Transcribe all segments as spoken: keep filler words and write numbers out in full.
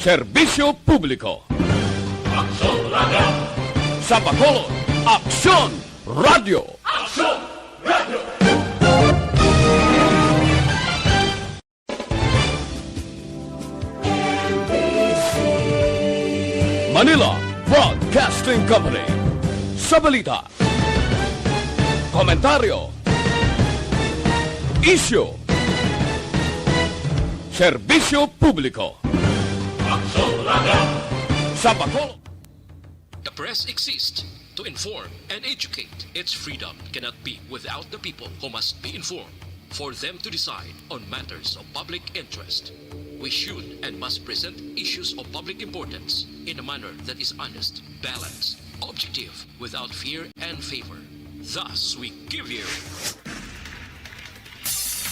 Serbisyo Publiko. Aksyon Radio. Sa Bacolod, Aksyon Radio. Aksyon Radio. Manila Broadcasting Company. Sa balita, komentaryo, isyu, serbisyo publiko. Aksyon Radio. Sa Bacolod. The press exists to inform and educate. Its freedom cannot be without the people who must be informed. For them to decide on matters of public interest. We should and must present issues of public importance in a manner that is honest, balanced, objective, without fear and favor. Thus, we give you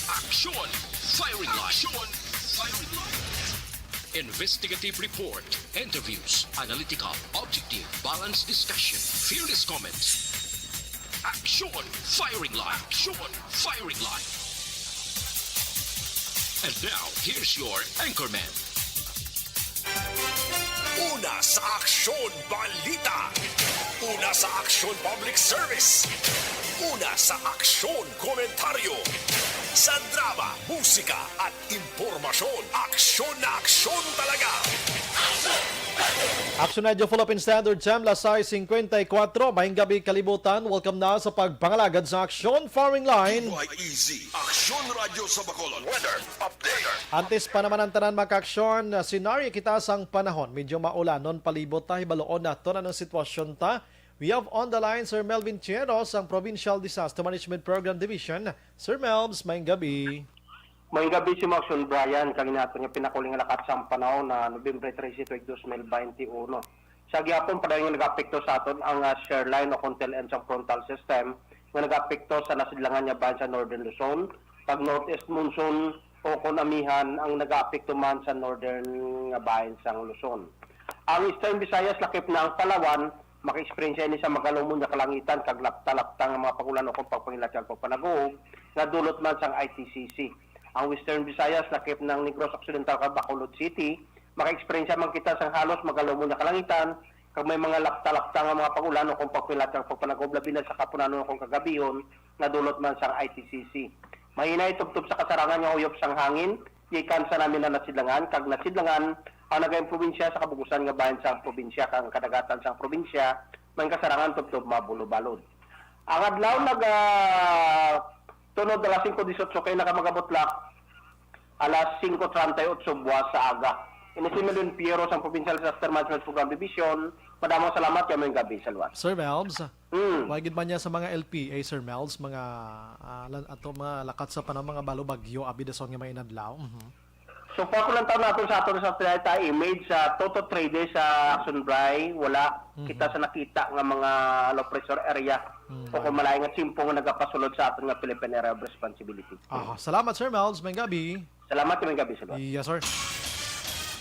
Aksyon Firing Line. Aksyon Firing Line. Investigative report, interviews, analytical, objective, balanced discussion, fearless comments. Aksyon Firing Line. Aksyon Firing Line. And now, here's your anchorman. Una sa aksyon, balita. Una sa aksyon, public service. Una sa aksyon, komentaryo. Sa drama, musika, at impormasyon, aksyon na aksyon talaga. Aksyon Radyo Philippine Standard Time, las sais singkwenta y kuwatro. Maayong gabi, kalibutan. Welcome na sa pagpangalagad sa Aksyon Firing Line. D Y E Z, Aksyon Radyo sa Bacolod. Weather update. Antes pa naman ang tanan, mga kaaksyon, ah, senaryo kita sang panahon. Medyo maulanon palibot ta, hibaluon naton anong sitwasyon ta. We have on the line Sir Melvin Chieros, ang Provincial Disaster Management Program Division. Sir Melvs, maayong gabi. Maayong gabi, Sir Aksyon Brian, kag ini aton nga pinakuli nga lakat sang panahon na Nobyembre trese, tuig dos mil baynte uno. Sa gihapon, padayon nga nag-apekto sa aton ang, ah, shear line o kon tail end sang frontal system nga nag-apekto sa nasidlangan nga bahin sa Northern Luzon, kag northeast monsoon o kon amihan ang nag-aapekto man sa northern nga bahin sang Luzon. Ang Eastern Visayas, lakip na ang Palawan, maka-eksperyensya ini sa magalumon nga kalangitan kag lapta-lapta nga mga pag-ulan o kon pagpangilat kag pagpanaguog nga dulot man sang I T C C. Ang Western Visayas, lakip na ang Negros Occidental kag Bacolod City, maka-eksperyensya man kita sang halos magalumon nga kalangitan kag may mga lapta-lapta nga mga pag-ulan o kon pagpangilat kag pagpanaguog, labi na sa kahapunanon o kon kagabihon nga dulot man sang I T C C. Mahinay tubtob sa kasarangan nga uyop sang hangin gikan sa namin na nasidlangan, kag nasidlangan ang nagaimpluwensya sa kabug-usan nga bahin sang probinsya, kag ang kadagatan sang probinsya may kasarangan tubtob mabulobalod. Ang adlaw naga tunod alas singko dieciocho kay nakamagabutlak alas singko treinta y ocho buwas sa aga. Ini si Melvin Piero sang Provincial Disaster Management Program Division. Madamong salamat, kay maayong gabi sa luwas. Sir Melvs, Hmm. wala gid man niya sa mga L P A, Sir Melvs, mga, ah, lan-, ato mga lakat sa panahon, mga balo bagyo, abi dason nga may inadlaw. Mhm. So far, kung lantaw naton sa aton sa Taytay image, sa two to three days sa Action Bray, wala Mhm. kita sa nakita nga mga low pressure area Mhm. o kung malain nga tiyempo nga nagapasulod sa aton nga Philippine Area of Responsibility. Aha, salamat, Sir Melvs. Maayong gabi. Salamat, maayong gabi sa luwas. Yes, sir.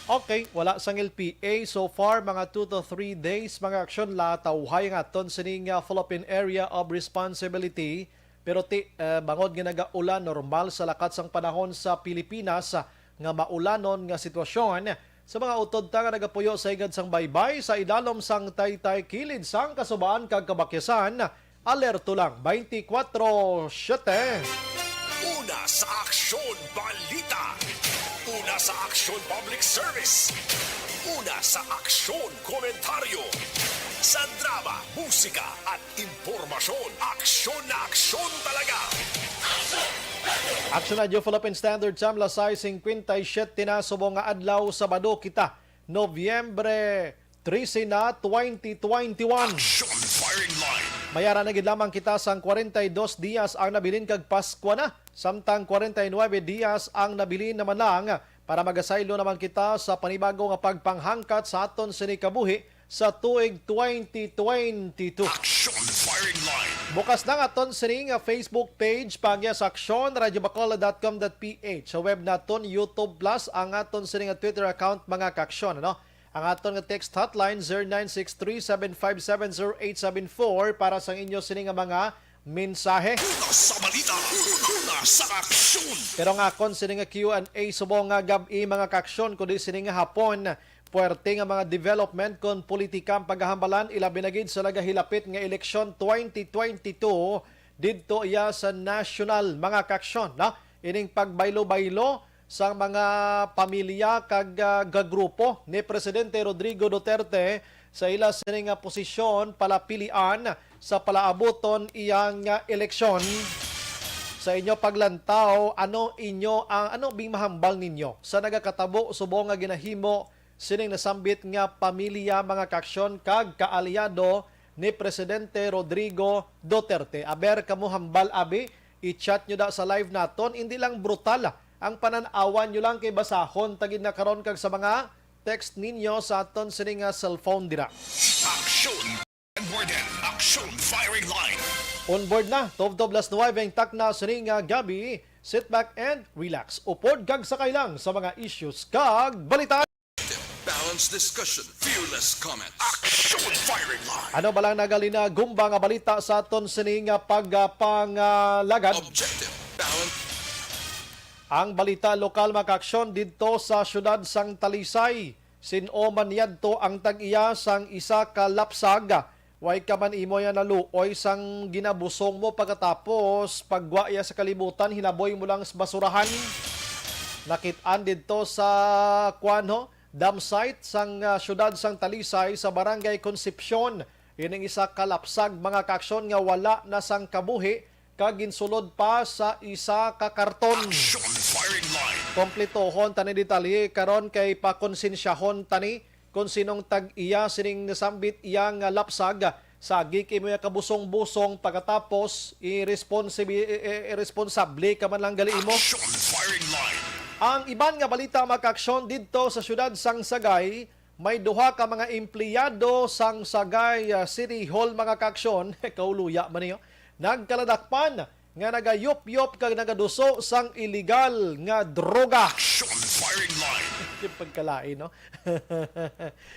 Okay, wala sang L P A so far, mga two to three days, mga aksyon, latawhay ang aton sining, ah, Philippine Area of Responsibility. Pero ti, eh, bangod nga nagaulan normal sa lakat sang panahon sa Pilipinas, ah, nga maulanon nga sitwasyon, sa mga utod ta nga nagapuyo sa higad sang baybay, sa idalom sang taytay kilid sang Kasubaan kag Kabakyasan, alerto lang twenty-four seven. Una sa aksyon, balita. Una sa aksyon, public service. Una sa aksyon, komentaryo. Sa drama, musika, at impormasyon, aksyon na aksyon talaga. Aksyon Radyo Philippine Standard Time, las sais singkwenta y siyete na, subong nga adlaw, Sabado kita, Nobyembre trese na, twenty twenty-one. Action Firing Line. Mayara na gid lamang kita sang kwarenta y dos dias ang nabilin kag Paskwa na, samtang kwarenta y nuebe dias ang nabilin naman lang para magasaylo naman kita sa panibago nga pagpanghangkat sa aton sini kabuhi sa tuig twenty twenty-two. Action Firing Line. Bukas na ang aton sini nga Facebook page, paagi sa Aksyon Radyo Bacolod dot com dot P H. Sa web naton, YouTube Plus, ang aton sini nga Twitter account, mga kaaksyon, ano? Ang aton nga text hotline, zero nine six three seven five seven zero eight seven four, para sa inyo sini nga mga mensahe. Una sa balita, una sa aksyon. Pero nga kon sini nga Q and A subong nga gab-i, mga kaaksyon, kundi sini nga hapon, puwerte nga mga development kon politika ang paghahambalan, ilabi na gid sa nagahilapit nga eleksyon twenty twenty-two didto iya sa national, mga kaaksyon, no? Ining pagbaylo-baylo sang mga pamilya kag, ah, gagrupo ni Presidente Rodrigo Duterte sa ila sini nga posisyon palapilian sa palaabuton iyang, ah, eleksyon. Sa inyo paglantaw, ano inyo ang, ano bing mahambal ninyo sa nagakatabo subong nga ginahimo sining nasambit nga pamilya, mga kaaksyon kag kaalyado ni Presidente Rodrigo Duterte? Aber, kamo hambal abi, i-chat nyo da sa live naton. Hindi lang brutal ang panan-awan nyo lang, kay basahon ta gid na karon kag sa mga text ninyo sa aton sini nga cellphone dira. Aksyon! Onboard and Aksyon Firing Line. Onboard na, tubtob las nuwebe ang takna sini nga gabi. Sit back and relax. Upod kag sakay lang sa mga issues kag balita. Balanced discussion, fearless comment. Aksyon Firing Line. Ano ba lang nagalina gumba nga balita sa aton sini nga pagpangalagad? Objective, balance. Ang balita lokal, mga kaaksyon, didto sa siyudad sang Talisay. Sin-o man yadto ang tag-iya sang isa ka lapsag? Way ka man imo ya naluoy sang ginabusong mo, pagkatapos paggwa ya sa kalibutan, hinaboy mo lang sa basurahan? Nakit-an didto sa, kuwan, ho, dump site sang, ah, siyudad sang Talisay sa Barangay Concepcion. Ining isa ka lapsag, mga kaaksyon, nga wala na sang kabuhi kag ginsulod pa sa isa ka karton. Action Firing Line. Kompletohon tani detalye karon kay pakonsensyahon tani kon sinong tag-iya sining nasambit iya nga lapsag. Sagi kay mo ya kabusong-busong, pagkatapos irresponsibi-, i-, i-, irresponsable ka man lang gali imo. Action Firing Line. Ang iban nga balita, mga kaaksyon, didto sa siyudad sang Sagay, may duha ka mga empleyado sang Sagay, ah, City Hall, mga kaaksyon, kauluya man niyo, nagkaladakpan nga nagayupyop kag nagaduso sang iligal nga droga. Action Firing Line. Yung pagkalain, no?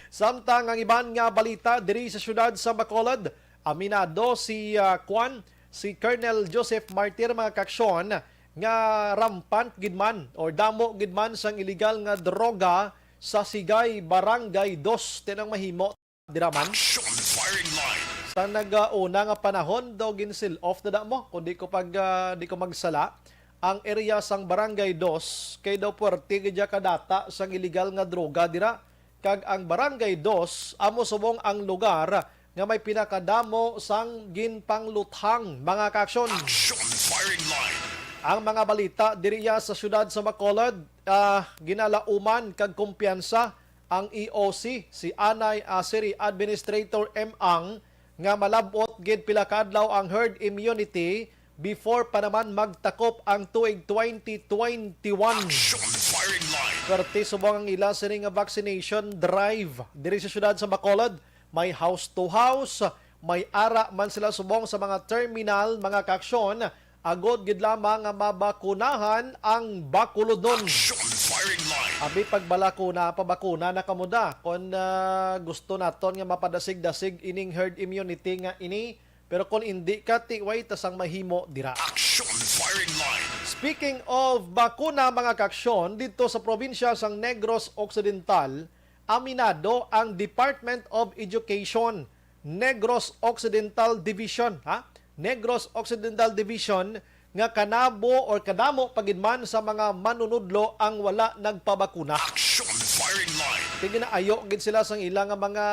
Samtang ang iban nga balita diri sa siyudad sa Bacolod, aminado si, ah, Kwan, si Colonel Joseph Martir, mga kaaksyon, nga rampant gid man or damo gid man sang iligal nga droga sa Sigay, Barangay Dos. Tinang mahimo dira man. Action Firing Line. Sa nag-una nga panahon, daw ginsil off na da mo, kung di ko pag, ah, di ko magsala, ang area sang Barangay Dos kay daw puwerte gid ya kadata sang iligal nga droga dira, kag ang Barangay Dos amo subong ang lugar nga may pinakadamo sang ginpangluthang, mga kaaksyon. Action Firing Line. Ang mga balita diri ya sa siyudad sa Bacolod, ah, ginalauman kag kumpiyansa ang E O C, si Anay, ah, City Administrator M. Ang, nga malab-ot gid pila ka adlaw ang herd immunity before pa naman magtakop ang tuig twenty twenty-one. Action Firing Line. Perti subong ang ila sini nga vaccination drive diri sa siyudad sa Bacolod. May house to house, may ara man sila subong sa mga terminal, mga kaaksyon, agod gid lamang nga mabakunahan ang Bacolodnon. Action Firing Line. Abi, pagbakuna, pabakuna na kamo da. Kon, ah, gusto naton nga mapadasig-dasig ining herd immunity nga ini, pero kon indi ka, ti way ta sang mahimo dira. Action Firing Line. Speaking of bakuna, mga kaaksyon, didto sa probinsya sang Negros Occidental, aminado ang Department of Education, Negros Occidental Division, ha? Negros Occidental Division, nga kanabo or kadamo pa gid man sa mga manunudlo ang wala nagpabakuna. Action Firing Line. Kay ginaayo gid sila sang ila nga mga,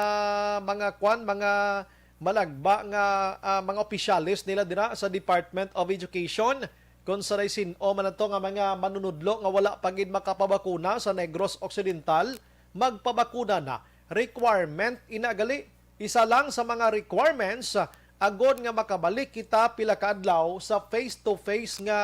mga kwan, mga malagba nga, ah, mga opisyales nila dira sa Department of Education, kon sa sin-o man ato nga mga manunudlo nga wala pa gid makapabakuna sa Negros Occidental, magpabakuna na. Requirement ina gali, isa lang sa mga requirements, ah, agod nga makabalik kita pila ka adlaw sa face-to-face nga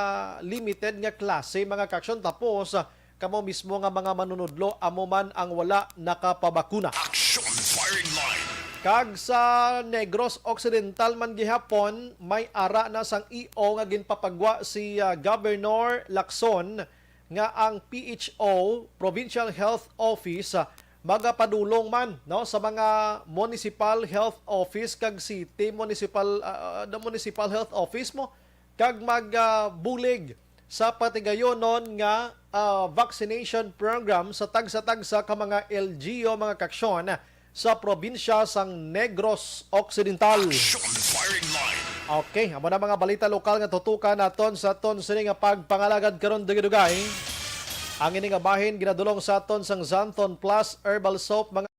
limited nga klase, mga kaaksyon, tapos, ah, kamo mismo nga mga manunudlo amo man ang wala nakapabakuna. Action Firing Line. Kag sa Negros Occidental man gihapon, may ara na sang E O nga ginpapagwa si, ah, Governor Lacson nga ang P H O, Provincial Health Office, ah, magapadulong man, no, sa mga municipal health office kag city municipal, ah, ah, the municipal health office mo, kag magbulig sa patigayonon nga, ah, vaccination program sa tagsa-tagsa ka mga L G U, mga kaaksyon, sa probinsya sang Negros Occidental. Action Firing Line. Okay, amo na mga balita lokal nga tutukan naton sa aton sini nga pagpangalagad karon, dugay-dugay. Ang ini nga bahin ginadulong sa aton sang Xanthone Plus Herbal Soap, mga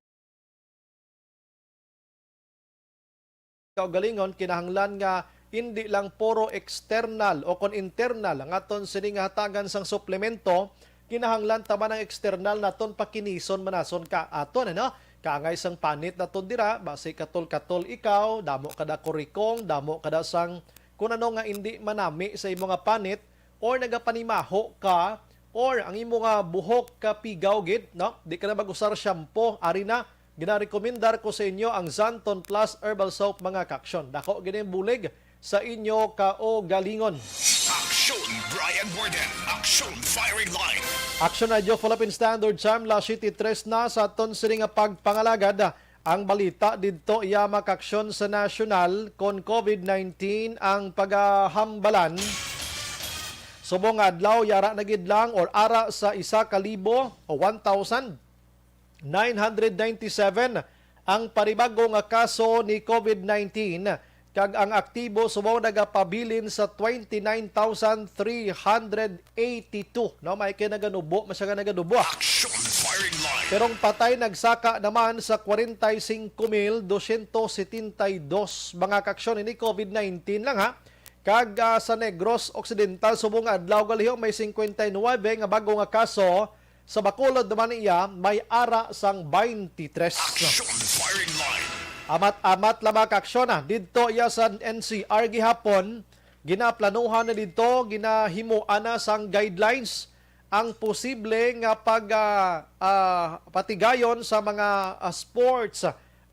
kaugalingon, kinahanglan nga indi lang puro external o kon internal ang aton sini nga hatagan sang suplemento, kinahanglan ta man ang external naton pakinison manason ka aton, ano? Kaangay sang panit naton dira, basi katol-katol ikaw, damo kada kurikong, damo kada sang kun ano nga indi manami sa imo nga panit, or nagapanimaho ka, or ang imo nga buhok kapigaw gid, no? Di ka na mag-usar shampoo, ari na, ginarekomendar ko sa inyo ang Xanthone Plus Herbal Soap, mga kaaksyon. Dako gid ang bulig sa inyo kaugalingon. Action, Brian Warden. Action, Firing Line. Action Radio Philippine Standard Time, las siete tres na sa aton sini nga pagpangalagad. Ang balita didto, iya, mga kaaksyon, sa nasyonal kon COVID nineteen ang pagahambalan. Subong nga adlaw, yara na gid lang or ara sa isa ka libo o one thousand nine hundred ninety-seven ang panibago nga kaso ni COVID nineteen, kag ang aktibo subong nagapabilin sa twenty-nine thousand three hundred eighty-two. No, may kay naganubo, masya nga naganubo, ah. Action Firing Line. Pero ang patay nagsaka naman sa forty-five mil dosyentos setenta y dos, mga kaaksyon, ini COVID nineteen lang, ha. Kag, ah, sa Negros Occidental, subong nga adlaw, galiho, may cincuenta y nueve nga bago nga kaso. Sa Bacolod naman, iya, may ara sang twenty-three. Action Firing Line. Amat-amat lang, mga kaaksyon, ah. Didto iya sa N C R gihapon, ginaplanuhan na didto, ginahimuan na sang guidelines ang posible nga pag, ah, ah, patigayon sa mga, ah, sports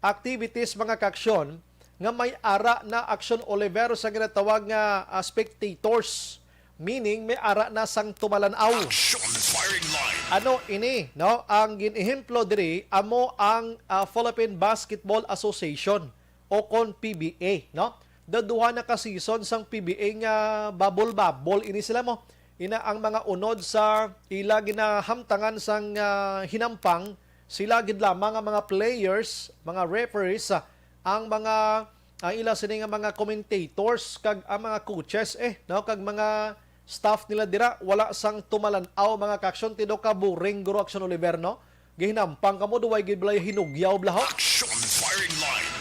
activities, mga kaaksyon, nga may ara na, Action Oliver, sa ginatawag nga, ah, spectators. Meaning, may ara na sang tumalan-aw. Action Firing Line. Ano ini, no? Ang gin-ehemplo diri amo ang, ah, Philippine Basketball Association o kon P B A, no? Daduha na ka season sang P B A nga bubble-bubble ini sila mo. Ina ang mga unod sa ila ginahamtangan sang, ah, hinampang, sila gid lamang ang mga players, mga referees, ah, ang mga, ang ila sini nga mga commentators kag ang mga coaches, eh, no, kag mga staff nila dira, wala sang tumalan-aw, mga kaaksyon. Tido ka boring, Guro Action Oliver, no? Gihinampang kamo, do way gid balay hinugyaw, blaho. Action Firing Line.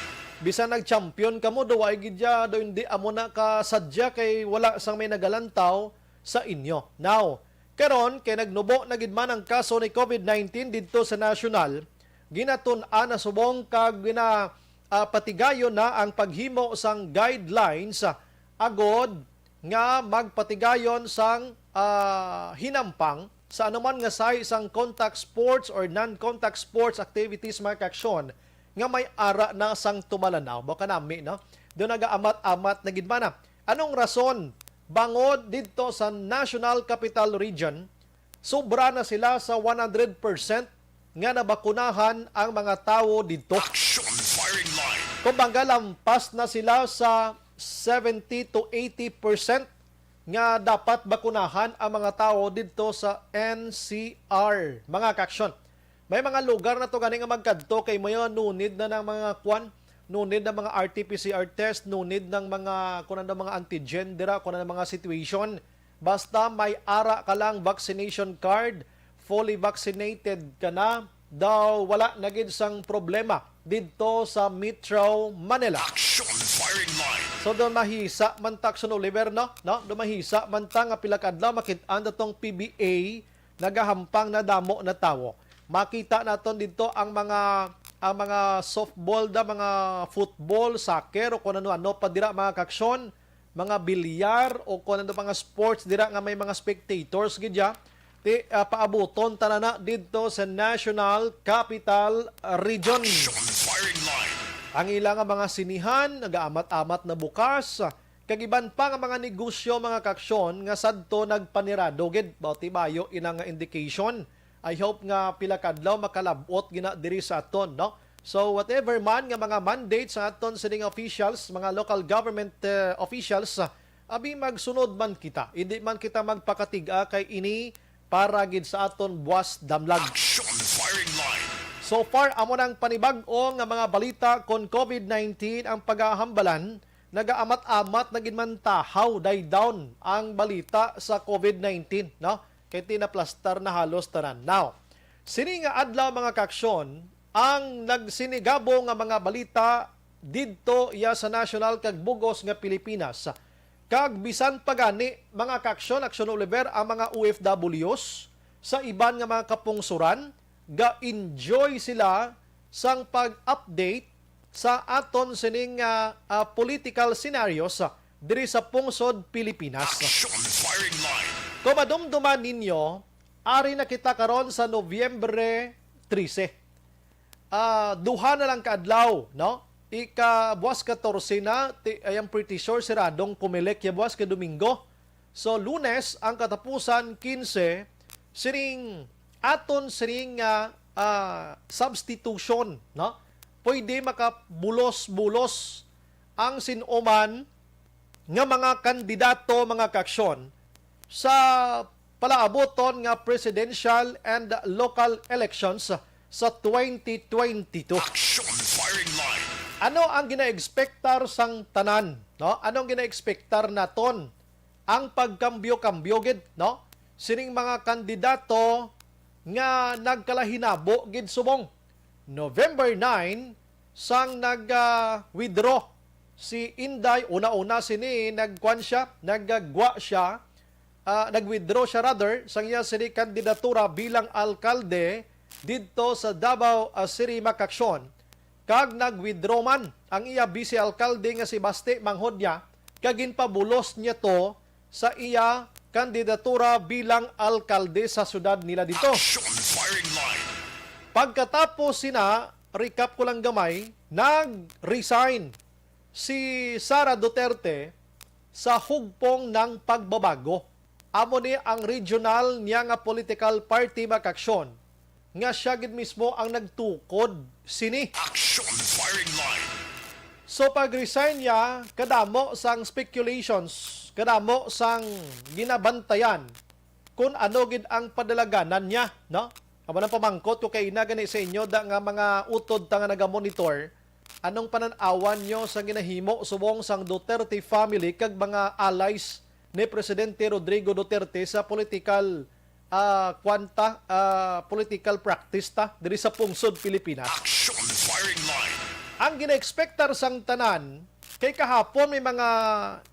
Bisan nag-champion kamo, do way gid ya, do hindi amo na ka sadya kay wala sang may nagalantaw sa inyo. Now, karon kay nagnubo na gid man ang kaso ni COVID nineteen didto sa nasyonal, ginatun-an na subong kag gina, ah, patigayon na ang paghimo sang guidelines, ah, agod nga magpatigayon sang, ah, hinampang sa anuman nga sahi sang contact sports or non-contact sports activities, mga kaaksyon, nga may ara na sang tumalan-aw. Mao kanami, no? Do nagaamat-amat na gid man na. Anong rason? Bangod didto sa National Capital Region, sobra na sila sa one hundred percent nga nabakunahan ang mga tawo didto. Action Firing Line. Kumbaga, lampas na sila sa seventy to eighty percent nga dapat bakunahan ang mga tawo didto sa N C R, mga kaaksyon. May mga lugar na to gani nga magkadto kay may no need na ng mga kwan, no need ng mga R T P C R test, no need ng mga, kung ano, mga antigen dira, kung ano, mga situation. Basta may ara ka lang vaccination card, fully vaccinated ka na, daw wala na gid sang problema didto sa Metro Manila. Action Firing Line. So, do mahisa man ta, Action Oliver, no? No? Do mahisa man ta nga pila ka adlaw makit-an datong P B A nagahampang na damo na tawo. Makita naton didto ang mga, ang mga softball da, mga football, soccer, o kung ano-ano pa dira, mga kaaksyon, mga bilyar, o kung ano, mga sports dira nga may mga spectators gid ya. Ti, ah, paabuton ta na na didto sa National Capital Region. Action Firing Line. Ang ila nga mga sinihan nagaamat-amat na bukas, kag iban pa nga mga negosyo, mga kaaksyon, nga sadto nagpanirado gid. Mao ti bayo ina nga indication. I hope nga pila ka adlaw makalab-ot gina diri sa aton, no? So, whatever man nga mga mandate sa aton sining officials, mga local government, eh, officials, ah, abi, magsunod man kita. Hindi man kita magpakatig-a kay ini para gid sa aton buwas damlag. Action Firing Line. So far, amo nang panibag-o nga mga balita kon COVID nineteen ang pagahambalan. Nagaamat-amat na gid man tahaw, die down ang balita sa COVID nineteen, no? Kay tinaplastar na halos tanan. Now, sini nga adlaw, mga kaaksyon, ang nagsinigabo nga mga balita didto iya sa nasyonal kag bug-os nga Pilipinas, kag bisan pa gani, mga kaaksyon, Aksyon Oliver, ang mga O F Ws sa iban nga mga kapungsoran, ga-enjoy sila sang pag-update sa aton sining, ah, ah, political scenarios, ah, diri sa pungsod Pilipinas. Action Firing Line. Kung madumduman ninyo, ari na kita karon sa Nobyembre trese. Ah, duha na lang ka adlaw, no? Ika, buwas katorse na, ti-, I am pretty sure siradong Comelec ya buwas ka Domingo. So, Lunes ang katapusan, kinse, siring aton siring nga, ah, substitution, no? Pwede makabulos-bulos ang sin-o man nga mga kandidato, mga kaaksyon, sa palaabuton nga presidential and local elections sa twenty twenty-two. Action Firing Line. Ano ang ginaekspektar sang tanan, no? Ano ang ginaekspektar naton? Ang pagkambyo-kambyo gid, no? Sining mga kandidato nga nagkalahinabo gid subong November nine, sang nag, ah, withdraw si Inday. Una-una sini, nagkuan siya, naggwa siya, ah, nag-withdraw siya, rather, sang iya sini kandidatura bilang alkalde didto sa Davao, ah, City, mga kaaksyon, kag nag-withdraw man ang iya vice alkalde nga si Baste Manghod niya, kag ginpabulos niya to sa iya kandidatura bilang alkalde sa syudad nila dito. Action Firing Line. Pagkatapos sina, recap ko lang gamay, nag-resign si Sara Duterte sa hugpong ng pagbabago. Amo ni ang regional niya nga political party, mga kaaksyon, nga siya gid mismo ang nagtukod sini. Action Firing Line. So, pag-resign niya, kadamo sang speculations, kadamo sang ginabantayan kung ano gid ang padalaganan niya, no? Amo nang pamangkot ko kay ina gani sa inyo da nga mga utod ta nga nagamonitor, anong panan-awan nyo sa ginahimo subong sang Duterte family kag mga allies ni Presidente Rodrigo Duterte sa political, ah, kwanta, ah, political practice ta diri sa pungsod Pilipinas? Action Firing Line. Ang ginaekspektar sang tanan kay kahapon may mga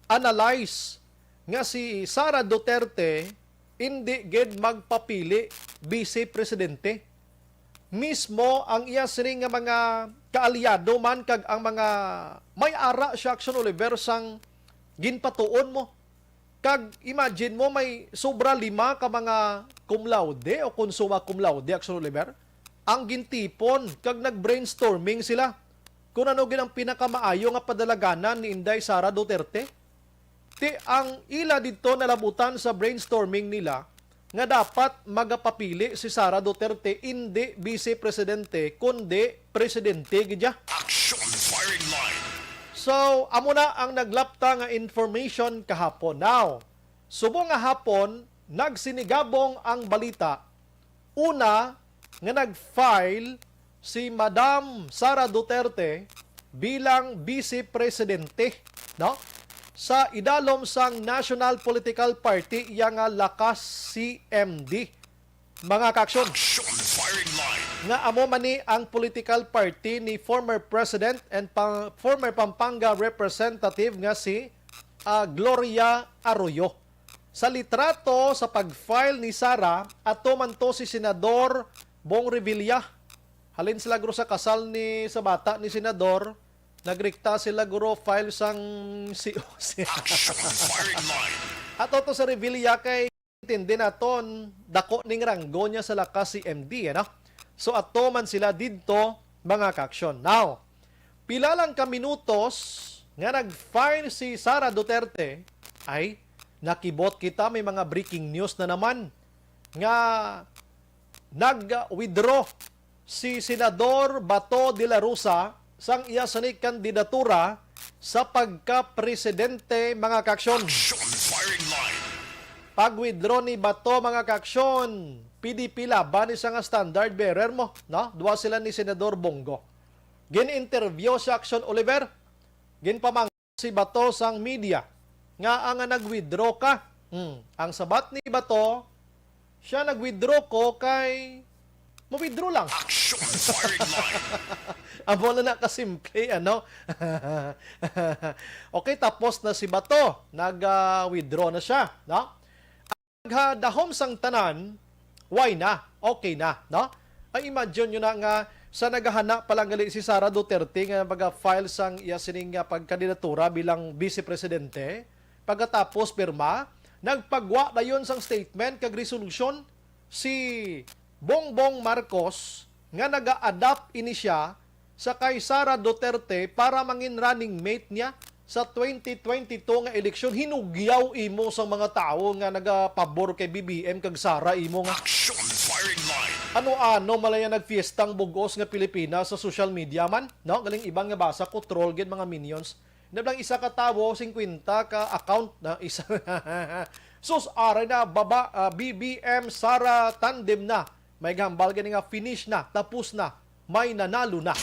analyze nga si Sara Duterte indi gid magpapili vice presidente. Mismo ang iya sini nga mga kaalyado man kag ang mga may ara siya, Action Oliver, sang ginpatuon mo. Kag imagine mo, may sobra lima ka mga cum laude o kon summa cum laude, Action Oliver, ang gintipon kag nag-brainstorming sila kung ano gid ang pinakamaayo nga padalaganan ni Inday Sara Duterte. Ti ang ila didto nalabutan sa brainstorming nila nga dapat magapapili si Sara Duterte, indi vice presidente, kundi presidente gid siya. Action Firing Line. So, amo na ang naglapta nga information kahapon. Now, subong nga hapon, nagsinigabong ang balita. Una, nga nag-file si Madam Sara Duterte bilang Vice Presidente, no? Sa idalom sang National Political Party, iya nga Lakas C M D. Mga kaaksyon, Action Firing Line. Nga amo man ni ang political party ni former President and pa-, former Pampanga Representative nga si, ah, Gloria Arroyo. Sa litrato sa pag-file ni Sara, ato man to si Senador Bong Revilla. Halin sila guro sa kasal ni, sa bata ni Senador, nagrikta sila guro file sang C O C. Action Firing Line. Ato to sa Revilla kay intindi naton, dako ning ranggo niya sa Lakas C M D, ano? So, ato man sila didto, mga kaaksyon. Now, pila lang ka minutos nga nag-file si Sara Duterte, ay, nakibot kita, may mga breaking news na naman nga Nag-withdraw si Senador Bato de la Rosa sang iya sini kandidatura sa pagka-presidente, mga kaaksyon. Action Firing Line. Pag-withdraw ni Bato, mga kaaksyon, P D P laban ni siya nga standard bearer mo, no? Duha sila ni Senador Bong Go. Gin-interview si Action Oliver, ginpamang si Bato sang media nga ang nag-withdraw ka. Hmm. Ang sabat ni Bato, siya nag-withdraw ko kay mo-withdraw lang. Action Firing Line. Amo na na kasimple, ano? Okay, tapos na si Bato, nag-withdraw na siya, no? Naghadahom sang tanan, why na? Okay na, no? Ay, imagine nyo na nga, sa nagahana pa lang gali si Sara Duterte nga maga-file sang iya sining nga pagkandidatura bilang vice presidente, pagkatapos pirma, nagpagwa dayon sang statement kag resolution si Bongbong Marcos nga naga-adapt ini siya sa kay Sara Duterte para mangin running mate niya sa twenty twenty-two nga eleksyon. Hinugyaw imo sa mga tawo nga nagapabor kay B B M kag Sara imo nga Action Firing Line. Ano-ano malaya nagfiestang bugos nga Pilipinas sa social media man, no? Galing iban nga basa ko, troll gid mga minions. Nablang isa ka tawo, singkwenta ka account na isa. Sus, aray na, baba, ah, B B M Sara tandem na. May gambal gani nga finish na, tapos na, may nanalo na.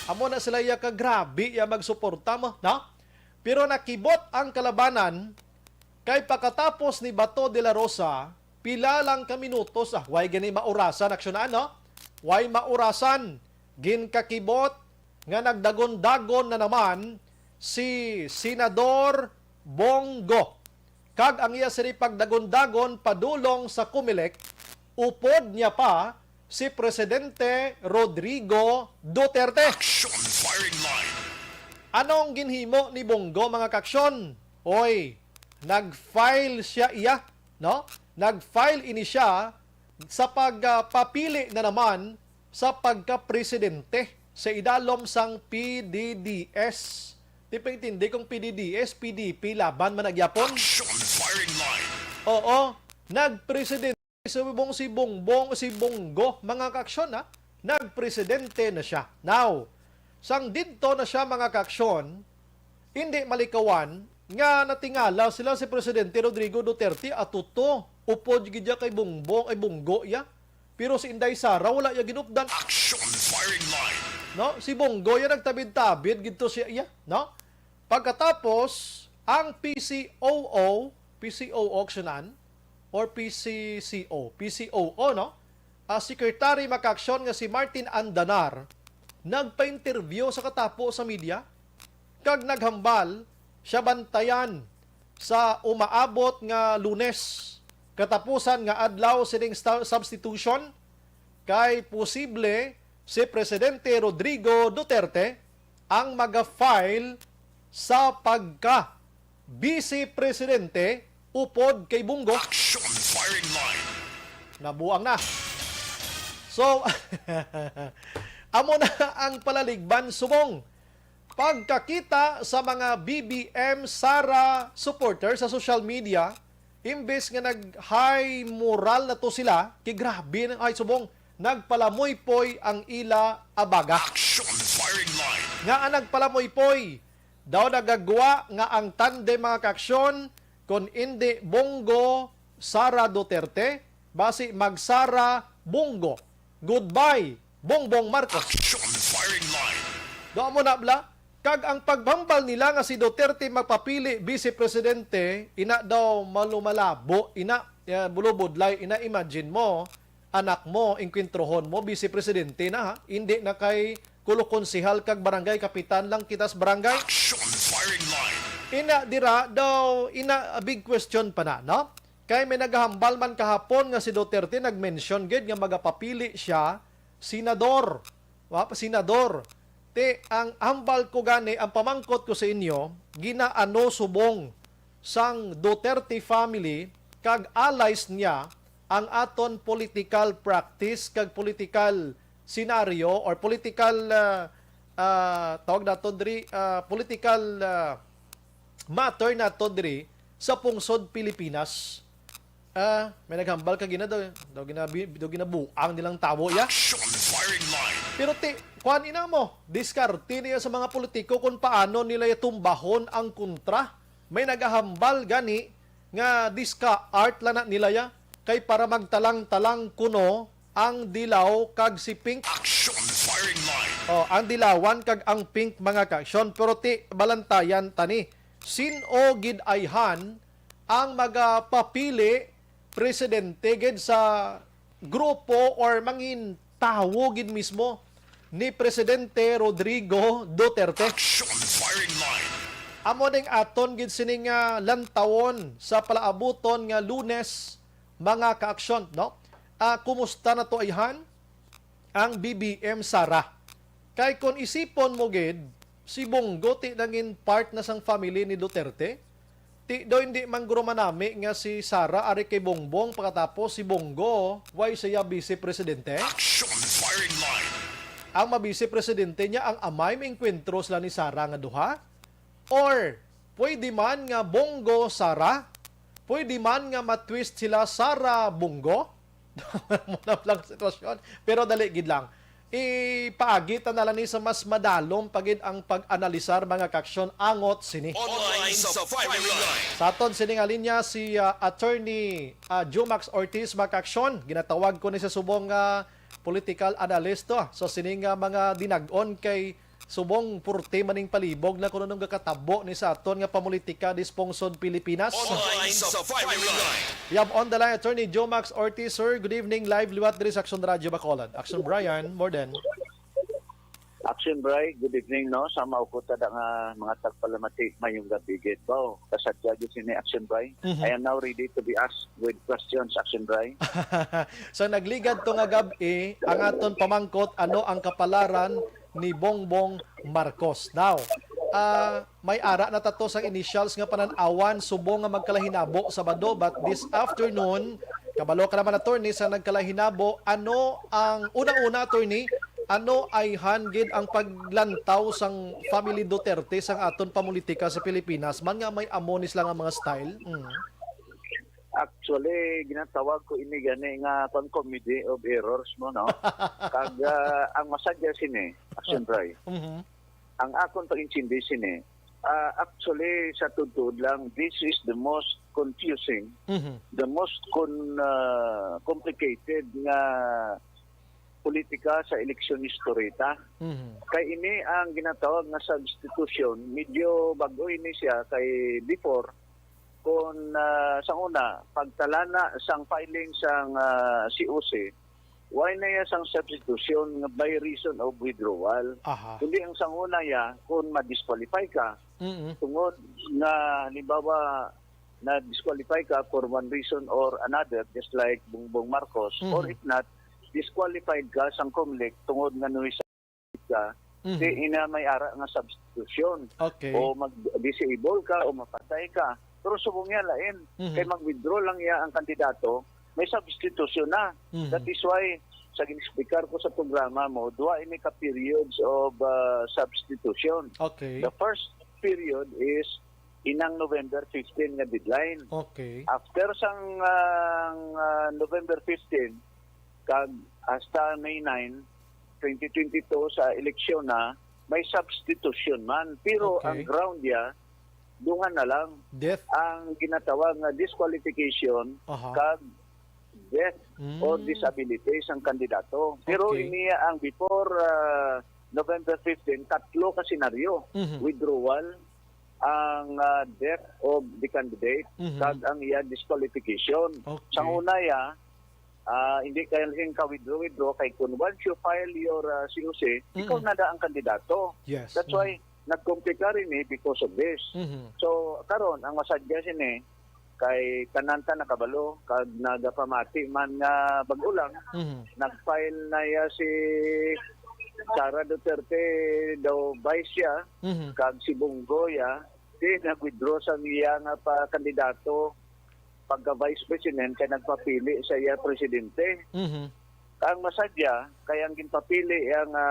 Amo na sila iya ka grabe iya magsuporta mo, no? Pero nakibot ang kalabanan kay pakatapos ni Bato de la Rosa, pila lang ka minutos, ah, way gani maurasan, aksyonan, no? Way maurasan, ginkakibot nga nagdagon-dagon na naman si Senador Bong Go. Kag ang iya sini pagdagon-dagon padulong sa Comelec, upod niya pa si Presidente Rodrigo Duterte. Action Firing Line. Anong ginhimo ni Bong Go, mga kaaksyon? Oy, nag-file siya iya, no? Nag-file ini siya sa pagpapili na naman sa pagka-presidente sa idalom sang P D D S. Di pa intindi kung P D D S, P D P, laban man na gyapon. Action Firing Line. Oo, nagpresidente si Bong, si Bongbong, si Bong Go, mga kaaksyon, ha? Nagpresidente na siya. Now, sang didto na siya, mga kaaksyon, hindi malikawan nga natingala sila si Presidente Rodrigo Duterte, atuto, upod gid iya kay Bongbong, ay Bong Go iya. Pero si Inday Sara wala iya ginupdan. Action Firing Line. No? Si Bong Go iya nagtabid-tabid gid to siya iya, no? Pagkatapos, ang P C O O, P C O O aksyonan, or P C C O, P C O O, no? Ah, Secretary makaaksyon nga si Martin Andanar nagpa-interview sa katapo sa media kag naghambal siya bantayan sa umaabot nga Lunes, katapusan nga adlaw sining sta-, substitution, kay posible si Presidente Rodrigo Duterte ang maga-file sa pagka Vice Presidente upod kay Bong Go. Action Firing Line. Nabuang na. So, amo na ang palaligban subong. Pagkakita sa mga B B M Sara supporter sa social media, imbes nga nag-high moral na to sila, kay grabe nang ay subong, nagpalamuypoy ang ila abaga. Action Firing Line. Nga ang nagpalamuypoy, daw nagagwa nga ang tandem, mga kaaksyon, kon indi Bong Go, Sara Duterte, basi mag-Sara Bong Go. Goodbye, Bongbong Marcos. Action Firing Line. Do mo na bla? Kag ang paghambal nila nga si Duterte magpapili vice presidente, ina daw malumalabo, ina, eh, bulubudlay, ina imagine mo, anak mo, engkwentrohon mo, vice presidente na ha, hindi na kay kulo konsehal kag barangay kapitan lang kita sa barangay. Action Firing Line. Ina dira daw, ina a big question pa na, no? Kay may nagahambal man kahapon nga si Duterte nag-mention gid nga magapapili siya senador. Wa pa senador. Ti, ang hambal ko gani, ang pamangkot ko sa inyo, ginaano subong sang Duterte family kag allies niya ang aton political practice kag political scenario or political, ah, ah, tawag nato diri, ah, political, ah, matter nato diri sa pungsod Pilipinas. Ah, may naghambal ka gina daw, daw ginabi-, daw ginabuang nilang tawo ya. Action firing line. Pero ti, kuan ina mo, diskarte niya sa mga politiko kung paano nila ya tumbahon ang kontra. May nagahambal gani nga diska art lang na nila ya, kay para magtalang-talang kuno ang dilaw kag si Pink. Action firing line. Oh, ang dilawan kag ang pink, mga kaaksyon. Pero ti, balantayan tani. Sin-o gid ayhan ang magapapili presidente gid sa grupo or mangin tawo gid mismo ni Presidente Rodrigo Duterte? Action firing line. Amo ning aton gid sini nga lantawon sa palaabuton nga Lunes, mga kaaksyon, no? Ah, kumusta na to ayhan ang B B M Sara? Kay kung isipon mo gid, si Bongo ti nangin part na sang family ni Duterte. Ti do hindi man guro manami nga si Sara ari kay Bongbong, pagkatapos si Bongo, why siya vice presidente? Action firing line. Ang ma-vice presidente niya ang amay, maengkwentro sila ni Sara nga duha? Or pwede man nga Bongo Sara? Pwede man nga ma-twist sila Sara Bongo? Muna lang sitwasyon. Pero dali gid lang. Ipaagi ta na lang ni sa mas madalom pa gid ang pag-analisar, mga kaaksyon, angot sini. Online sa firing line. Sa aton sini nga linya si, ah, Attorney, ah, Jumax Ortiz, mga kaaksyon. Ginatawag ko ni sa subong nga political analyst to. So sini nga mga dinag-on kay subong purti maning palibog na kuno nung gakatabo ni sa aton nga pamulitika di sponsor Pilipinas. Online sa firing line. We have on the line Attorney Jomax Ortiz, sir. Good evening, live liwat diri sa Action Radio Bacolod. Action Brian, more than. Action Bray, good evening, no. Sa maukot ta nga mga tagpalamati, mayong gabi gid ba? Kasadya gid sini, Action Bray. Mhm. I am now ready to be asked with questions, Action Bray. So nagligad to nga gab-i ang aton pamangkot, ano ang kapalaran ni Bongbong Marcos. Now, ah, may ara na tato sang initials nga panan-awan subong nga magkalahinabo Sabado, but this afternoon, kabalo ka naman, attorney, sa nagkalahinabo, ano ang una-una, attorney, ano ayhan gid ang paglantaw sang family Duterte sang aton pamulitika sa Pilipinas man nga may amo ni sila nga mga style? Mm. Actually, ginatawag ko ini gani nga pang comedy of errors mo, no? Kag ah, ang masadya sini, Action Bray, Mhm. ang akon pag-intindi sini, ah, actually, sa tuod-tuod lang, this is the most confusing, Mhm. the most con, ah, complicated nga politika sa eleksyon history ta. Mhm. Kay ini ang ginatawag nga substitution, medyo bag-o ini siya kay before, kung ah, sa una, pagtalana sang filing sang ah, C O C, why na iya sang substitution nga by reason of withdrawal? Aha. Kundi ang sang una iya, kung ma-disqualify ka, Mm-mm. tungod nga, halimbawa, na-disqualify ka for one reason or another, just like Bongbong Marcos, Mhm. or if not, disqualified ka sang Comelec tungod nga nuhi ka, Mhm. di ina may ara nga substitution. Okay. O mag-disable ka o mapatay ka. Pero subong niya lain. Mhm. Kay mag-withdraw lang iya ang kandidato, may substitution na. Mhm. That is why, sa gin-explicar ko sa programa mo, duha ini ka periods of ah, substitution. Okay. The first period is inang November fifteen nga deadline. Okay. After sang ah, ang, ah, November fifteen, kag hasta May nine, twenty twenty-two sa eleksyon na may substitution man. Pero Okay. ang ground niya, duha na lang. Death. Ang ginatawag nga disqualification Aha. kag death Mm. or disability sang kandidato. Pero Okay. niya ang before ah, November fifteen, tatlo ka senaryo. Mhm. Withdrawal, ang ah, death of the candidate, Mhm. kag ang iya disqualification. Okay. Sa una ya, ah, hindi kaya sing ka-withdraw, withdraw kay kung once you file your ah, C O C, ikaw Mm-mm. na da ang kandidato. Yes. That's Mm. why nagkomplika rin eh because of this. Mhm. So, karon ang masadya sini kay tanan ta nakabalo kag nagapamati man nga bag-o lang, Mhm. nag-file na iya si Sara Duterte daw vice siya, Mhm. kag si Bongo ya, di nag-withdraw sa iya nga pa kandidato pagka vice president kay nagpapili sa iya presidente. Mhm. Ang masadya kay ang ginpapili iya nga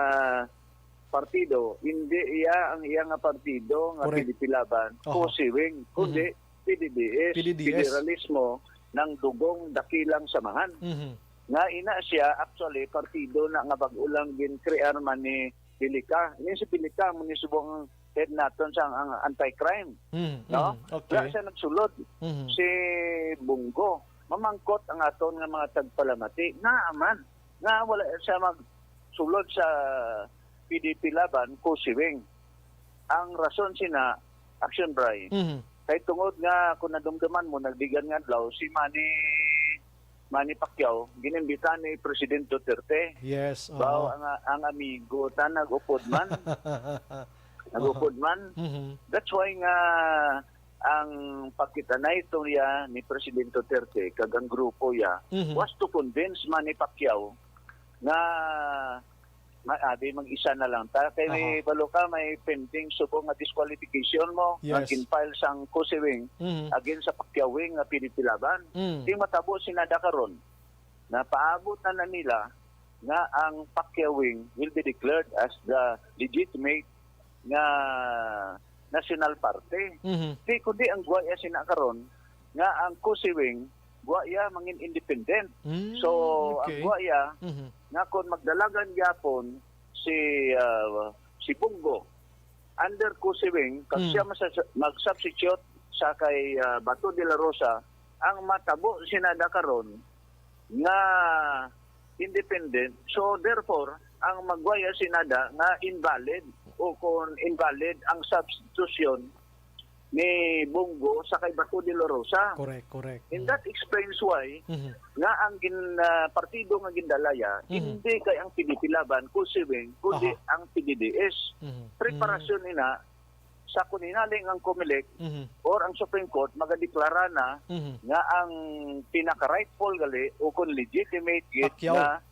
partido, hindi iya ang iya nga partido nga Correct. P D P Laban, Oho. Pusi Wing, kundi Mhm. P D D S, P D D S. Federalismo, ng Dugong Dakilang Samahan. Mhm. Nga ina siya, actually, partido na nga bag-o lang gin-crear man ni Bilica. Ini si Bilica, mo ni subong head naton sa ang anti-crime. Mm, no? Mm, okay. Wala siya nagsulod. Mhm. Si Bong Go, mamangkot ang aton nga mga tagpalamati. Nga man, nga wala siya magsulod sa P D P Laban, Kusiwing. Ang rason sina, Action Bray, Mhm. kay tungod nga, kung nadumduman mo, nagdigan nga adlaw, si Manny, Manny Pacquiao, ginimbita ni President Duterte. Yes, Bao oo. ang, ang amigo, ta nag-upod man. Nag-upod man. Mhm. That's why nga ang pagkitanay to niya ni President Duterte kag ang grupo niya Mhm. was to convince Manny Pacquiao nga ma-, abi, mag-isa na lang ta. Kay may Aha. balo ka, may pending subong nga disqualification mo nga Yes. gin-file sang Kusiwing Mhm. against sa Pacquiao wing nga P D P Laban. Mm. Di matabo si Nada karon. Napaabot na na nila nga ang Pacquiao wing will be declared as the legitimate nga national party. Mhm. Di, kundi ang guwaya sina karon nga ang Kusiwing guwaya mangin independent. Mm, So, ang okay. guwaya Mhm. nga kung magdalagan gyapon si, ah, si Bong Go under Kusiwing, kag Mm. siya masa-, mag-substitute sa kay, ah, Bato de la Rosa, ang matabo si Nada karon nga independent. So, therefore, ang magwaya si Nada nga invalid o kung invalid ang substitution ni Bong Go sa kay Bato de la Rosa. Correct, correct. And Mm. that explains why Mhm. nga ang gin-, ah, partido nga gindalaya, Mhm. hindi kay ang P D P Laban, Kusiwing, kundi Aha. ang P D D S. Mhm. Preparasyon Mm. ina sa kung hinaling ang Comelec Mhm. or ang Supreme Court magadeklara na Mhm. nga ang pinaka-rightful gali o kung legitimate gid Pacquiao. nga,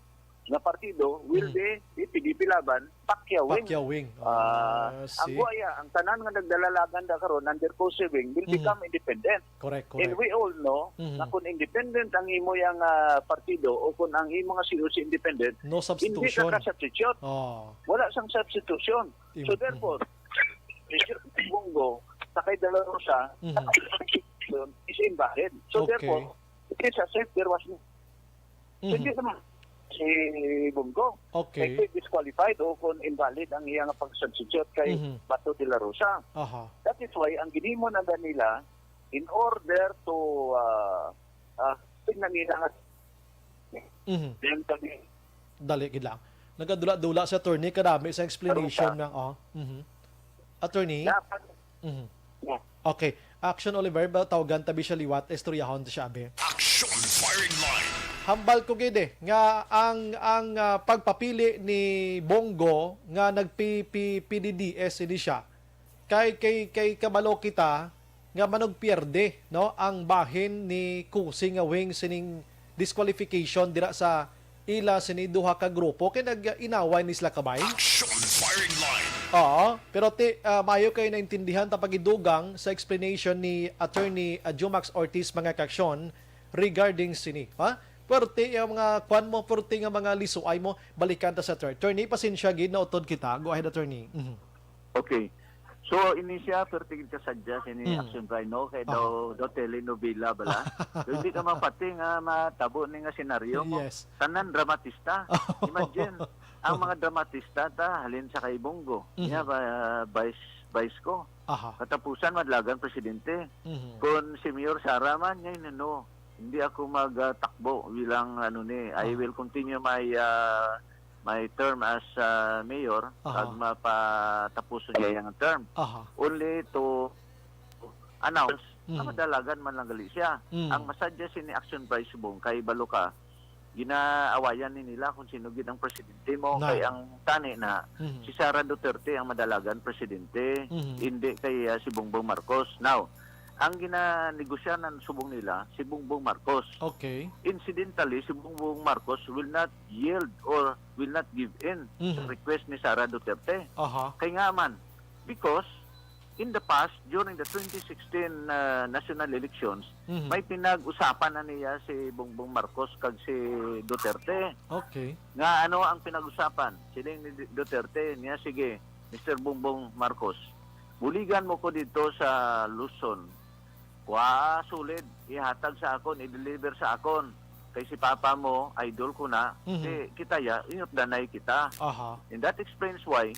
nga partido will Mhm. be the P D P Laban, Pacquiao wing. Pacquiao wing. Ah, Ah, ang see. buaya, ang tanan nga nagdalalagan da karon under Kusiwing will Mhm. become independent. Correct, And correct. we all know Mhm. na kung independent ang imo yang, ah, partido o kung ang imo nga C O C independent, No hindi ka substitution. ka-substitute. Oh. Wala sang substitution. Im-, So, mhm. therefore, Mister Bong Go, sa kay De La Rosa, Mhm. is invalid. So, Okay. therefore, it is as if there was no, Mhm. hindi naman si Bong Go. Okay. Kay disqualified o kung invalid ang iyang pag-substitute kay Mhm. Bato de la Rosa. Aha. That is why ang ginhimo na nila in order to, ah, ah, tingnan nila nga Mhm. then kami Dali gid lang. Nagadula-dula si attorney, kadami sa explanation Karon na, oh. Mhm. Attorney? Dapat. Mhm. Yeah. Okay. Action Oliver, ba, tawagan tabi siya liwat, istoryahon ta siya, abi. Action Firing Line. Hambal ko gid, eh, nga ang, ang, ah, pagpapili ni Bong Go nga nag-P-, P-, P D D S ini siya. Kay, kay, kay kabalo kita nga manugpierde, no, ang bahin ni Kusi nga wing sining disqualification dira sa ila sini duha ka grupo kay nag-inaway ni sila, kabay. Action Firing Line. Oo, pero ti-, ah, maayo kay naintindihan ta pagidugang sa explanation ni Attorney, ah, Jumax Ortiz, mga kaaksyon, regarding sini, ha? Pwerte ang mga kwan mo, pwerte nga mga lisuay mo, balikan ta sa attorney. Attorney, pasensya gid, nautod kita. Go ahead, attorney. Mhm. Okay. So, ini siya, perti gid ka suggest ini Mm. Action Rhino, kay Aha. daw, daw telenovela bala. So, hindi ka mapati nga matabo ni nga senaryo mo. Yes. Tanan dramatista. Imagine, ang mga dramatista ta, halin sa kay Bong Go. Mhm. Niya ba, vice, vice ko. Aha. Katapusan, madalagan presidente. Mhm. Kung si Mayor Sara man, niya, no, hindi ako magtakbo bilang, ano, ni, I Ah. will continue my, ah, my term as, ah, mayor Aha. pag mapatapuson niya yung term. Aha. Only to announce na Mhm. madalagan man lang gali siya. Mm. Ang masadya sini Action Vice Bong kay balo ka, ginaawayan ni nila kung sino gid ang presidente mo. Nice. Kay ang tani na, Mhm. si Sara Duterte ang madalagan presidente, Mhm. hindi kay, ah, si Bongbong Marcos. Now, ang ginanegosyanan subong nila, si Bongbong Marcos. Okay. Incidentally, si Bongbong Marcos will not yield or will not give in sa Mhm. request ni Sara Duterte. Aha. Kay nga man, because in the past, during the twenty sixteen, uh, national elections, Mhm. may pinag-usapan na niya si Bongbong Marcos kag si Duterte. Okay. Nga ano ang pinag-usapan? Siling ni Du-, Duterte niya, "Sige, Mister Bongbong Marcos, buligan mo ko dito sa Luzon. Wa, solid, ihatag sa akon, i-deliver sa akon. Kay si papa mo, idol ko na, Mhm. di kita ya, inutdanay kita. Aha. And that explains why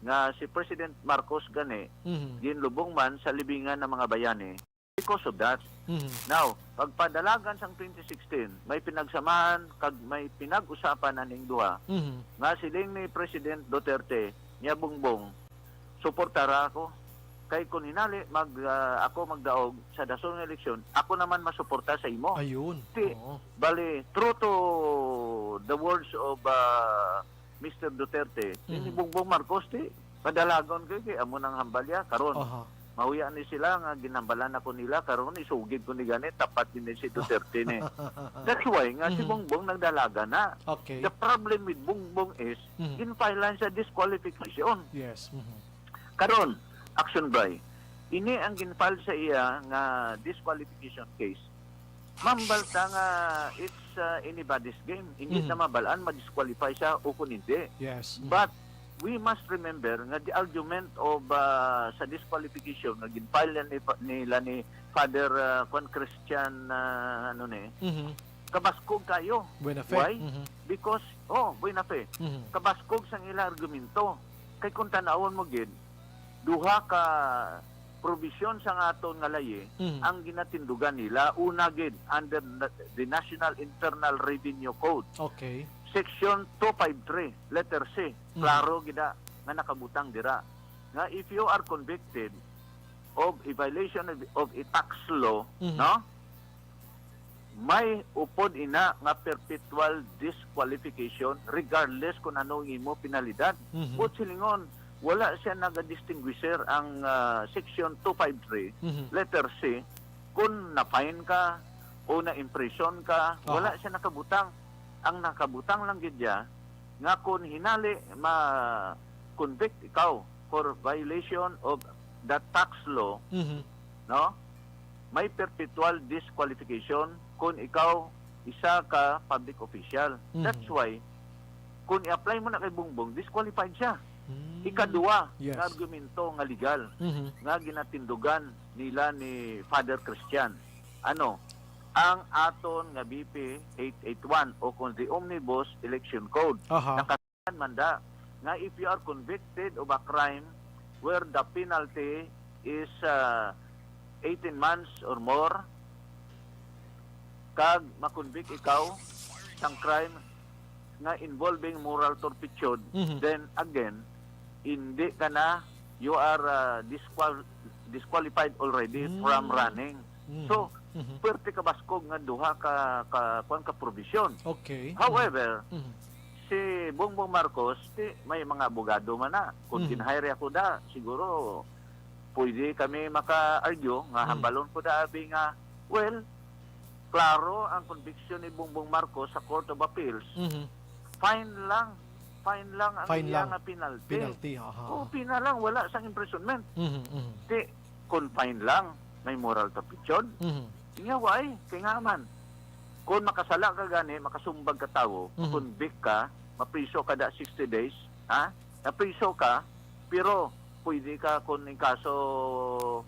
nga si President Marcos gani Mhm. ginlubong man sa libingan ng mga bayani because of that. Mhm. Now, pagpadalagan sang twenty sixteen, may pinagsamahan kag may pinag-usapan aning duha Mhm. nga siling ni President Duterte niya, Bongbong, suportara ako. Kay kung hinali mag, ah, ako magdaog sa dason nga eleksyon, ako naman masuporta sa imo. Ayun. Ti, Oo. bali, true to the words of, ah, Mister Duterte, Mhm. ni Bongbong Marcos, ti, padalagon ko kay amo nang hambalya. Karon, Aha. mahuya ni sila nga ginhambalan ako nila. Karon, isugid ko ni gani, tapat din si Duterte ni. That's why nga si Mhm. Bongbong nagdalaga na. Okay. The problem with Bongbong is, Mhm. ginfilean sa disqualification. Yes. Mhm. Karon, Action Bri, ini ang ginfile sa iya nga disqualification case. Mambal ta nga it's, uh, anybody's game. Hindi Mhm. na mabalaan, ma-disqualify siya o kung hindi. Yes. Mhm. But we must remember nga the argument of, uh, sa disqualification nga ginfile ni, nila ni Father, uh, Juan Christian, uh, ano ni, Mhm. kabaskog kayo. Buena fe. Why? Mhm. Because, oh, buena fe. Mhm. Kabaskog sang ila argumento. Kay kung tanawon mo gid, duha ka probisyon sa nga aton nga layi Mhm. ang ginatindugan nila. Una gid, under na-, the National Internal Revenue Code, Okay. Section two five three, letter C. Mhm. Klaro gid na nga nakabutang dira nga if you are convicted of a violation of, of a tax law, Mhm. no? May upod ina nga perpetual disqualification regardless kung ano ang imo penalidad. Mhm. Buot silingon, wala siya nagadistinguisher ang, ah, Section two five three, Mhm. letter C, kung na-fine ka o na-imprison ka, Aha. wala siya nakabutang. Ang nakabutang lang gid niya nga kung hinali ma-convict ikaw for violation of the tax law, Mhm. no? May perpetual disqualification kung ikaw isa ka public official. Mhm. That's why, kung i-apply mo na kay Bongbong, disqualified siya. Mm. Ikaduha Yes. nga argumento nga legal Mhm. nga ginatindugan nila ni Father Christian. Ano? Ang aton nga B P eight eight one o kung the Omnibus Election Code. Aha. Naka- man da nga if you are convicted of a crime where the penalty is, uh, eighteen months or more, kag makonvict ikaw sang crime nga involving moral turpitude, Mhm. then again, hindi ka na, you are, uh, disqual-, disqualified already Mm. from running. Mm. So, Mhm. puwerte ka baskog nga duha ka, ka, kuwan ka provision. Okay. However, Mhm. si Bongbong Marcos, ti, may mga abogado man na. Kung Mhm. gin-hire ako da, siguro, pwede kami maka-argue nga Mhm. hambalon ko da, abi nga, well, klaro ang conviction ni Bongbong Marcos sa Court of Appeals. Mhm. Fine lang. Fine lang ang Fine iya lang. nga penalty. Penalty, aha, Oh, aha. pina lang, wala sang imprisonment. Mhm, mhm. Ti, kung fine lang, may moral turpitude. Mhm. Nga why? Kay nga man, kung makasala ka gani, makasumbag ka tawo, Mhm. convict ka, mapriso ka da sixty days, ha? Napriso ka, pero pwede ka, kung in kaso,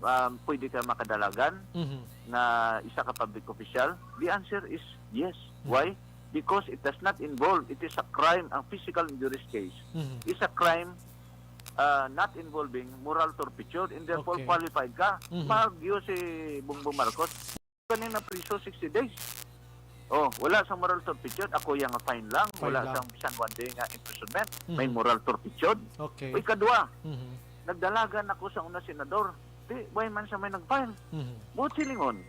um, pwede ka makadalagan Mhm. nga isa ka public official? The answer is yes. Mhm. Why? Because it does not involve, it is a crime, ang physical injuries case Mhm. is a crime, uh, not involving moral turpitude, and therefore Okay. qualified ka. Mhm. Maargue si Bongbong Marcos, kani napriso sixty days. Oh, wala sang moral turpitude, ako yang fine lang, Fine wala lang. sang bisan one day nga imprisonment. May Mhm. moral turpitude. Okay. O ikadua, Mhm. nagdalagan ako sa una senador. Ti, why man siya may nag-file? Mhm. Buot silingon,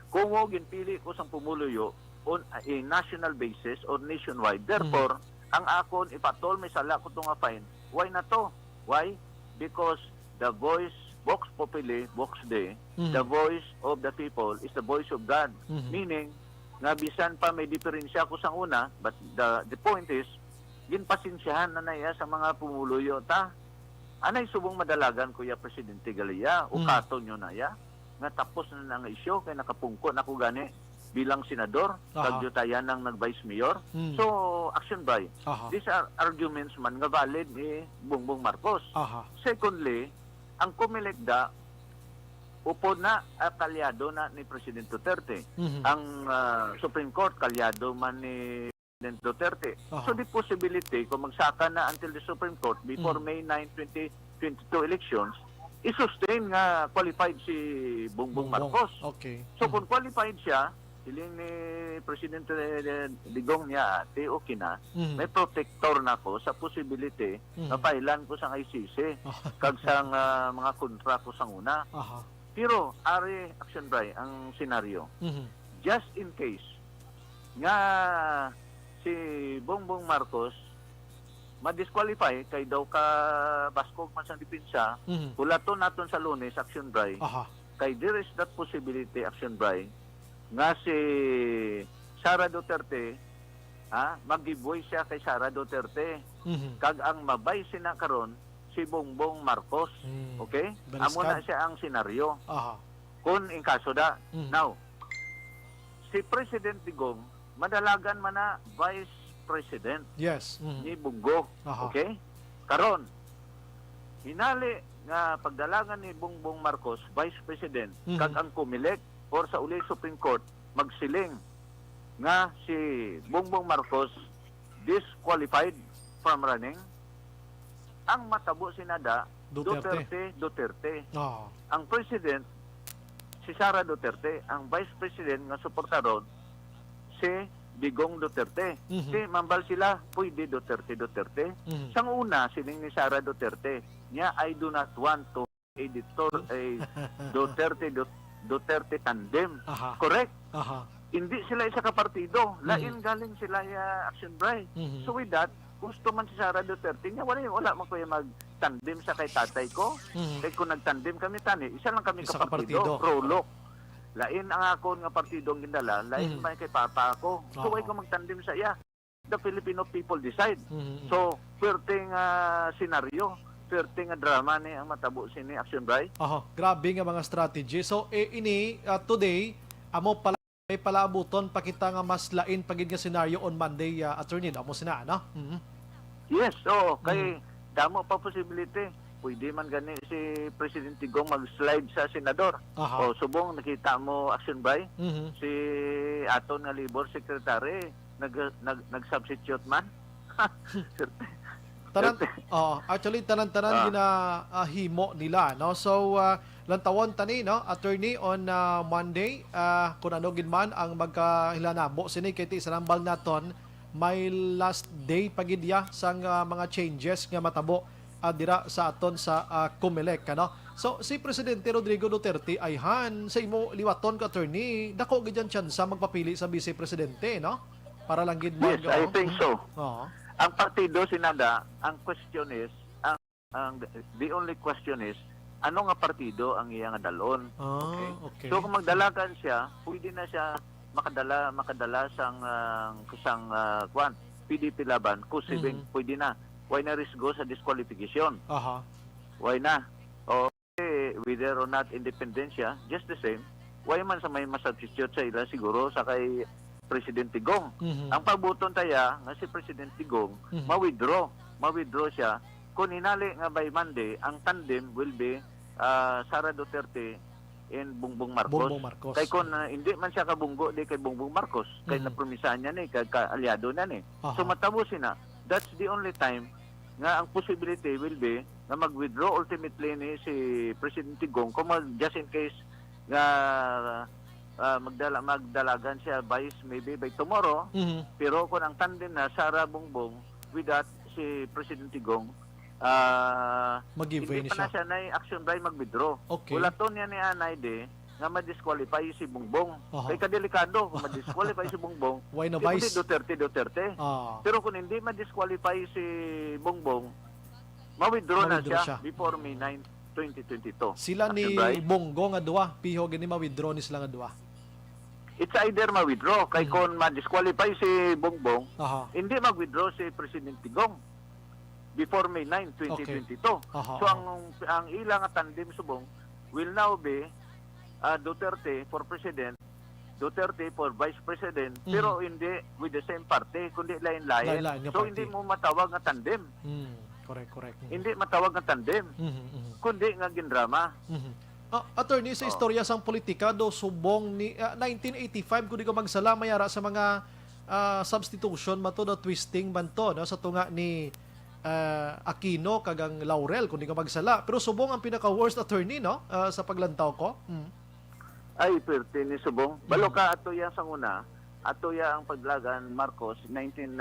kung mo ginpili ko sang pumuluyo on a national basis or nationwide, therefore, Mhm. ang akon, if at all may sala ko to nga fine, why na to? Why? Because the voice, vox populi, vox Dei, Mhm. the voice of the people is the voice of God. Mhm. Meaning, nga bisan pa may diferensya ko sang una, but the, the point is, ginpasensyahan na na iya sa mga pumuluyo ta. Anay subong madalagan ko ya, Presidente Galea, o Mhm. katon nyo na ya, nga tapos na na nga isyu, kay nakapungko na ko gani bilang senador, Aha. kag dutayan nang nag-vice mayor. Mm. So, action by. Aha. These are arguments man nga valid ni Bongbong Marcos. Aha. Secondly, ang Comelec da, upod na, ah, kaalyado na ni President Duterte. Mhm. Ang, ah, Supreme Court, kaalyado man ni President Duterte. Aha. So, the possibility, kung magsaka na until the Supreme Court before Mm. May nine, twenty twenty-two elections, i-sustain nga qualified si Bongbong Bongbong. Marcos. Okay. So, Mm. kung qualified siya, siling ni Presidente Digong niya, "Ate, okay na. Mm. May protector na ko sa possibility Mm. nga failan ko sang I C C Oh. kag sang, ah, mga kontra ko sang una." Aha. Pero, ari, Action Bri, ang senaryo. Mhm. Just in case nga si Bongbong Marcos ma-disqualify kay daw ka baskog man sang depensa, Mhm. hulaton naton sa Lunes, Action Bri. Aha. Kay there is that possibility, Action Bri, nga si Sara Duterte, ha, mag-give way siya kay Sara Duterte. Mhm. Kag ang ma-vice sina karon, si Bongbong Marcos. Hmm. Okay? Amo na Baliskad. Siya ang senaryo. Aha. Kung in kaso da. Hmm. Now, si President Digong, madalagan man na vice president Yes. Mhm. ni Bongo. Aha. Okay? Karon, hinali nga pagdalagan ni Bongbong Marcos, vice president, Mhm. kag ang Comelec or sa uli Supreme Court, magsiling nga si Bongbong Marcos disqualified from running, ang matabo sina da, Duterte. Duterte, Duterte. Oo. Ang president, si Sara Duterte. Ang vice president nga suportaron, si Digong Duterte. Mhm. Si mambal sila, pwede Duterte, Duterte. Mhm. Sang una, siling ni Sara Duterte, niya, "I do not want to editor a Duterte, Dut-, Duterte tandem." Aha. Correct? Aha. Hindi sila isa ka partido. Lain Mhm. galing sila ya Action Bri. Mhm. So with that, gusto man si Sara Duterte niya, wala, wala man ko yung mag-tandem sa kay tatay ko. Mhm. Kay kung nag-tandem kami tani, isa lang kami Isa ka ka partido, partido. Prolok. Lain ang akon nga partido ang gindala, lain Mhm. man kay papa ko. So, Oo. Why ko mag-tandem sa iya? The Filipino people decide. Mhm. So, perting ah, senaryo, perting nga drama ni ang matabo sini, Action Bri. Oho, grabe nga mga strategy. So, eh, ini, ah, today, amo pala, may palaabuton pa kita nga mas lain pa gid nga senaryo on Monday, ah, attorney, no? Amo sina, ano? Mhm. Yes, oo. Kay Mm. damo pa possibility. Pwede man gani si President Digong mag-slide sa senador. Aha. O, subong nakita mo, Action Bri, Mhm. si aton nga labor secretary, nag-, nag-, nag-substitute man. Tanan, Siyempre. Oo, actually, tanan-tanan Ah. gina-, ah, himo nila, no? So, ah, lantawon tani, no, attorney, on, ah, Monday, ah, kung ano gid man ang magkahilanabo sini, kay ti sa nambal naton, may last day pa gid ya sang, ah, mga changes nga matabo, ah, dira sa aton sa, ah, Comelec, ano? So, si Presidente Rodrigo Duterte, ayhan, sa imo liwaton ka, attorney, dako gid ang tsansa magpapili sa Vice Presidente, no? Para lang gid Yes, mag-, I oo. think so. Oo. Ang partido, sina da, ang question is, ang, ang, the only question is, ano nga partido ang iya nga dalon? Ah, Okay? okay. So, kung magdalagan siya, pwede na siya makadala, makadala sang, ah, sang, ah, kwan, P D P Laban, kung sibing, Mhm. pwede na. Why na risgo sa disqualification? Aha. Why na? O, eh, whether or not independent siya, just the same, why man sa may masubstitute sa ila siguro sa kay President Digong? Mhm. Ang pabuton taya nga si President Digong, Mhm. ma-withdraw. Ma-withdraw siya. Kung hinali nga by Monday, ang tandem will be, ah, Sara Duterte and Bongbong Marcos. Bongbong Marcos. Kay kung, ah, hindi man siya kabunggo, di kay Bongbong Marcos. Kay Mhm. napromisahan niya ni, kay kaalyado na ni. Aha. So, matabo sina. That's the only time nga ang possibility will be nga mag-withdraw ultimately ni si President Digong kung mag-, just in case nga, ah, magdala-, magdalagan siya vice maybe by tomorrow. Mhm. Pero kung ang tandem na Sara Bongbong with that si President Digong, ah, Mag-give way hindi ni pa na siya. Siya na Action Bri mag-withdraw. Okay. Wala to niya ni anay di nga ma-disqualify si Bongbong. Aha. Kay kadelikado, kung ma-disqualify si Bongbong, Why na di kundi vice? Duterte, Duterte. Ah. Pero kung hindi ma-disqualify si Bongbong, ma-withdraw na Ma-withdraw siya siya. Before May nine, twenty twenty-two. Sila ni Action Bri? Bongo nga duwa, piho gini ma-withdraw ni sila nga duwa. It's either ma-withdraw, kay Mhm. kung ma-disqualify si Bongbong, Aha. hindi mag-withdraw si President Digong before May nine, Okay. twenty twenty-two. Aha, So, aha. ang, ang ila nga tandem subong will now be, ah, Duterte for President, Duterte for Vice President, Mhm. pero hindi with the same party, kundi lain-lain. Lain-lain nga So, party. Hindi mo matawag nga tandem. Hmm, correct, correct. Mhm. Hindi matawag nga tandem, Mhm, mhm. kundi nga gindrama. Mhm. Ah, attorney, sa Oh. istorya sang politika, do subong ni, ah, nineteen eighty-five, kung di ko magsala, may ara sa mga, ah, substitution man to, do twisting man to, no, sa tunga ni, ah, Aquino kag ang Laurel, kung di ko magsala. Pero subong ang pinaka-worst, attorney, no, ah, sa paglantaw ko. Mm. Ay, perti ni subong. Balo ka ato yan sang una, ato ya ang paglagan Marcos nineteen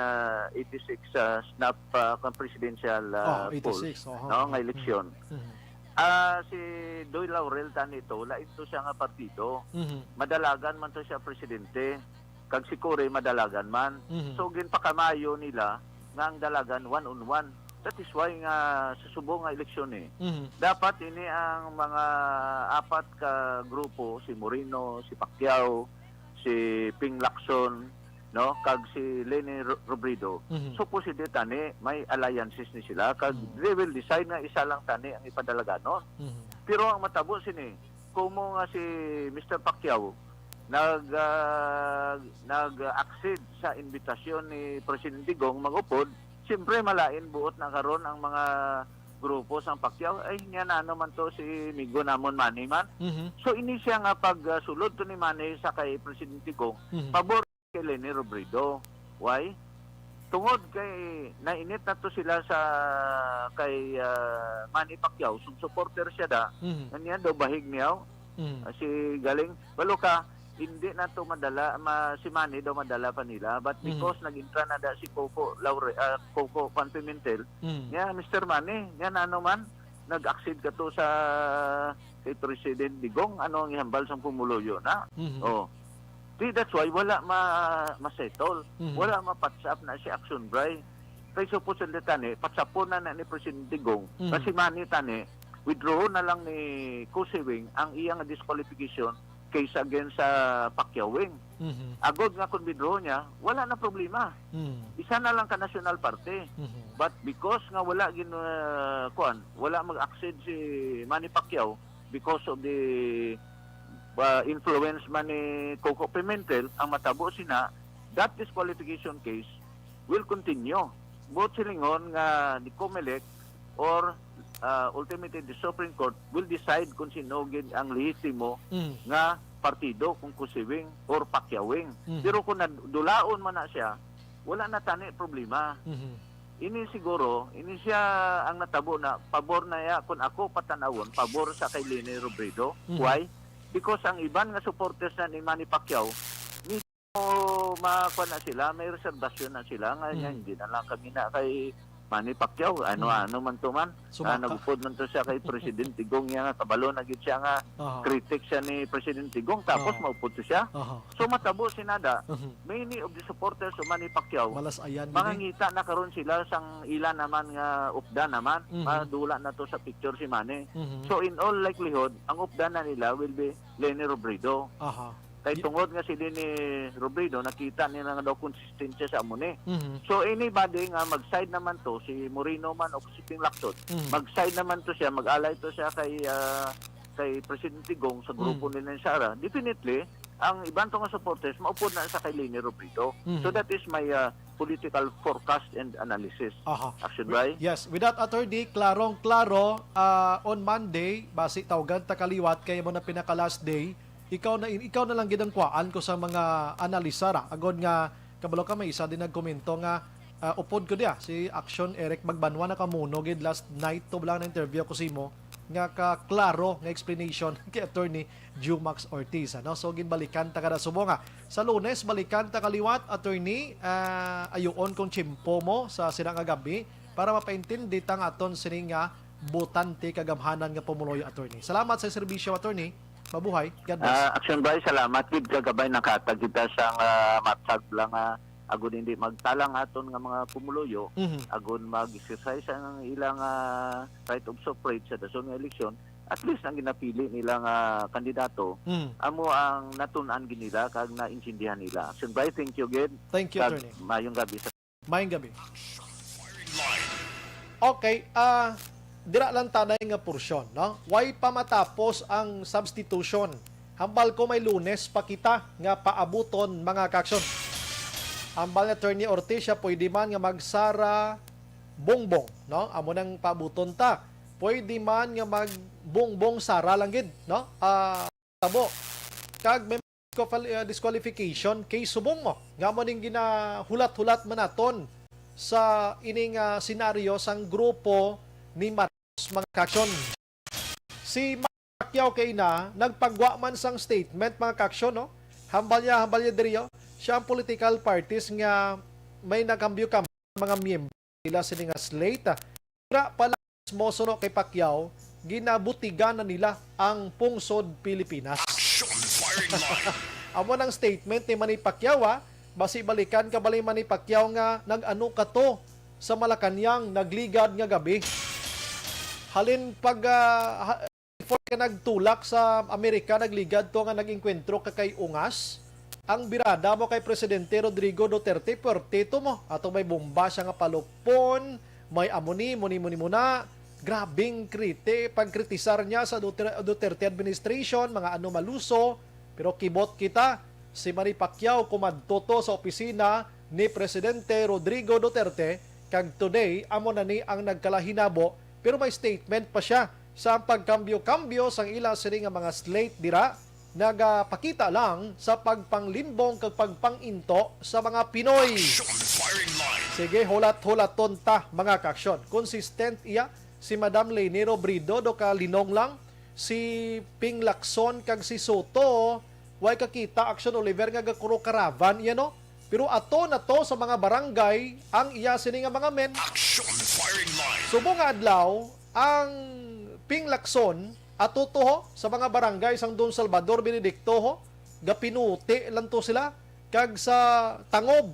eighty-six sa snap, ah, kang presidential, ah, Oh, eighty-six, polls, oho. no, nga eleksyon. Mhm. Ah, si Doy Laurel tani to, lain to siya nga partido. Mhm. Madalagan man to siya presidente, kag si Cory madalagan man. Mhm. So ginpakamayo nila nga ang dalagan one on one. That is why nga sa subong nga eleksyon eh, Mhm. dapat ini ang mga apat ka grupo, si Moreno, si Pacquiao, si Ping Lacson, no, kag si Leni Ro- Robredo. Mhm. So posible tani may alliances ni sila kag Mhm. they will decide nga isa lang tani ang ipadalaganon. Mhm. Pero ang matabo sini, kumo nga si Mister Pacquiao nag ah, nag-accede sa invitasyon ni Presidente Digong mag-upod, siyempre malain buot na karon ang mga grupo sang Pacquiao. Ay, niya na ano man to si migo namon Manny man. Mhm. So ini siya nga pagsulod to ni Manny sa kay Presidente Digong, Mhm. pabor kay Leni Robredo. Why? Tungod kay nainit na to sila sa kay ah, Manny Pacquiao, sub supporter siya da, Mhm. nga niya daw bahig niya, Mhm. ah, si galing, balo ka, hindi na to madala, ma, si Manny daw madala pa nila, but Mhm. because nag-intra na da si Coco Laure, ah, Coco Pan Pimentel, Mhm. niya, Mister Manny, niya na ano man, nag-accede ka to sa kay President Digong, ano ang ihambal sang pumuluyo na? Mhm. Oh. Di, that's why wala ma ma-settle. Mhm. Wala ma-patch up na si Action Bray. Kay supposedly tani, patsapon na, na ni President Digong, Mhm. na si Manny tani, withdraw na lang ni Cossy Wing ang iya nga disqualification case against sa Pacquiao Wing. Mhm. Agod nga kung withdraw niya, wala na problema. Mhm. Isa na lang ka national party. Mhm. But because nga wala gin uh, kuan, wala mag-accede si Manny Pacquiao because of the uh, influence man ni Coco Pimentel, ang matabo sina, that disqualification case will continue. Buot silingon nga the COMELEC or uh, ultimately the Supreme Court will decide kung sino gid ang lehitimo Mhm. nga partido, kung Cossy Wing or Pacquiao Wing. Mhm. Pero kung nadulaon man na siya, wala na tani problema. Mhm. Ini siguro, ini siya ang natabo na pabor na ya, kung ako patanawon, pabor sa kay Leni Robredo. Mhm. Why? Because ang iban nga supporters na ni Manny Pacquiao, medyo makuha na sila, may reservation na sila, nga Mhm. hindi na lang kami na kay Manny Pacquiao, ano-ano man to man. Sumaka. Ah, nagupod man to siya kay President Digong niya nga, kabalo na gid siya nga Aha. critic siya ni President Digong, tapos Aha. maupod to siya. Aha. So matabo sina da, Mhm. many of the supporters of Manny Pacquiao, Malas ayan gini. mangangita na karon sila sang ila naman nga updan naman, Mhm. madula na to sa picture si Manny. Mhm. So in all likelihood, ang updan na nila will be Leni Robredo. Aha. Kay Y- tungod nga si Leni Robredo, nakita nila nga daw konsistensya sa amo ni. Mhm. So anybody nga mag-side naman to, si Moreno man o si Ping Lacson, Mhm. mag-side naman to siya, mag-alay to siya kay ah, kay President Digong sa grupo Mhm. nila ni Sara, definitely ang iban to nga supporters maupod na sa kay Leni Robredo. Mhm. So that is my ah, political forecast and analysis. Aha. Action Bray? Yes, with that, attorney, klarong-klaro, ah, on Monday, basi tawgan ta kaliwat kay mo na pinaka last day. Ikaw na ikaw na lang gid ang kuhaan ko sa mga analisa ra. Agod nga kabalo ka, may isa din nagkomento nga, ah, upod ko diya, si Action Eric Magbanwa, nakamuno gid last night to lang na interview ko simo nga ka klaro nga explanation kay Attorney Jumax Ortiz, ano? So ginbalikan ta kada subong nga sa Lunes, balikan ta kaliwat, attorney, ah, ayuon kong tiyempo mo sa sina nga gabi para mapaintindi ta nga aton sini nga botante kagamhanan nga pumuloy, attorney. Salamat sa serbisyo, attorney. Mabuhay. God bless. Ah, Action Bray, salamat gid ka gabay nakatag kita sa ah, matag lang nga agon hindi magtalang aton nga mga pumuluyo, Mhm. agon mag-exercise ang ilang ah, right of suffrage sa dason nga eleksyon, at least ang ginapili nila nga kandidato, Mhm. amo ang natun-an gid nila kag naintindihan nila. Action Bray, thank you gid. Thank you, Kag attorney. Mayong gabi sa Maayong gabi. Okay, ah, dira lang tanay nga porsyon, no? Way pa matapos ang substitution. Hambal ko may Lunes pa kita nga paabuton, mga kaaksyon. Hambal ni Attorney Ortiz, siya pwede man nga mag-Sara Bongbong, no? Amo nang paabuton ta. pwede man nga magbungbong sara lang gid, no? Ah, tabo. Kag may disqual-, ah, disqualification kay subong mo nga mo ning ginahulat-hulat man naton sa ining, ah, senaryo sang grupo ni Marcos, mga ka-aksyon. Si Pacquiao kay na nagpagwa man sang statement, mga ka-aksyon, no? Hambal niya, hambal niya diri, oh. Siya ang political parties nga may nagkambyo-kambyo mga miyembro nila sini nga slate. Wala pala mismo suno kay Pacquiao, ginabutigan na nila ang pungsod Pilipinas. Action firing line. Amo nang statement ni Manny Pacquiao, ah. Basi balikan ka bali Manny Pacquiao nga nag-ano ka to sa Malacañang nagligad nga gabi. Halin pag, ah, ha-, before ka nagtulak sa Amerika, nagligad to nga nag-engkwentro ka kay Ungas. Ang birada mo kay Presidente Rodrigo Duterte, perti to mo. Ato may bomba siya nga palupon, may amo ni, muni, muni, muna. Grabing kriti, pagkritisar niya sa Duter-, Duterte administration, mga ano maluso. Pero kibot kita, si Manny Pacquiao kumadto to sa opisina ni Presidente Rodrigo Duterte, kag today, amo na ni ang nagkalahinabo, pero may statement pa siya sa pagkambyo-kambyo sang ila sini nga mga slate dira, nagapakita lang sa pagpanglimbong kag pagpanginto sa mga Pinoy. Action firing line. Sige, hulat-hulaton ta, mga ka-aksyon. Consistent iya si Madam Leni Robredo, do ka linong lang, si Ping Lacson kag si Soto, way kakita, Action Oliver, nga gakuro karaban iya, no? Pero ato na to sa mga barangay ang iya sini nga mga men. Action firing line. Subong nga adlaw, ang Ping Lacson ato to ho sa mga barangay sang Don Salvador Benedicto ho, gapinuti lang to sila, kag sa Tangob,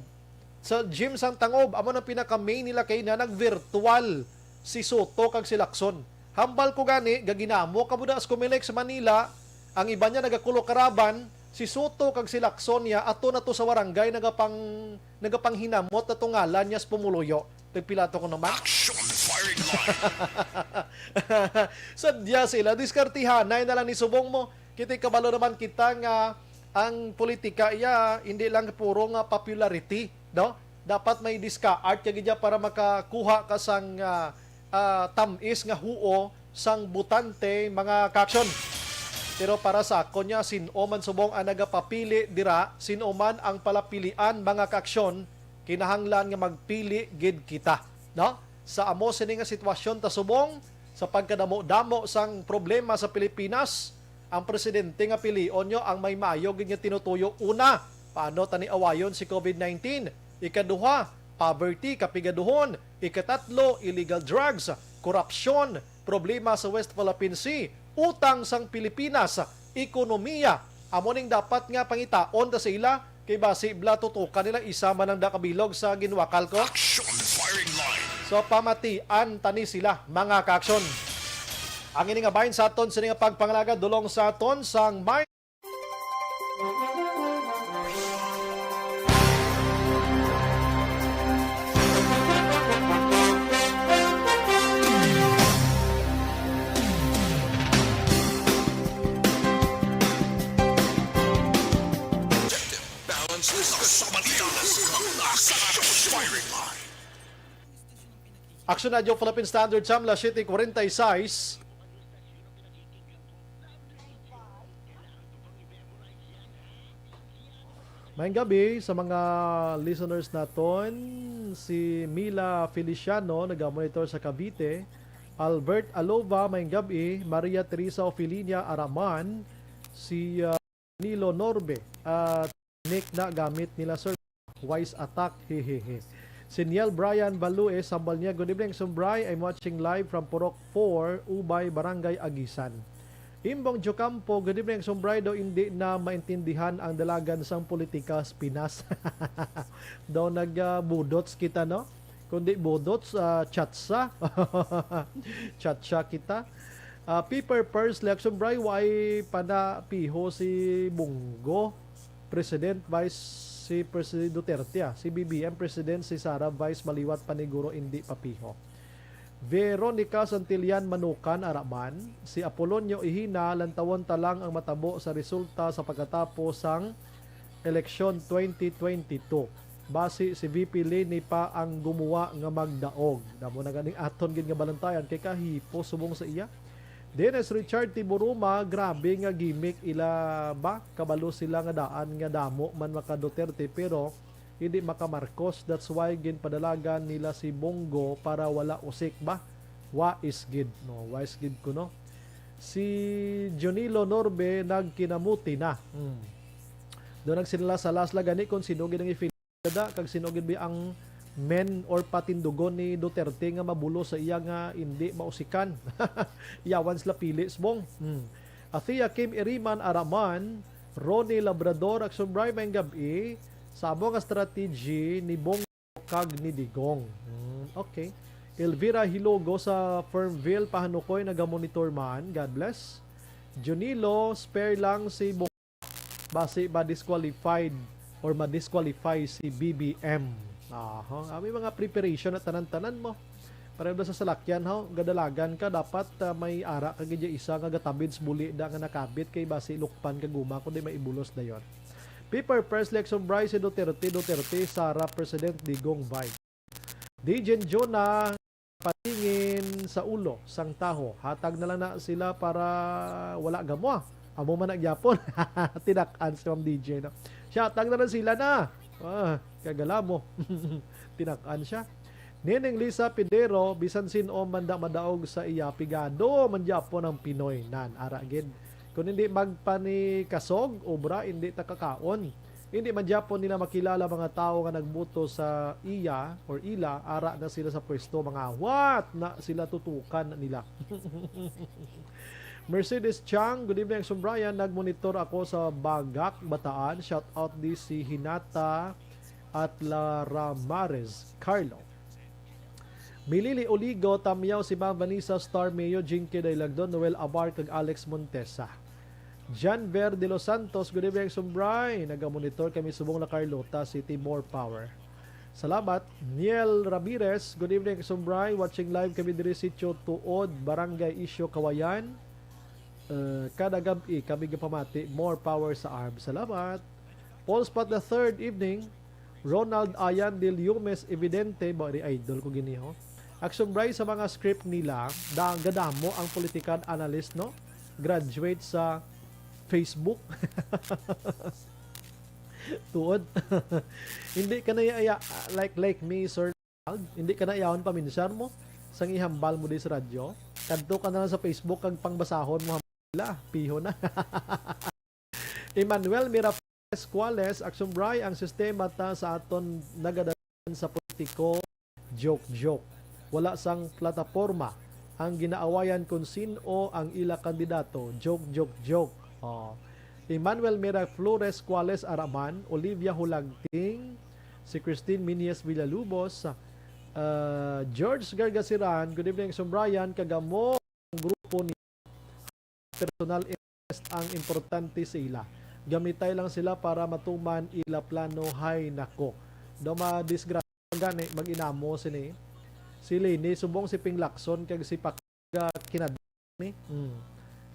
sa gym sang Tangob, amo nang pinaka-main nila kay na nag-virtual si Soto kag si Lacson. Hambal ko gani, gaginamo ka mo da sa Comelec sa Manila, ang iban niya nagakulo karaban, si Soto kag si Lacson niya, ato na to sa barangay, nagapang-, nagapanghinamot na to ngalan niya sa pumuluyo. Tagpila to ko naman? Action firing line. Sadya sila, diskartihanay na lang ni subong mo. Kita kabalo naman kita nga ang politika iya, hindi lang puro nga popularity, no? Dapat may diska-art ka gid ya para makakuha ka sang, ah, ah, tam-is nga huo sang botante, mga ka-aksyon. Pero para sa akon niya, sin-o man subong ang nagapapili dira, sin-o man ang palapilian, mga ka-aksyon, kinahanglan nga magpili gid kita, no? Sa amo sini nga sitwasyon ta subong sa pagkadamo-damo sang problema sa Pilipinas, ang presidente nga pilion nyo ang may maayo gid nga tinutuyo. Una, paano tani awayon si covid nineteen? Ikaduha, poverty, kapigaduhon. Ikatatlo, illegal drugs, korupsyon, problema sa West Philippine Sea, utang sang Pilipinas, ekonomiya. Amo ning dapat nga pangitaon ta sa ila, kay basi bala tutukan nila isa man ang da ka bilog sa ginwakal ko. Action firing line. So, pamatian tani sila, mga ka-aksyon. Ang ini nga bahin sa aton sini nga pagpangalaga, dulong sa aton sang may Action Radio Philippine Standard Time, alas siyete cuarenta y seis. Maayong gabi sa mga listeners naton. Si Mila Feliciano, naga-monitor sa Cavite. Albert Alova, maayong gabi. Maria Teresa Ofilinia Araman. Si, ah, Nilo Norbe, ah, technique na gamit nila, sir. Wise attack, hehehe. Si Niel Brian Balue, sambal niya, "Good evening, Sumbray. I'm watching live from Purok four, Ubay, Barangay Agisan." Imbong Jocampo, "Good evening, Sumbray. Daw hindi na maintindihan ang dalagan sang politika sa Pinas." Daw nag, ah, budots kita, no? Kundi budots, ah, chatsa. Chatsa kita. Ah, Piper Purse, Leaction Bray, why pa na piho si Bunggo? President, Vice, si President Duterte, ah. Si B B M President, si Sara Vice, maliwat paniguro, hindi pa piho. Veronica Santillan Manukan, Araman, si Apolonio Ihina, lantawon ta lang ang matabo sa resulta sa pagkatapos sang eleksyon twenty twenty-two. Basi si V P Leni pa ang gumuwa nga magdaog. Damo na ganing aton gid nga balantayan kay kahipo subong sa iya. Dennis Richard Tiburuma, grabe nga gimmick ila ba? Kabalo sila nga daan nga damo man maka Duterte pero hindi maka Marcos. That's why ginpadalagan nila si Bongo para wala usik ba? Wais gid, no? Wais gid ko, no? Si Junilo Norbe nagkinamuti na. Hmm. Doon nagsinlas-salas la gani kung sino gid ang i-feel da, kag sino gid ba ang men or patindugon ni Duterte nga mabulos sa iya nga indi mausikan. Yawan sila pili, subong. Hmm. Athea Kim Iriman Araman, Ronnie Labrador, Action Bri, maayong gab-i. Sa amo nga strategy ni Bong kag ni Digong. Hmm, okay. Elvira Hilogo sa Fernville, Pahanukoy, nagamonitor man. God bless. Junilo, spare lang si Bong, basi ba disqualified or ma-disqualify si B B M? Aha, ah, may mga preparation na tanan-tanan mo. Pareho na sa salakyan, ho, gadalagan ka, dapat, ah, may ara ka gid isa nga gatabid sa buli da nga nakabit kay basi lukpan ka guma kundi may ibulos dayon. Paper Press, Lexon Bryce, Duterte, Duterte, Sara, President, Digong, Vice. Dijen Jonah, patingin sa ulo sang taho. Hatag na lang na sila para wala gamwa. Amo man na gyapon. Tinak-an si Ma'am D J, no? Siya, hatag na lang sila na. Ah, kagala mo. Tinak-an siya. Nining Lisa Pidero, bisan sin-o man da madaog sa iya, pigado man gyapon ang Pinoy. Nan, ara gid. Kung hindi magpanikasog, obra, hindi ta kakaon. Hindi man gyapon nila makilala mga tawo nga nagboto sa iya or ila, ara na sila sa pwesto, mga what na sila tutukan nila. Mercedes Chang, good evening, Action Brian. Nagmonitor ako sa Bagak, Bataan. Shout out di si Hinata at Lara Mares Carlo. Milili Oligo, Tamyaw, si Ma'am Vanessa Star, Mayo, Jinky Daylagdon, Noel Abar, kag Alex Montesa. Janver De Los Santos, good evening, Sumbray. Nagamonitor kami subong La Carlota City, more power. Salamat. Niel Ramirez, good evening, Sumbray. Watching live kami diri, Sitio Tuod, Barangay Isyo, Kawayan. Uh, kada gab-i kami gapamati, more power sa arm. Salamat. Paul Spot the third evening, Ronald Ayan Del Yumes, evidente, ba, ri idol ko gini, ho. Action Bray, sa mga script nila, da, gadamo ang political analyst, no? Graduate sa Facebook. Tuod. Hindi ka na iya, like, like me, sir. Hindi ka na iyawon paminsar mo. Sang ihambal mo di sa radyo. Kadto ka na lang sa Facebook kag pangbasahon mo, hambal nila. Piho na. Emmanuel Miraflores Cuales, Action Bray, ang sistema ta sa aton nagadalan sa politiko, joke, joke. Wala sang plataporma ang ginaawayan kung sin-o ang ila kandidato. Joke, joke, joke. Oh. Emmanuel Miraflores Cuales Araman, Olivia Hulagting, si Christine Minyes Villalubos, uh, George Gargasiran, good evening, Action Brian, kagamo ang grupo ni personal interest ang importante sa ila. Gamitay lang sila para matuman ila plano. Hay nako. Daw madisgrasya gani mag-inamo sini. Si Leni, subong si Ping Lacson, kag si Pakiga kinad-, ni. Hmm.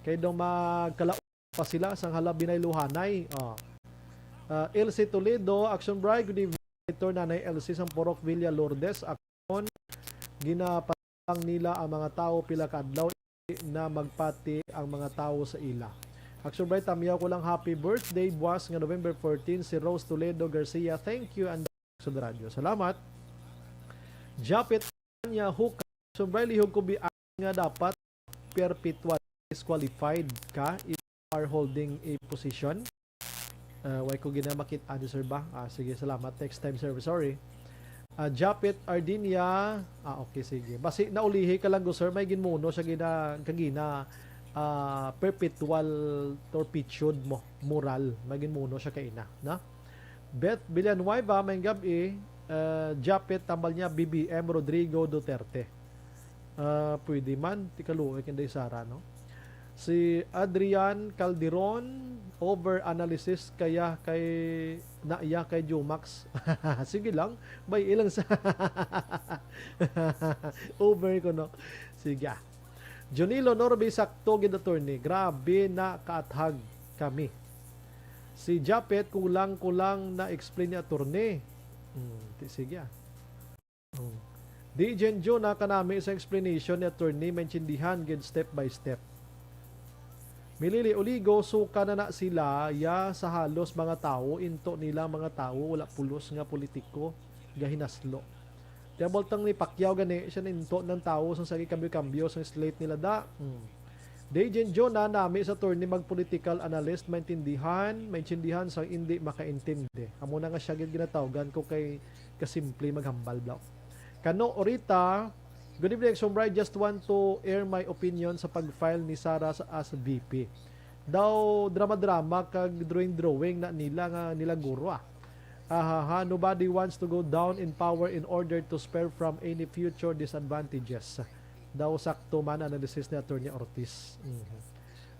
Kay daw magkalaog pa sila sang hala binay luhanay. Oh. Ah, Elsie Toledo, Action Bray, good evening. Nanay Elsie sang Purok Villa Lourdes, Action, ginapa- lang nila ang mga tawo pila ka adlaw, indi na magpati ang mga tawo sa ila. Action Bright, tamyaw ko lang, happy birthday buwas nga November fourteen, si Rose Toledo Garcia. Thank you, and sa radyo. Salamat. Japet niya, Huka. Action Bright, lihog ko bi nga dapat perpetual disqualified ka if you are holding a position. Ah, way ko ginamakit-an, sir, ba? Ah, sige, salamat. Next time, sir. Sorry. Ah, Japet Ardinia. Ah, okay, sige. Basi naulihi ka lang go, sir. May ginmuno siya gina-, kagina, ah, perpetual turpitude mo, moral. May ginmuno siya kaina, na? Beth Villanueva, may gab-i, ah, Japet, tambal niya, B B M Rodrigo Duterte. Ah, pwede man, ti kaluoy kay Inday Sara, no? Si Adrian Calderon, over analysis kaya kay, na iya kay Jumax. Sige lang, may ilang sa over ko, no? Sige, ah. Junilo Norby, sakto gid, attorney. Grabe na kaathag kami. Si Japet, kulang-kulang na explain ni attorney. Hmm, ti-, sige, ah. Hmm. Di, Jen Jo, na kanami sa explanation ni attorney, maintindihan gid step by step. Milili Oligo, suka na na sila, ya, sa halos mga tawo, into nila mga tawo, wala pulos nga politiko, gahinaslo. Kaya bultang ni Pacquiao gani, siya ninto ng tawo, sang sagi kambyo-kambyo, sang slate nila da. Hmm. Di, Jen Jo, na nami sa attorney mag-political analyst, maintindihan, maintindihan sa hindi makaintindi. Amo na nga siya gid ginatawgan ko kay kasimple maghambal, bro. Kano Orita, good evening, Action Bri. Just want to air my opinion sa pag-file ni Sara sa, as V P. Daw drama-drama kag drawing-drawing na nila nga nila guro, ah. Ahaha, nobody wants to go down in power in order to spare from any future disadvantages. Daw sakto man analysis ni Attorney Ortiz. Mhm.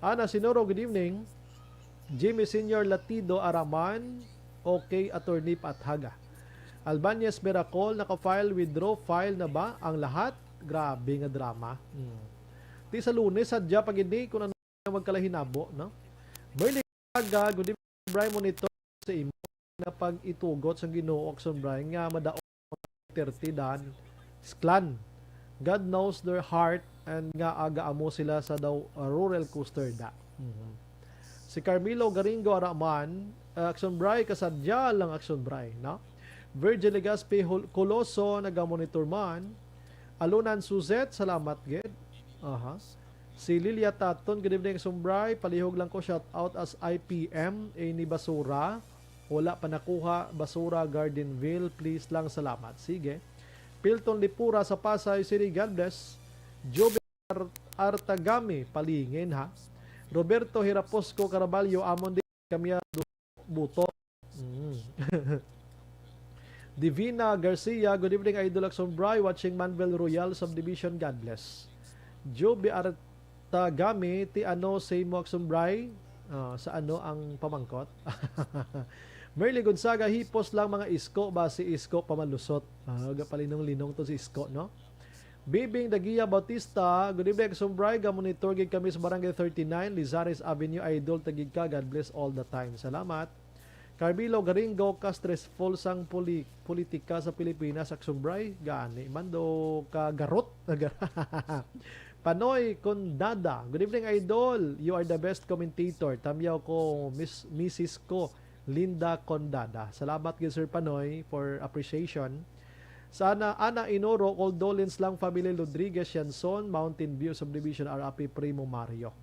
Ana Sinoro, good evening. Jimmy Senior Latido Araman, okay, Attorney Pathaga. Albanez Miracle, naka-file, withdraw, file na ba ang lahat? Grabe nga drama. Hmm. Ti sa Lunes, sadya pa gid ni kung ano ang magkalahinabo, no? Merly Aga, good evening, Bri, monitor sa imo na pag-itugot sa Ginoo, Action Bri, nga madaog thirty dan clan. God knows their heart and nga aga amo sila sa daw, uh, roller coaster da. Mhm. Si Carmelo Garingo Araman, uh, Action Bri, kasadya lang, Action Bri, no? Virgil Legaspi Hol-, Coloso, nagamonitor man. Alunan Suzette, salamat gid. Aha. Si Lilia Taton, good evening, Action Bri. Palihog lang ko, shout out as I P M, eh, ni basura. Wala pa nakuha, basura, Gardenville. Please lang, salamat. Sige. Pilton Lipura sa Pasay City, God bless. Joven Ar-, Artagami, palingin, ha. Roberto Hiraposco Caraballo, amon di kami, ah, du-, buto. Mm. Divina Garcia, good evening, Idol Action Bri, watching Manvel Royal Subdivision, God bless. Joby Artagami, ti ano say mo, Action Bri? Ah, sa ano ang pamangkot? Merly Gonzaga, hipos lang mga isko ba si isko pamalusot? Ah, gapalinong-linong to si isko, no? Bibing Dagia Bautista, good evening, Action Bri. Ga-monitor gid kami sa Barangay thirty-nine, Lizares Avenue. Idol ta gid ka. God bless all the time. Salamat. Carmelo Garingo, ka stressful sang poli-, politika sa Pilipinas, Action Bri. Gani man do ka garot. Panoy Condada, good evening, Idol. You are the best commentator. Tamyaw ko, Miss, Missus ko, Linda Condada. Salamat gid, Sir Panoy, for appreciation. Sana, Ana Inoro, condolence lang family Rodriguez, Yanson, Mountain View Subdivision, R I P Primo Mario.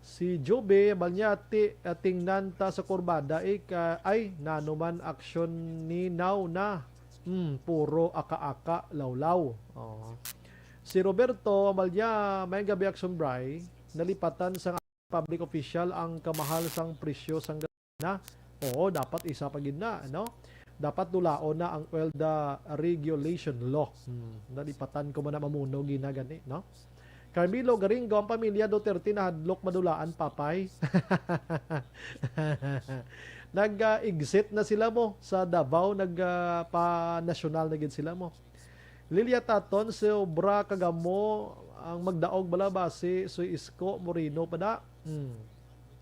Si Joby Balyati, ah, tingnan ta sa kurbada, eh, ka, ay, nano man aksyon ni now na. Hmm, puro aka-aka, lawlaw. Oh. Si Roberto Amalya, may gabi, Action Bri, nalipatan sa public official ang kamahal sang presyo sang na. Oo, dapat isa pa gid na, no? Dapat dulaon na ang OELDA regulation law. Hmm, nalipatan ko man na mamuno gina gani, no? Carmelo Garingo, ang pamilya Duterte nahadlok madulaan, papay. Nag-exit na sila mo sa Davao, nag, ah, pa-nasyonal na gid sila mo. Lilia Taton, sobra kagamo ang magdaog bala basi si Isko Moreno pa da. Hmm.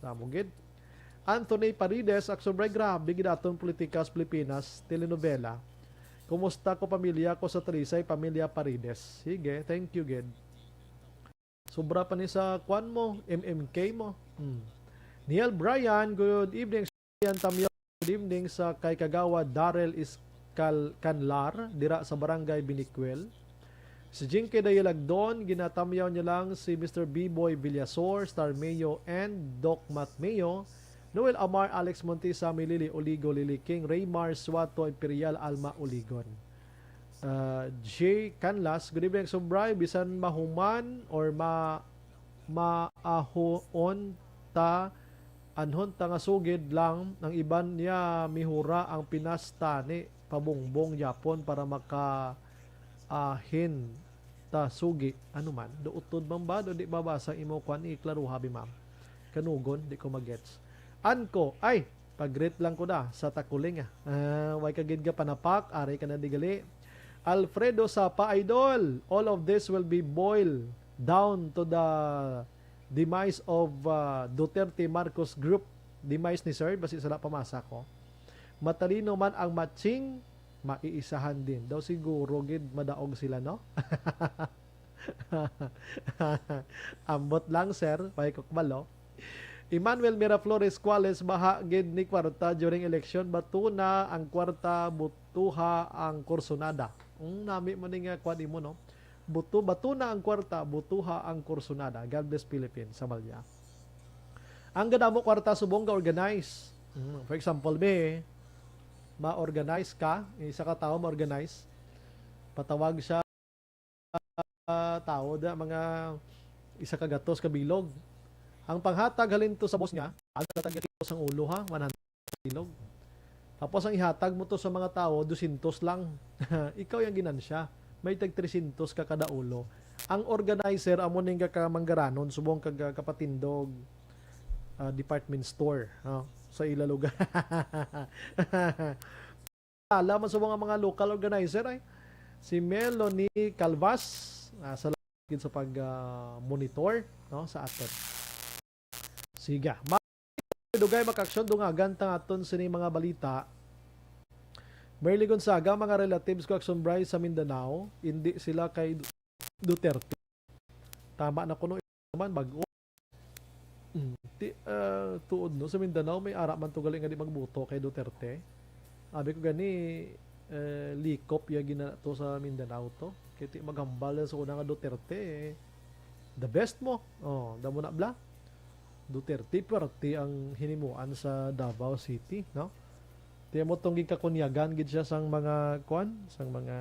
Sa mo gid. Anthony Parides, Action Bri, grabe gid aton politika sa Pilipinas, telenovela. Kumusta ko pamilya ko sa Talisay, pamilya Parides? Sige, thank you gid. Sobra pa ni sa kwan mo, M M K mo. Hmm. Niel Bryan, good evening. Yan, Tamyo, good evening sa kay Kagawad Darrell Iscal-, Canlar, dira sa Barangay Binicuel. Si Jinky Dayalagdon, ginatamyaw niya lang si Mister B-Boy Villasor, Star Mayo, and Doc Matt Mayo, Noel Amar, Alex Montisa, Milili Oligo, Lily King, Raymar Suato, Imperial, Alma Oligon. Ah, J Canlas, good evening, Action Bri. Bisan mahuman or ma-, maahuon ta, anhon ta nga sugid lang ang iban niya mihura ang Pinas tani pabungbong yapon para maka-, ahin ta sugi. Ano man, do utod man ba, do di mabasa imo kwan, iklaruha bi, ma'am. Kanugon, di ko magets. Anko, ay, pag-greet lang ko da sa Takuling, ah. Ah, way ka gid nga panapak, ari ka na di gali. Alfredo Sapa, Idol, all of this will be boiled down to the demise of, uh, Duterte Marcos group. Demise ni Sir, basi sala pamasa ko. Matalino man ang matching, maiisahan din. Daw siguro gid madaog sila, no? Ambot lang, sir. May kukbalo. Emmanuel Miraflores Cuales, baha gid ni kwarta during election. Bato na ang kwarta, butuha ang kursunada. Ang nami mo ni nga kwan imo, no? Buto, bato na ang kwarta, butuha ang kursunada. God bless Philippines, sa Malya. Ang gadamo kwarta subong ga-organize. Mm, for example, me, ma-organize ka, isa ka tawo ma-organize, patawag siya, ah, tawo da, mga isa ka gatos ka bilog. Ang panghatag halin to sa boss niya, ang tatag niya sa ulo, ha, one hundred bilog. Tapos ang ihatag mo to sa mga tawo, dosyentos lang. Ikaw yung ginansya. May tag tresyentos ka kada ulo. Ang organizer, amo ning ka-, kamanggaranon, subong kag, ah, kapatindog, ah, department store, no? Sa ila lugar. Alam man sa mga, mga local organizer ay si Melanie Calvas, ah, salamat gid sa pag, ah, monitor, no, sa aton. Siga. Ma-, dugay makaaksyon, dungagan ta aton sini mga balita. Merly Gonzaga, mga relatives ko aksumbray sa Mindanao, hindi sila kay Du-, Duterte. Tama na kuno man, bag-o. Mm, ti-, ah, tuod, no, sa Mindanao, may ara man to gali nga di magboto kay Duterte. Abi ko gani, eh, likop ya gina to sa Mindanao to. Kay ti maghambal sa una nga Duterte, eh, the best mo. Oh, damo na bla. Duterte, pwerte ang hinimuan sa Davao City, no? Ti amo tong gikakunyagan gid siya sang mga, kuan, sang mga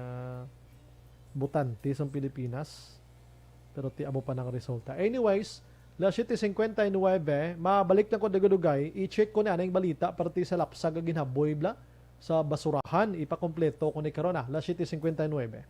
botante sang Pilipinas. Pero ti amo pa nang resulta. Anyways, las siete cincuenta y nueve, mabalik na ko dugay-dugay, i-check ko ni aning balita parte sa lapsag nga ginhaboy bla sa basurahan, ipakompleto ko ni karon, ah, las siete cincuenta y nueve.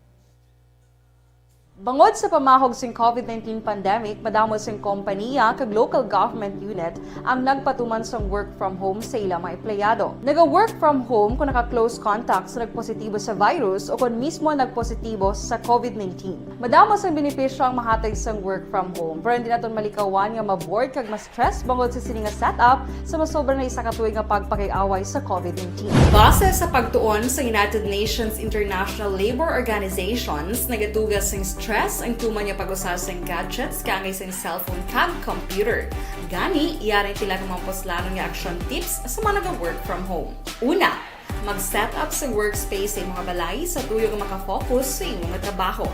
Bangod sa pamahog sing COVID nineteen pandemic, madamo sing kompaniya kag local government unit ang nagpatuman sang work from home sa ila mga empleyado. Naga-work from home kon naka-close contact sa nagpositibo sa virus o kon mismo nagpositibo sa COVID nineteen. Madamo sang benepisyo ang mahatag sang work from home, pero hindi naton malikawan nga ma-bored kag ma-stress bangod sa sini nga setup sa masobra na isa ka tuig nga pagpakig-away sa COVID nineteen. Base sa pagtuon sa United Nations International Labor Organizations, nagatuga sing stress ang tuman nga pag-usa sing gadgets kaangay sing cellphone kag computer. Gani, yari ang pila ka mga puslanon nga action tips sa mga naga-work from home. Una, mag-set up sa workspace sa imong balay sa tuyo nga makafocus sa imong trabaho.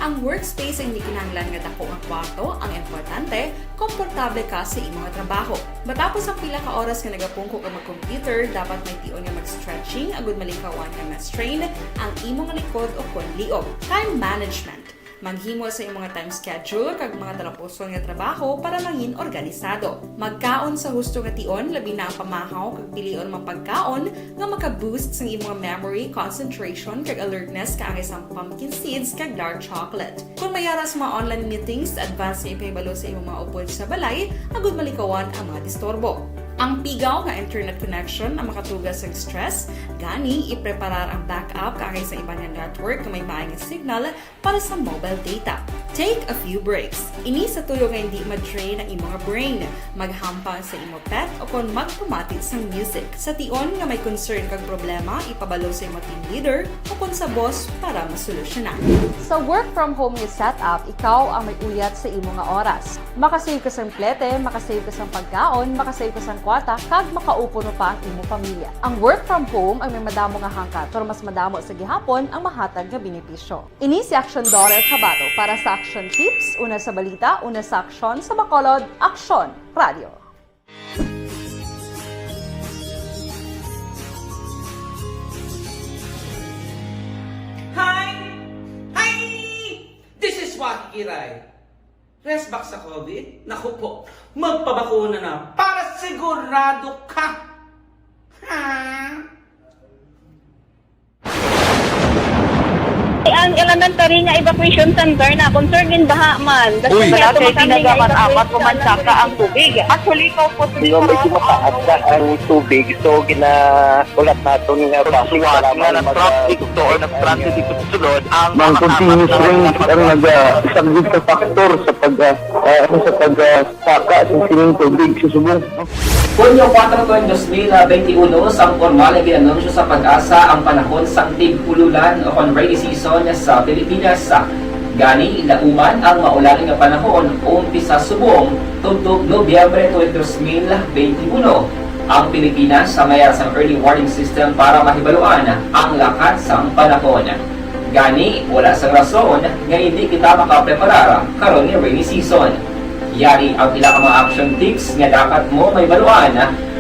Ang workspace ay hindi kinahanglan nga dako nga kwarto, ang importante, komportable ka sa imong trabaho. Matapos ang pila ka oras nga nagapungko ka mag-computer, dapat may tion nga mag-stretching agud malikawan nga ma-strain ang imong likod o kon liog. Time management. Maghimo sa imong time schedule kag mga talapuson nga trabaho para mangin organisado. Magkaon sa husto nga tion, labi na ang pamahaw kag pilion mga pagkaon nga maka-boost sang imong memory, concentration, kag alertness kaangay sang pumpkin seeds kag dark chocolate. Kon may ara sa mga online meetings, advance nga ipahibalo sa imong mga upod sa balay agud malikawan ang mga disturbo. Ang pigaw nga internet connection ang makatuga sang stress, gani ipreparar ang backup kaangay sa iban nga network nga may maayong signal para sa mobile data. Take a few breaks. Ini sa tuyo nga hindi ma-drain ang imong brain. Maghampang sa imo pet o kon magpamati sang music. Sa tion nga may concern kag problema, ipabalo sa imo team leader o kon sa boss para masolusyonan. Sa work from home nga setup, ikaw ang may uyat sa imo nga oras. Makasave ka sang plete, makasave ka sang pagkaon, makasave ka sang kwarta, kag makaupo pa ang imo pamilya. Ang work from home ay may madamo nga hangkat, pero mas madamo sa gihapon ang mahatag nga benepisyo. Ini si Aksyon Daughter Kabato para sa Aksyon Tips, una sa balita, una sa aksyon, sa Bacolod, Aksyon Radio. Hi! Hi! This is Waki Kiray. Rest back sa COVID? Naku po, magpabakuna na para sigurado ka! Ha? Ang elementary nga evacuation center na concerned din baha man. Uy, wala kay tinaga man apat ko man saka ang tubig. Actually, ikaw po sa Sino may mataas na ang tubig, so ginaulat naton nga basi para nga nag-traffic to or nag-transit dito sa sulod ang mga continuous rain ang naga-subject sa factor sa pag ah, ah, sa pag ah, saka sa sining tubig sa subong. Hunyo kuwatro tuig dos mil benti uno, sang pormal nga gin-anunsyo sa PAGASA ang panahon sang tig-ululan o kon rainy season sa Pilipinas. Gani, lauman ang maulan nga panahon umpisa subong tubtob Nobyembre tuig dos mil benti uno. Ang Pilipinas may ara sang early warning system para mahibaluan ang lakat sang panahon. Gani, wala sang rason nga hindi kita makapreparar karon nga rainy season. Yari ang pila ka mga action tips nga dapat mo mahibaluan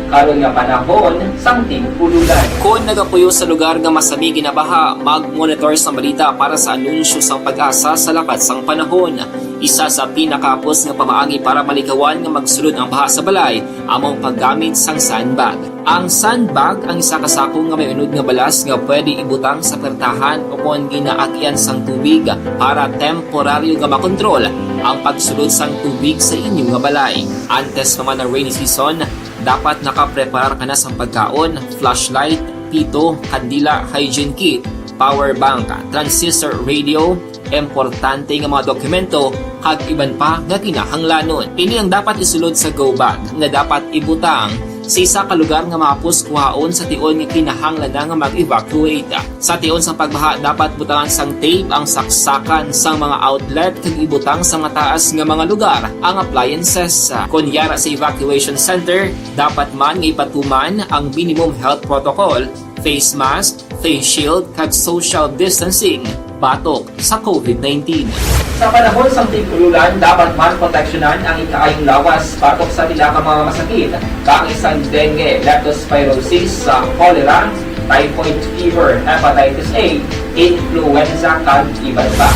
karon nga panahon sang tig-ululan. Kon nagapuyo sa lugar nga masami ginabaha, mag-monitor sang balita para sa anunsyo sang PAGASA sa lakat sang panahon. Isa sa pinakahapos nga pamaagi para malikawan nga magsulod ang baha sa balay amo ang paggamit sang sandbag. Ang sandbag ang isa ka sako nga may unod nga balas nga pwede ibutang sa pertahan o kon ginaagian sang tubig para temporaryo nga makontrol ang pagsulod sang tubig sa inyo nga balay. Antes pa man ang rainy season, dapat nakapreparar ka na sang pagkaon, flashlight, pito, kandila, hygiene kit, power bank, transistor radio, importante nga mga dokumento, kag iban pa nga kinahanglanon. Ini ang dapat isulod sa go bag nga dapat ibutang sa isa ka lugar nga mahapos kuhaon sa tion nga kinahanglan na nga mag-evacuate. Sa tion sa pagbaha, dapat butangan sang tape ang saksakan sang mga outlet kag ibutang sa mataas nga mga lugar ang appliances. Kon yara sa evacuation center, dapat man nga ipatuman ang minimum health protocol, face mask, face shield, kag social distancing batok sa COVID nineteen. Sa panahon sang tig-ululan, dapat man proteksyonan ang ikaayong lawas batok sa pila ka mga masakit, kaangay sang dengue, leptospirosis, sa cholera, typhoid fever, hepatitis A, influenza, kag iban pa.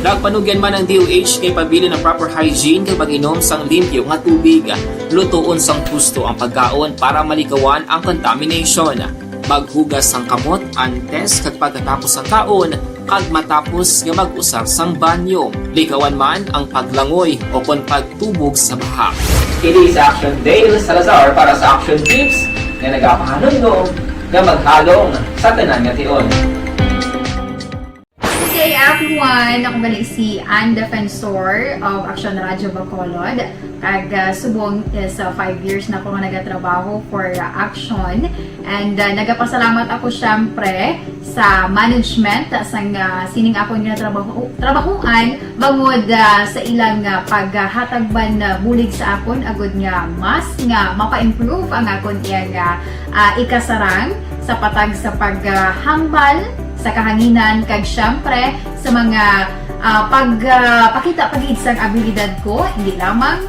Nagpanugyan man ang D O H nga ipabilin ang proper hygiene kag pag-inom sang limpyo nga tubig. Lutoon sang husto ang pagkaon para malikawan ang contamination. Maghugas sang kamot antes kag pagkatapos sang kaon, kag matapos nga mag-usar sang banyo. Likawan man ang paglangoy o kon pagtubog sa baha. Kini si Action Dale Salazar para sa Action Tips nga nagapahanumdom nga maghalong sa tanan nga tion. Good day, everyone! Ako gali si Ann Defensor of Action Radyo Bacolod. Kag, ah, subong is, ah, five years na ako nga nagatrabaho for, ah, Action. And, ah, nagapasalamat ako, syempre, sa management sang, ah, sining akon nga trabaho, trabahuan, bangod, ah, sa ilang, ah, paghatag man, ah, bulig sa akon, agud nga mas nga mapa-improve ang akon iyang, ah, ah, ikasarang sa patag sa paghambal sa kahanginan, kag, syempre, sa mga, ah, pag, ah, pakita pa gid sang abilidad ko, hindi lamang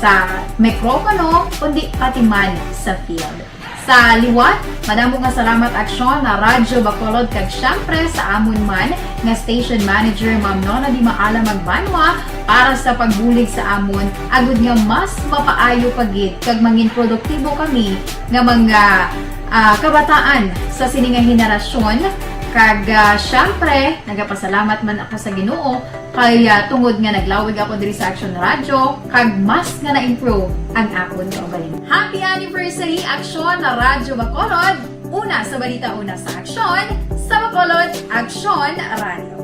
sa mikropono, kundi pati man sa field. Sa liwat, madamo nga salamat, Aksyon, na Radyo Bacolod, kag, syempre, sa amon man nga station manager, Ma'am Nona Di Maala Magbanwa, para sa pagbulig sa amon, agud nga mas mapaayo pa gid kag mangin produktibo kami nga mga, ah, kabataan sa sini nga henerasyon. Kag, ah, syempre, nagapasalamat man ako sa Ginoo kay, ah, tungod nga naglawig ako diri sa Action Radio, kag mas nga na-improve ang akon kaugalingon. Happy anniversary, Action Radio Bacolod! Una sa balita, una sa aksyon, sa Bacolod, Action Radio.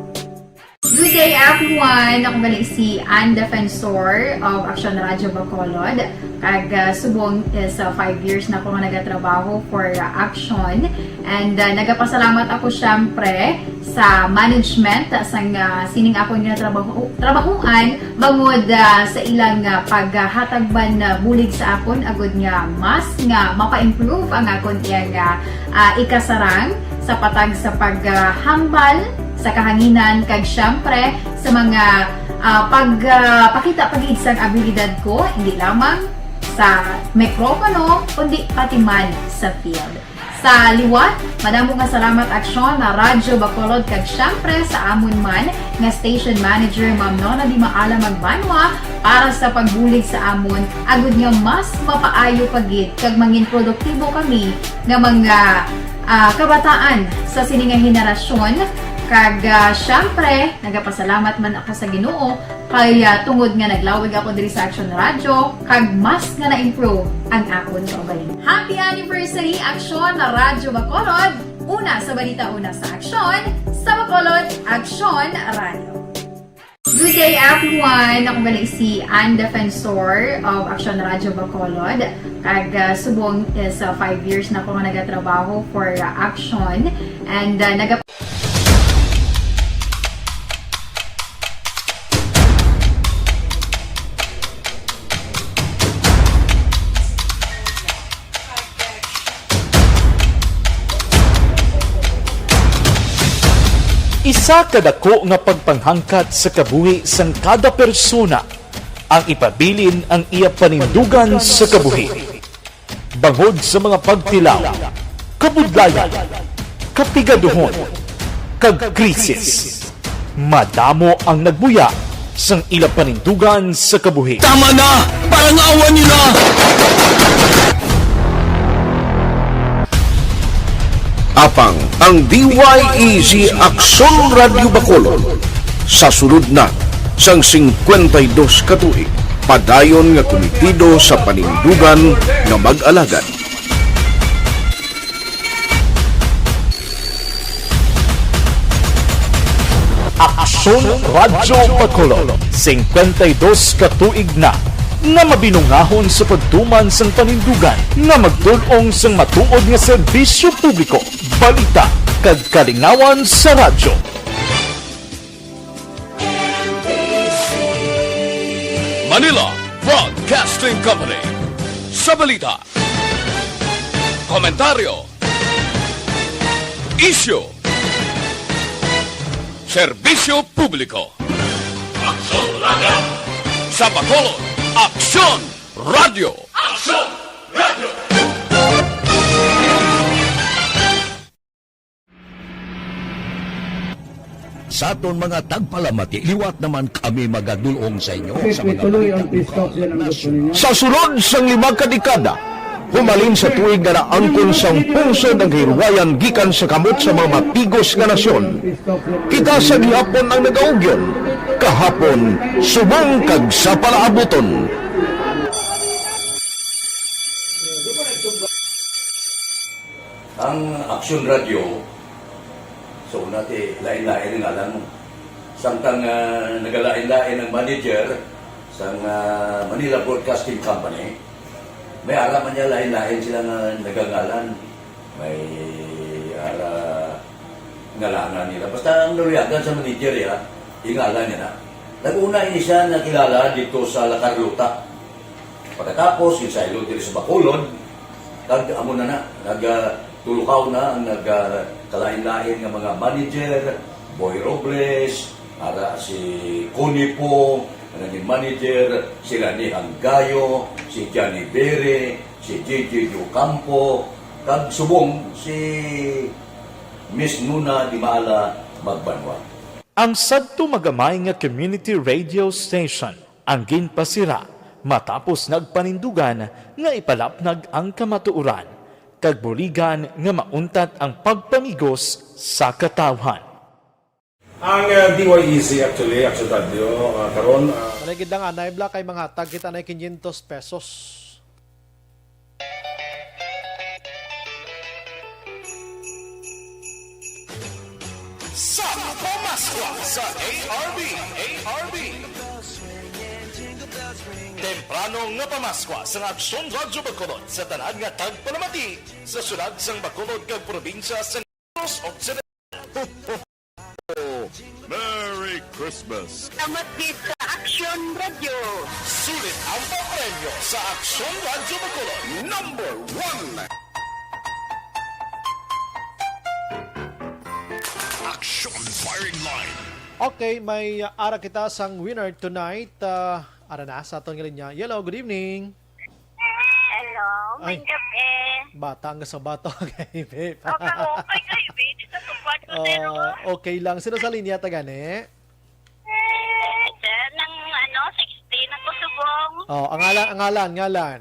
Good day, everyone! Ako gali si Ann Defensor of Action Radio Bacolod. Kag, ah, subong is, ah, five years na ako nga nagatrabaho for, ah, Action. And, ah, nagapasalamat ako, syempre, sa management sang, ah, sining akon nga trabaho, trabahuan, bangod, ah, sa ilang, ah, paghatag man, ah, bulig sa akon, agud nga mas nga mapa-improve ang akon iyang, ah, ah, ikasarang sa patag sa paghambal sa kahanginan, kag, syempre, sa mga, ah, pag, ah, pakita pa gid sang abilidad ko, hindi lamang sa mikropono, kundi pati man sa field. Sa liwat, madamo nga salamat, Aksyon, na Radyo Bacolod, kag, syempre, sa amon man nga station manager, Ma'am Nona Di Maala Magbanwa, para sa pagbulig sa amon, agud nga mas mapaayo pa gid kag mangin produktibo kami nga mga, ah, kabataan sa sini nga henerasyon. Kag, ah, syempre, nagapasalamat man ako sa Ginoo kay, ah, tungod nga naglawig ako diri sa Action Radio, kag mas nga na-improve ang akon kaugalingon. Happy anniversary, Action Radyo Bacolod! Una sa balita, una sa aksyon, sa Bacolod, Action Radio. Good Hey everyone! Ako bala si Ann Defensor of Action Radio Bacolod. Kag ah, subong is ah, five years na ako nga nagatrabaho for ah, Action. And ah, naga Isa ka dako nga pagpanghangkat sa kabuhi sang kada persona ang ipabilin ang iya panindugan sa kabuhi. Bangod sa mga pagtilaw, kabudlayan, kapigaduhon, kag krisis, madamo ang nagbuya sang ila panindugan sa kabuhi. Tama na! Parang awa nila! Apang ang D Y E Z Aksyon Radyo Bacolod sa sulod na sang singkwenta y dos ka tuig, padayon nga kumitido sa panindugan nga mag-alagad. Aksyon Radyo Bacolod, singkwenta y dos ka tuig na nga mabinungahon sa pagtuman sang panindugan nga magtul-ong sang matuod nga serbisyo publiko, balita, kag kalingawan sa radyo. Manila Broadcasting Company. Sa balita, komentaryo, isyu, serbisyo publiko. Aksyon Radyo. Sa Bacolod, Aksyon Radyo. Aksyon Radyo. Sa aton mga tagpalamati, liwat naman kami magadul-ong sa inyo sa mga balita lokal, nasyonal. Sa sulod sang lima ka dekada, humalin sa tuig nga naangkon sang pungsod ang kahirwayan gikan sa kamot sa mga matigos nga nasyon, kita sa gihapon ang nagaugyon, kahapon, subong kag sa palaabuton. Ang Aksyon Radyo, sa una ti lain-lain ang ngalan mo. Samtang ah, nagalain-lain ang manager sang ah, Manila Broadcasting Company, may ara man niya lain-lain sila nga nagangalan. May ara ngalanan nila. Basta ang naluyagan sa manager ya, ingalan niya na. Nag-una ini siya nakilala dito sa La Carlota. Pagkatapos, ginsaylo diri sa Bacolod, kag amo na na, nagtulukaw na ang nagkalain-lain nga mga manager, Boy Robles, ara si Connie Pong, ang naging manager, si Rani Hanggayo, si Johnny Bere, si J J Ocampo, kag subong si Miss Nuna Dimala Magbanwa. Ang sadto magamay nga community radio station ang ginpasira matapos nagpanindugan nga ipalapnag ang kamatuoran kag buligan nga mauntat ang pagpamigos sa katawhan. Ang uh, D Y E C actually, Action Radio, uh, karon uh, Malay gid lang anay bla kay manghatag kita na quinientos pesos. Sa Pamaskwa sa A R B, A R B. Temprano nga Pamaskwa sa Aksyon Radyo Bacolod sa tanan nga tagpalamati sa syudad sang Bacolod kag probinsya sa Negros Occidental. Merry Christmas! Salamat gid sa Aksyon Radyo. Sulit ang papremyo sa Aksyon Radyo Bacolod. Number one! Aksyon Firing Line. Okay, may uh, ara kita sang winner tonight. Uh, ara na sa aton nga linya. Hello, good evening. Hello, Ay. Maayong gabi. Bata nga sa bato, gabi. Okay, okay, baby. Dito sa kwarto, pero Ah, okay lang. Sino sa linya, tagane? Eh, sir, nang ano, sixteen ako subong. Oh, ang ngalan, ang ngalan, ngalan.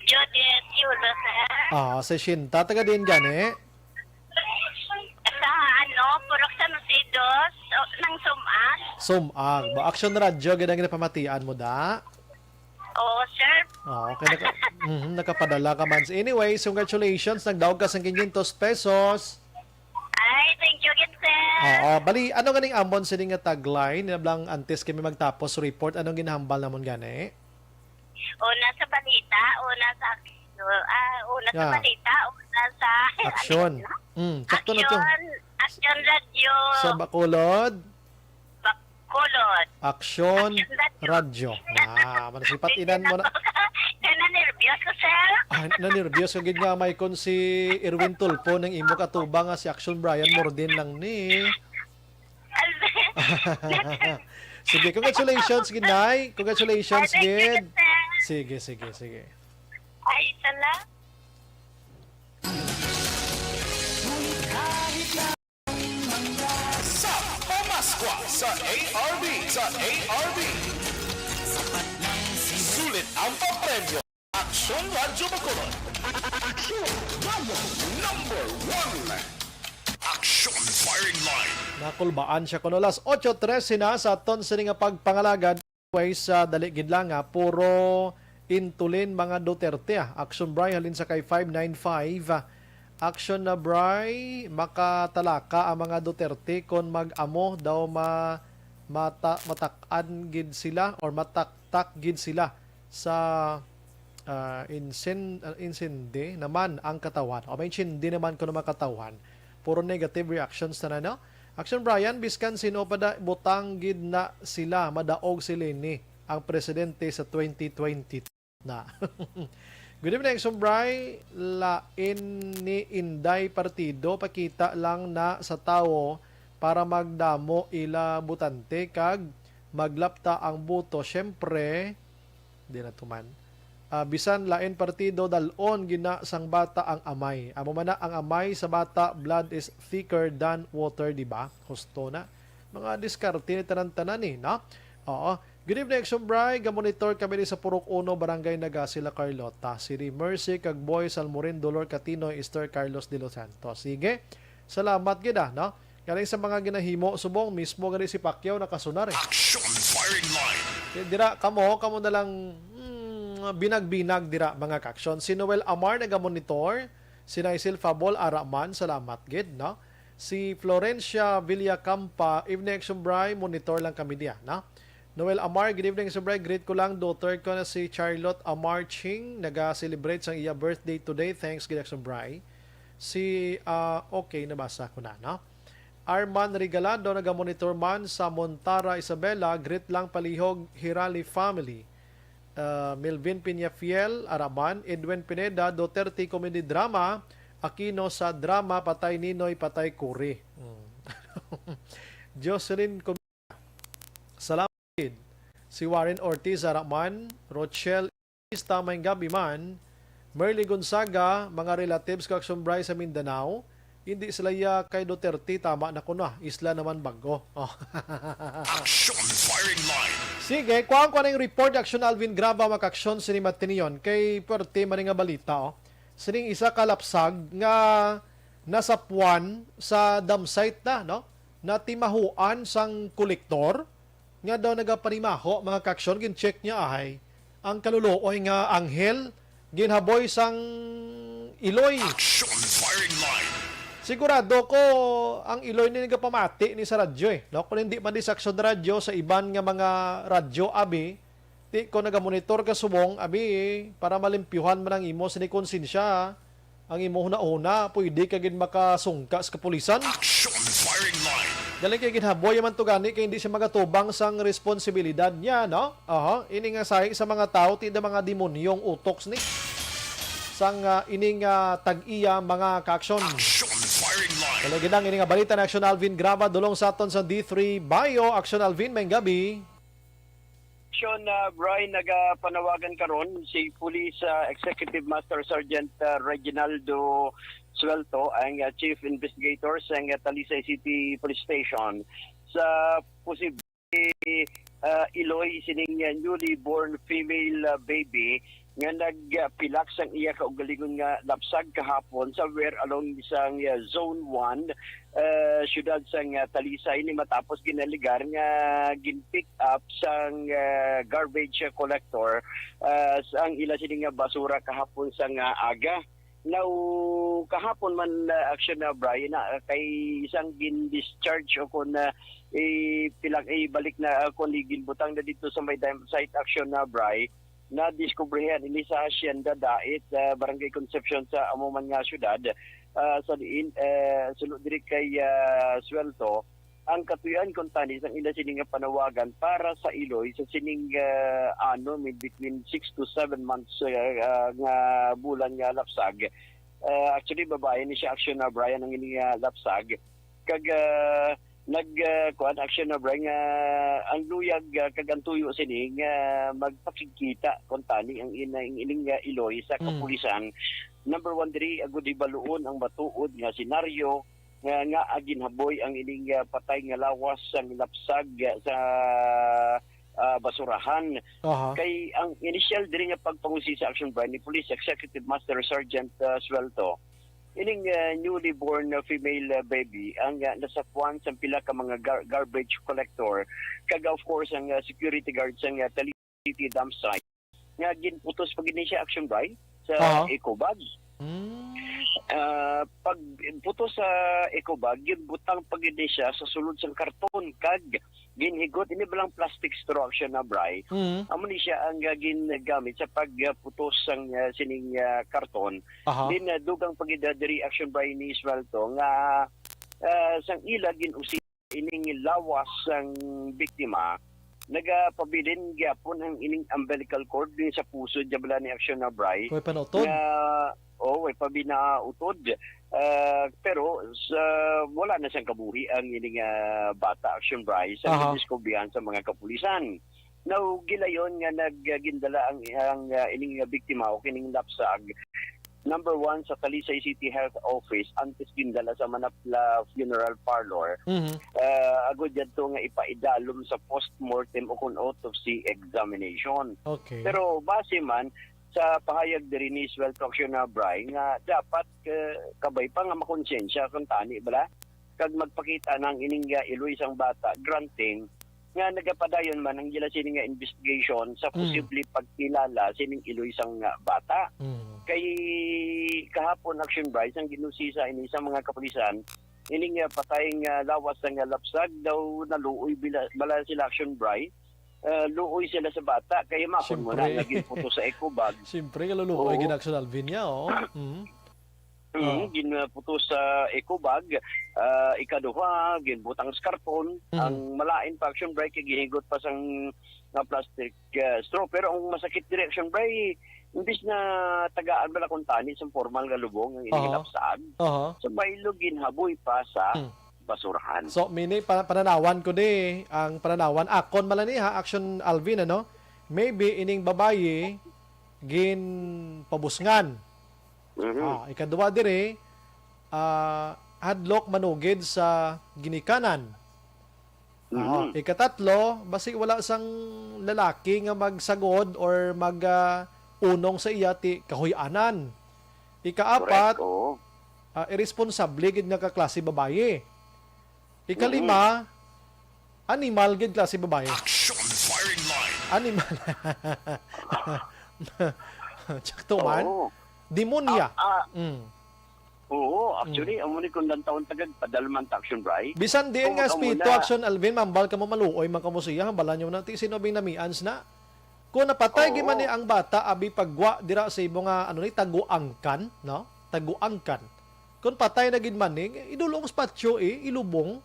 Judith Yulo, sir. Ah, sesenta, taga din gani? Sa ano, Purok San Jose dos, o, ng Sumag. Sumag. Ba, Action Radio, gid ang ginapamatian mo, da? Oo, sir. Ah, okay, naka, mhm, nakapadala ka man. Anyways, congratulations, nagdaog ka sang quinientos pesos. Ay, thank you again, sir. Oo, bali, ano ganing amon sini nga tagline? Nablang antes kami magtapos report, anong ginahambal namon gani? Una sa balita, una sa aksyon, ah, una sa Yeah. balita, una sa Aksyon. Mm, sakto na to. Aksyon, Aksyon Radyo, Sa Bacolod, Bacolod. Aksyon Aksyon Radyo. Radyo. Na, manasipat inan mo na. Kaya na-nervyos ko, sir. Ah, na-nervyos ka gid nga may kon si Erwin Tulfo nang imo katuba nga si Action Brian Mordin lang ni. Sige, congratulations, Ginay. Congratulations, Thank you, gid. sir. Sige, sige, sige. Ay, sala. Sa Pamaskwa sa A R B, sa A R B. Sulit ang papremyo. Aksyon Radyo Bacolod. Aksyon Radyo. Number one. Aksyon Firing Line. Nakulbaan siya kuno. Las ocho trese na sa aton sini nga pagpangalagad. Anyway, sa dali gid lang, ha, puro intulin mga Duterte, ah. Action Bry halin sa kay five nine five. Ah, action na, Bry, makatalaka ang mga Duterte kon mag-amo daw ma, mata, matak-an gid sila or mataktak gid sila sa ah, insin, ah, insindi naman ang katawhan. O, may insindi naman kuno mga katawhan. Puro negative reactions na, no? Action Brian, biskan sino pa da, butang gid na sila, madaog si Leni, ang presidente sa twenty twenty na. Good evening, Action Bry. Lain ni Inday partido, pakita lang na sa tawo para magdamo ila butante kag maglapta ang boto. Siyempre, di na tuman. Ah, bisan lain partido, dal-on gina sang bata ang amay. Amo man na ang amay sa bata, blood is thicker than water, di ba? Husto na. Mga diskarte ni tanan-tanan eh, no? Oo. Good evening, Action Bry. Gamonitor kami ni sa Purok Uno, Barangay Nagasi, La Carlota. Si Mercy kag Boy Salmorin, Dolor Catino, Esther Carlos de los Santos. Sige. Salamat gid, ah, no? Galing sa mga ginahimo, subong mismo gani si Pacquiao nakasunar eh. Action Firing Line. Di- Dira, kamo, kamo na lang, mm, binag-binag dira, mga kaksyon. Si Noel Amar nagamonitor, si Naisel Fabol, ara man, salamat gid, no? Si Florencia Villacampa, evening, Action Bry, monitor lang kami diya, no? Noel Amar, good evening, Action Bry. Greet ko lang, daughter ko na si Charlotte Amar Ching, naga-celebrate sang iya birthday today. Thanks gid, Action Bry. Si, ah, okay, nabasa ko na, no? Arman Regalado, nagamonitor man sa Montara, Isabela. Greet lang palihog, Hirali family. Ah, Melvin Peñafiel, ara man. Edwin Pineda, Duterte Comedy Drama. Aquino sa drama, patay Ninoy, patay Kuri. Mm. Jocelyn Com-, salamat gid. Si Warren Ortiz, ara man. Rochelle Ista, maayong gabi man. Merly Gonzaga, mga relatives ko, Action Bry, sa Mindanao. Hindi sila ya kay Duterte, tama na ko na. Isla naman bago. Oh. Action Firing Line. Sige, kuhaan ko na yung report, Action Alvin Graba, mga kaksyon, sini Matinion. Kay puwerte man nga balita, oh. Sining isa ka lapsag nga nasapuan sa dump site na, no? Natimahuan sang kolektor nga daw nagapanimaho, mga kaksyon, gin-check niya ay ang kaluluoy nga anghel ginhaboy sang iloy. Action Firing Line. Sigurado ko ang iloy ni nagapamati ni sa radyo eh, no? Kung hindi man di sa Aksyon Radyo, sa iban nga mga radyo, abi, ti ko nagamonitor ka subong, abi, para malimpyuhan man ang imo sini konsensya, ang imo huna-huna, pwede ka gid makasungka sa kapulisan. Action Firing Line. Galing kay ginhaboy man to gani kay hindi siya magatubang sang responsibilidad niya, no? Aha, ini nga sahi sa mga tao, ti da mga demonyong utok ni sang, ah, ining, ah, tag-iya mga kaaksyon. Action Firing Line. Kaya gid ang ini nga balita na Action Alvin Graba, dulong sa aton sa D three Bio. Action Alvin, maayong gabi. Action, uh, Brian, nagapanawagan karon si Police, uh, Executive Master Sergeant, uh, Reginaldo Suelto, ang, uh, Chief Investigator sa, uh, Talisay City Police Station sa posible, uh, iloy sining, uh, newly born female, uh, baby nga nagpilak sang iya kaugalingon nga lapsag kahapon somewhere along sang, uh, Zone one, uh, siyudad sang, uh, Talisay, ni matapos ginaligar nga gin-pick up sang, uh, garbage collector, uh, sa ang ila sini nga basura kahapon sang, uh, aga. Now, kahapon man, uh, Action, uh, Brian, na, uh, kay isang gin-discharge o kung, uh, ipila-, ibalik na, uh, kung ginbutang na dito sa may dam site, Action, uh, Bri, na diskubrihan ini sa Hacienda Dait, uh, Barangay Concepcion sa amo man nga syudad, uh, sa diin, uh, sulo diri kay, uh, Suelto, ang katuyan kuntani sang ila sini nga panawagan para sa iloy sa sining, ah, ano, mid between six to seven months, ah, ah, nga bulan nga lapsag. Ah, actually, babae ni siya, Action, ah, Brian, ang ini nga lapsag. Kag, ah, nag, ah, kuwan, Action, ah, Brian, nga ang luyag, ah, kag ang tuyo sini nga magpakigkita kuntani ang ina-, ang ining, ah, iloy sa Mm. kapulisan. Number one diri, agud hibaluon ang matuod nga senaryo nga, nga ginhaboy ang ining, ah, patay nga lawas sang lapsag, ah, sa, ah, basurahan. Aha. Kay ang initial diri nga pagpangusi sa Action Bri ni Police Executive Master Sergeant, ah, Suelto, ining, ah, newly born na female, ah, baby ang, ah, nasapuan sang pila ka mga gar-, garbage collector, kag of course ang, ah, security guard sang, ah, Talisay City dump site nga ginputos pa gid ni siya, Action Bri, sa Aha. eco bag. Mm. Ah, pag putos sa eco bag, ginbutang pa gid ni siya sa sulod sang karton kag ginhigot ini balang plastic straw, Action, ah, Bri. Mm. Amo ni siya ang, ah, ginagamit sa pagputos sang, ah, sining, ah, karton. Aha. Then, ah, dugang pa gid, ah, diri, Action Bri, ni Suelto nga, ah, sang ila gin-usi ining lawas sang biktima, nagapabilin gyapon ang ining umbilical cord din sa puso, diabla ni Action, ah, Bri. Way panautod? Nga, oh, way pa binautod. Ah, pero sa, wala na sang kabuhi ang ining, ah, bata, Action Bri, sa Aha. gidiskubrihan sa mga kapulisan. Now, gilayon nga nag-, gindala ang, ang, ah, ining, ah, biktima o kining lapsag, number one, sa Talisay City Health Office, antes gindala sa Manapla Funeral Parlor, Mhm. ah, agud yadto nga ipaidalom sa postmortem o kon autopsy examination. Okay. Pero base man sa pahayag diri ni Sweldo Action, ah, Bri, nga dapat, ah, kabay pa nga makonsensya kung tani bala kag magpakita na ang ining, ah, iloy sang bata, granting nga nagapadayon man ang ila sini nga investigation sa Mm. posible pagkilala sining iloy sang, ah, bata. Mm. Kay kahapon, Action Bri, sang ginusisa ini sa mga kapulisan, ining, ah, patay nga lawas sang, ah, lapsag daw naluoy bila, bala sila, Action Bri. Ah, luoy sila sa bata, kay makon mo na Siyempre. nga ginputos sa eco bag. Siyempre, kaluluoy Oo. gid, Action Alvin, niya, oh. Mm. Mm, Oh. ginputos sa eco bag. Ah, ikaduha, ginbutang sa karton. Mm. Ang malain pa, Action Bri, kay gihigot pa sang nga plastic, ah, straw. Pero ang masakit diri, Action Bri, imbis na tagaan bala kung tani sa formal nga lubong ang Aha. inilapsag, Aha. sa Bailog, ginhaboy pa sa Hmm. basurahan. So, mini, pa-, pananawan ko ni, ang pananawan, akon man lang ni, ha, Action Alvin, ano? Maybe ining babayi ginpabusngan. Mhm. Ah, ikaduha diri, ah, hadlok manugid sa ginikanan. Ah, Mhm. ikatatlo, basi wala sang lalaki nga magsagod or mag, ah, unong sa iya ti kahuy-anan. Ikaapat, Correct, oo. ah, iresponsable gid nga kaklase babayi. Ikalima, Mm-hmm. animal gid klase babayi. Action firing line. Animal. Tsakto man. Oo. Demonya. Ah, ah. Mm. Oo, actually, Mm. amo ni kung lantawon tagad, padalman ta, Action Bri. Bisan diin Kung nga amo espiritu, na Action Alvin, mambal kamo maluoy man kamo siya, hambalan nyo na, ti sino bing namians na? Kung napatay Oo. gid man ni ang bata, abi pagwa dira sa imo nga, ano ni, taguangkan, no? Taguangkan. Kung patay na gid man ni, idulong sa patio, eh, ilubong.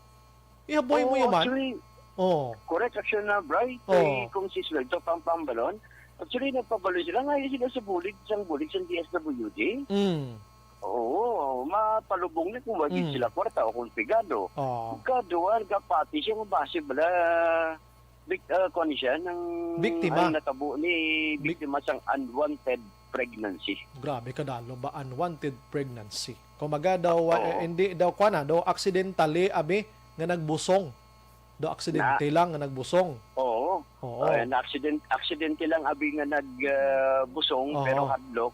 Ihaboy mo Oo, yaman. actually, Oh. correct, Action na, Bri. Kay Oh. kung si Sweldo Pampambalon, actually, nagpabaloy sila nga sila sa bulig, sang bulig sang D S W D. Mm. Oo, mapalubong ni kung wagi Mm. sila kwarta o kung pigado. Oh. Pigado, ah, nagapati siya, mabase bala, bik-, ah, kuwan siya, nang Biktima. ang natabo ni Bik- biktima sang unwanted pregnancy. Grabe ka dalo ba, unwanted pregnancy? Kumbaga daw, ah, Oo. eh, hindi daw, kuwan na, daw accidentally, abi, nga nagbusong. Daw aksidente Na- lang nga nagbusong. Oo. Oo. Ah, na-accident-, aksidente lang, abi, nga nag, ah, busong, Oo. pero hadlok,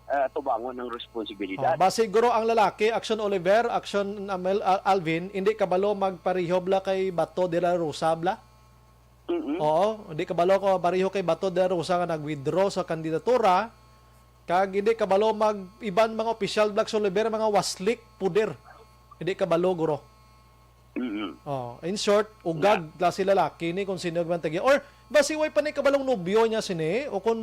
ah, tubangon ang responsibilidad. Oh, ba siguro ang lalaki, Action Oliver, Action Amel, Al-, Alvin, hindi kabalo magpareho bla kay Bato de la Rosa bla? Mm-mm. Oo, hindi kabalo ko pareho kay Bato de la Rosa nga nag-withdraw sa kandidatura. Kag hindi kabalo mag iban mga opisyal, Black Oliver, mga waslik, puder. Hindi kabalo, guro. Mm. Oh, in short, ugag klase lalaki ni kung sino man tag-iya. Or basi way pa ni kabalong nobyo niya sini o kung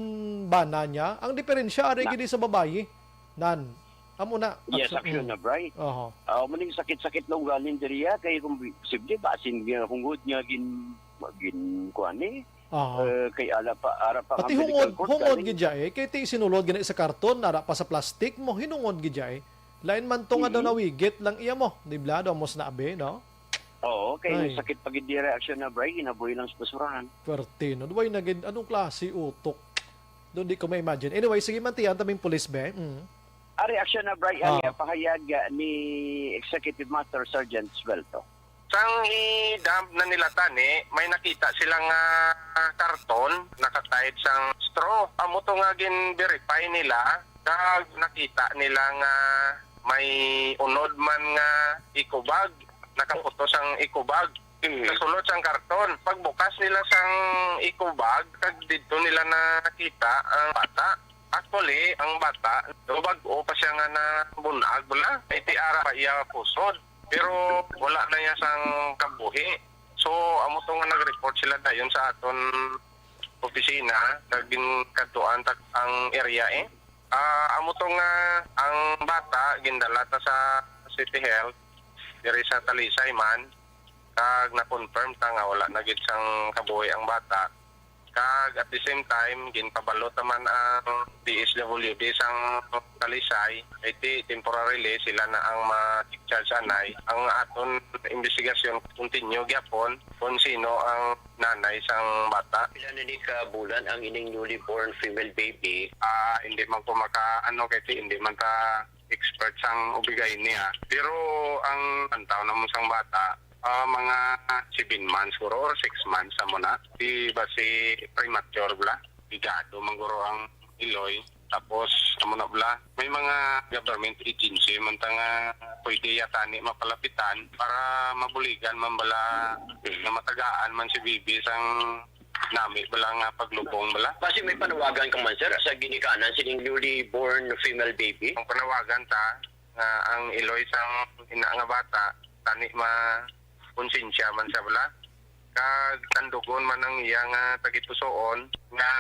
bana niya. Ang diferensya ari Na. gid sa babayi. Nan. Amo na. Yes, Action- action na, Bray. Oho. Ah, maning sakit-sakit na ugaling diriya kay kung posible basin nga hungod nga gin gin kuan eh. Oho. Eh, kay ala pa ara pa Pati nga medical hungod, court, hungod galing. Gid siya eh. Kay ti sinulod gani sa karton, ara pa sa plastic mo, hinungod gid siya eh. Lain man to nga daw Mhm. nawigit lang iya mo, di ba? Daw mo sinabi, no? Oo, kay Ay. Sakit pa gid dira, action na, Bray, ginabuhi lang sa basurahan. Perte, no? Way na gid, anong klase utok? Doon di ko ma-imagine. Anyway, sige man tiyan taming pulis, be. Mm. Ari, action na, Bray, ang Ah. pahayag ah, ni Executive Master Sergeant Swelto. Sang i-dump na nila tani, may nakita sila nga karton nakatied sang straw. Amo to nga gin-verify nila, kag nakita nila nga may unod man nga eco bag, nakaputos ang eco bag. Sa sulod sang karton, pagbukas nila sang eco bag, kag didto nila nakita ang bata. Actually, ang bata, bag-o pa siya nga nabunag bala. Iti ara pa iya pusod. Pero wala na niya sang kabuhi. So, amo to nga nag-report sila dayon sa aton opisina, kag ginkadtuan ta ang area eh. Ah, amo to nga ang bata gindala ta sa City Health diri sa Talisay man, kag na-confirm ta nga wala na gid sang kabuhi ang bata. Kag at the same time, ginpabalo ta man ang D S W D sang Talisay, kay ti temporarily sila na ang ma-charge anay. Ang aton investigasyon continue gyapon kung sino ang nanay sang bata. Pila na ni ka bulan ang ining newly born female baby? Ah, hindi man ko maka, ano, kay ti hindi man ta expert sang ubigay niya. Pero ang pantaw naman sang bata, ah, mga seven months siguro or six months amo na. Di ba si premature bala? Bigado man guro ang iloy. Tapos, amo na bala, may mga government agency man ta nga pwede yata ni mapalapitan para mabuligan man bala nga matagaan man si baby sang nami bala nga paglubong bala. Basi may panawagan ka man, sir, sa ginikanan sining newly born female baby? Ang panawagan ta nga ang iloy sang ina nga bata tani ma konsensya man siya bala. Kag tandugon man ang iya nga tagipusoon nga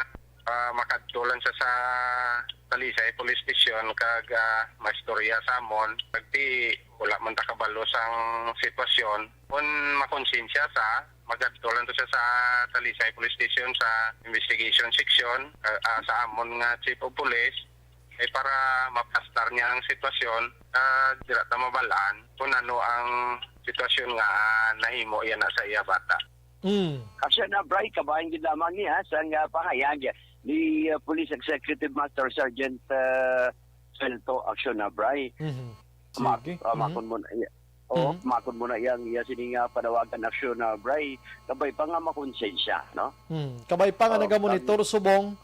ah, makadto lang siya sa Talisay Police Station kag ah, maistorya sa amon. Kag ti wala man ta kabalo sang sitwasyon. Kung makonsensya sa, magadto lang to siya sa Talisay Police Station sa investigation section ah, ah, sa amon nga Chief of Police ay para mapastar niya ang sitwasyon, ah, dira ta mabalaan kung ano ang sitwasyon nga ah, nahimo iya na sa iya bata. Mm. Asya na, Bray, kabahin gid lamang niya sa nga pahayag ni uh, Police Executive Master Sergeant uh, Felto Action na, Bray. Mhm. Ma- Sige. ah, Mhm. makon mo na iya. Oh, Mhm. makon mo na iya ang iya sini nga panawagan aksyon na, Bray. Kabay pa nga makonsensya, no? Hmm, kabay pa nga Oh, nagamonitor subong.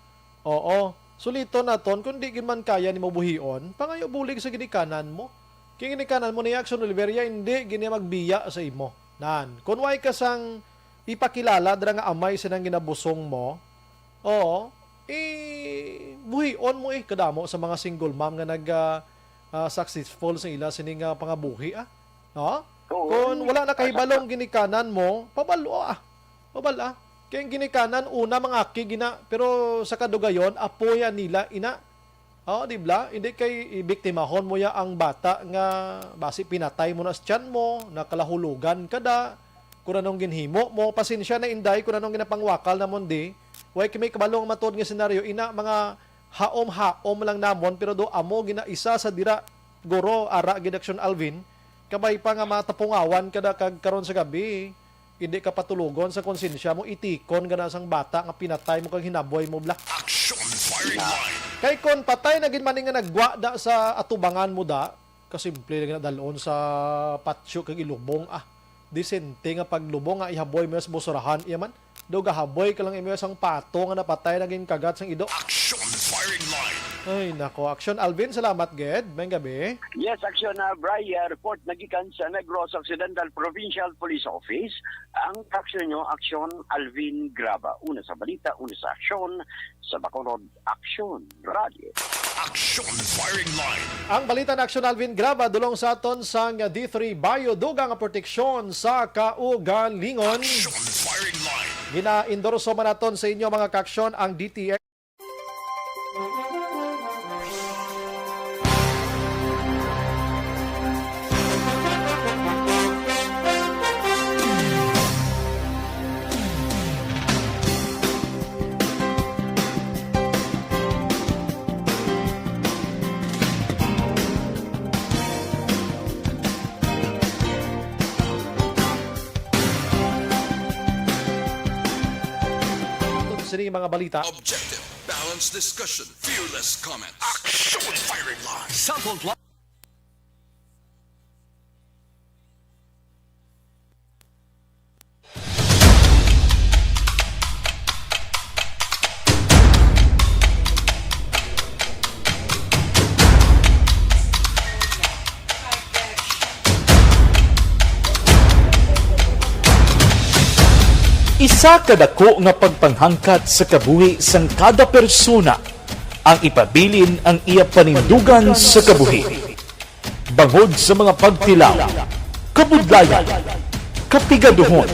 Oo. Suliton naton kung di gid man kaya nimo buhion, pangayo bulig sa ginikanan mo. Kay ginikanan mo ni Jackson Oliveria, hindi gini magbiya sa imo. Nan, kung way ka sang ipakilala dira nga amay sa nang ginabusong mo, oo, eh, buhion mo eh, kadamo sa mga single mom nga nag ah, ah, successful sa ila sini nga pangabuhi ah. No? Oo. Kung wala na kahibalong ginikanan mo, pabalo ah. Pabal ah. Kay ang ginikanan, una, mga aki gina, pero sa kadugayon, apoya nila, ina. Oh, di bla? Hindi kay ibiktimahon mo ya ang bata nga basi pinatay mo na sa tiyan mo, nakalahulugan ka da, kung anong ginhimo mo. Pasensya na, Inday, kung anong ginapangwakal namon di. Way kami kabalong matod nga senaryo, ina, mga haom-haom lang namon, pero do amo gina isa sa dira, guro, ara gid Action Alvin, kabay pa nga matapungawan ka da kag karon sa gabi, hindi ka patulogon sa konsensya mo, itikon ka na sang bata nga pinatay mo kag hinaboy mo bla. Action Firing Line. Kay kon patay na gid man nga nagwa da sa atubangan mo da, kasimple lang na dalon sa patio kag ilubong ah. Disente nga paglubong nga ihaboy mo sa busurahan iya man. Do gahaboy ka lang imo sang pato nga napatay na ginkagat sang ido. Action Firing Line. Ay, nako. Action Alvin, salamat gid. May gabi. Yes, Action, ah, Bri, ah, report na gikan sa Negros Occidental Provincial Police Office. Ang aksyon nyo, Action Alvin Graba. Una sa balita, una sa aksyon, sa Bacolod, Action Radio. Action Firing Line. Ang balita na Action Alvin Graba, dulong sa aton sang D three Bio, dugang nga proteksyon sa kaugalingon. Action Firing Line. Gina-endorso man naton sa inyo, mga kaaksyon, ang D T X. Sini mga balita. Objective, balanced discussion, fearless comment. Action Firing Line. Sample pla- Isa ka dako nga pagpanghangkat sa kabuhi sang kada persona ang ipabilin ang iya panindugan sa kabuhi. Bangod sa mga pagtilaw, kabudlayan, kapigaduhon,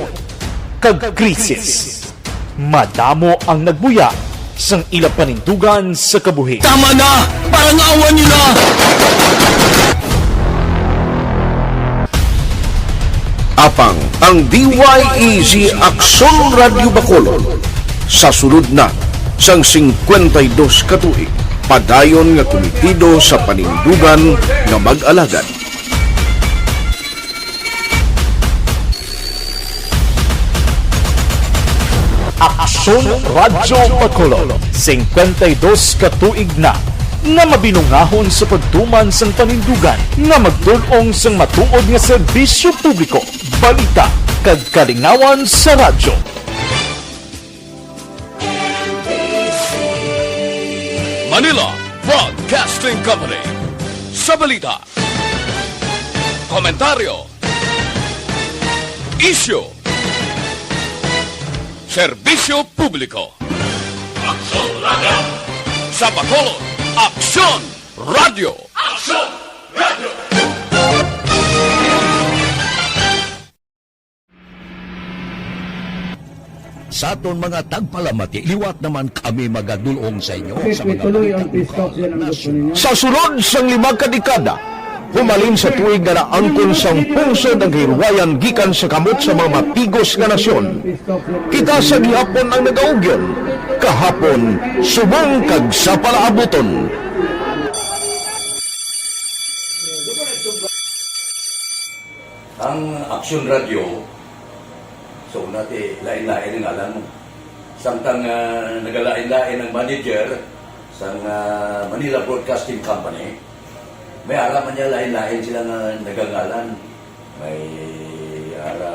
kag krisis, madamo ang nagbuya sang ila panindugan sa kabuhi. Tama na! Parangawan niyo na! Apang ang D Y E Z Aksyon Radyo Bacolod sa sulod na sang singkwenta y dos ka tuig, padayon nga kumitido sa panindugan nga mag-alagad. Aksyon Radyo Bacolod, singkwenta y dos ka tuig na nga mabinungahon sa pagtuman sang panindugan nga magtul-ong sang matuod nga serbisyo publiko, balita, kag kalingawan sa radyo. Manila Broadcasting Company. Sa balita, komentaryo, isyu, serbisyo publiko. Aksyon Radyo. Sa Bacolod, Aksyon Radyo. Aksyon Radyo. Sa aton mga tagpalamati, liwat naman kami magadul-ong sa inyo sa mga balita lokal, nasyonal. Sa sulod sang lima ka dekada, humalin sa tuig nga naangkon sang pungsod ang kahilwayan gikan sa kamot sa mga mapigos nga nasyon, kita sa gihapon ang nagaugyon, kahapon subong kag sa palaabuton. Ang Aksyon Radyo, sa una ti lain-lain ang ngalan mo. Samtang, ah, nagalain-lain ang manager sang, ah, Manila Broadcasting Company, may ara man niya lain-lain sila nga nagangalan. May ara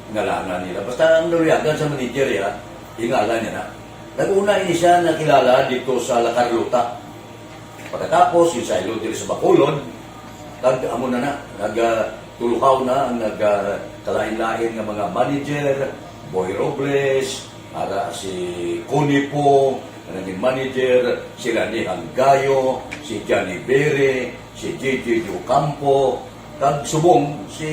ngalangan nila. Basta ang naluyagan sa manager, ya, ingalan niya na. Nag-una ini siya nakilala dito sa La Carlota. Pagkatapos, yung sa ilo diri sa Bacolod, kag amo na na, nag, ah, tuluhaw na ang nag, ah, kalain-lain nga mga manager, Boy Robles, ara si Connie Po, nga naging manager, si Rani Hanggayo, si Johnny Bere, si J J Ocampo, kag subong si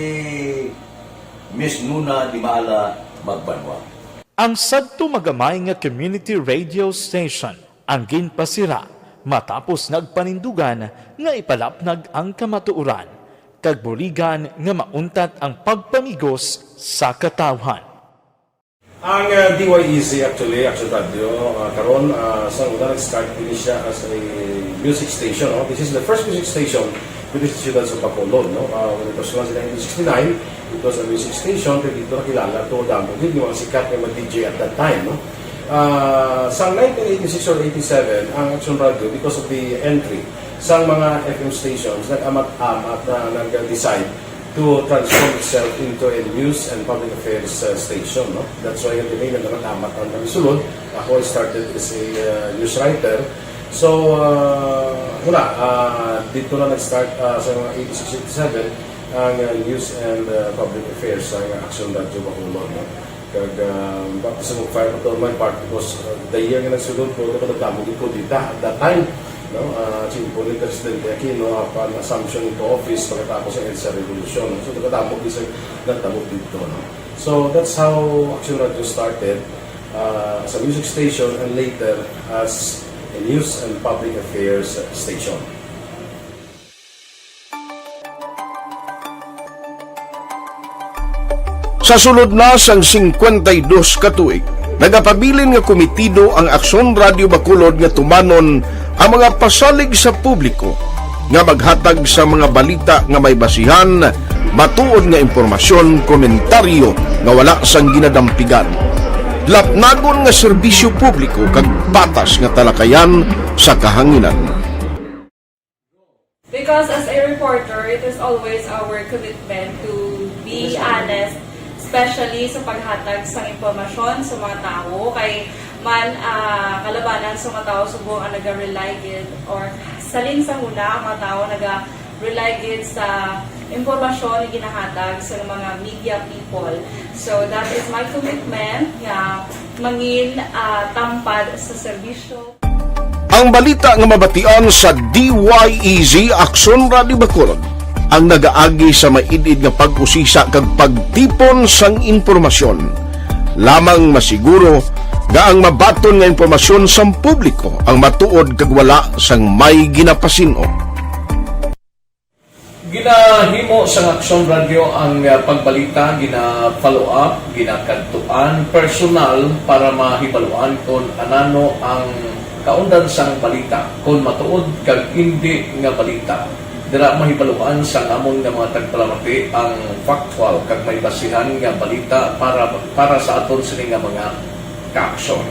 Miss Nuna Dimala Magbanwa. Ang sadto magamay nga community radio station ang ginpasira matapos nagpanindugan nga ipalapnag ang kamatuoran kag buligan nga mauntat ang pagpamigos sa katawhan. Ang, ah, D Y E Z actually, Action Radio, ah, karon, ah, sa una nag-start din siya as a music station, no? This is the first music station with the Siyudad sa Bacolod, no? Ah, when it was launched in nineteen sixty-nine, it was a music station, pero dito nakilala to, damo gid yung mga sikat nga mga D J at that time, no? Ah, sa nineteen eighty-six or eighty-seven, ang Action Radio, because of the entry sa mga F M stations, nag-amat-amat na nag-decide to transform itself into a news and public affairs uh, station. No? That's why hindi na naman amat ang kami sulod. Ako, I started as a uh, news writer. So, uh, wala. Uh, dito na nag-start uh, sa mga eighty-six, eighty-seven ang uh, news and uh, public affairs sa Action Radio Bacolod. No? Kag, ah, baptism of fire pa to my part because, ah, the year nga nagsulod ko, nagdamo gid ko dita at that time, no? Ah, simple ni Presidente Aquino, upon assumption into office, pagkatapos sa EDSA Revolution, no? So, nagdamo gid sa nagdamo dito, no? So, that's how Action Radio started, ah, as a music station and later as a news and public affairs station. Sa sulod na sang singkwenta y dos ka tuig, nagapabilin nga komitido ang Aksyon Radio Bacolod nga tumanon ang mga pasalig sa publiko nga maghatag sa mga balita nga may basihan, matuod nga impormasyon, komentaryo nga wala sang ginadampigan, lapnagon nga serbisyo publiko kag patas nga talakayan sa kahanginan. Because as a reporter, it is always our commitment to be honest, especially sa paghatag sang impormasyon sa mga tawo. Kay man ah, kalabanan sa mga tawo subong ang naga-rely gid or salin sa huna ang mga tawo naga-rely gid sa impormasyon nga ginahatag sa mga media people. So that is my commitment nga mangin ah, tampad sa serbisyo. Ang balita nga mabatian sa D Y E Z Aksyon Radio Bacolod ang nagaagi sa maid-id nga pag-usisa kag pagtipon sang impormasyon. Lamang masiguro nga ang mabaton nga impormasyon sang publiko ang matuod kag wala sang may ginapasin-o. Ginahimo sang Aksyon Radyo ang ah, pagbalita, gina-follow up, ginakadtuan personal para mahibaluan kon anano ang kaundan sang balita, kon matuod kag indi nga balita. Dira mahibaluan sang amon nga mga tagpalamati ang factual kag may basihan nga balita para para sa aton sini nga mga kaaksyon.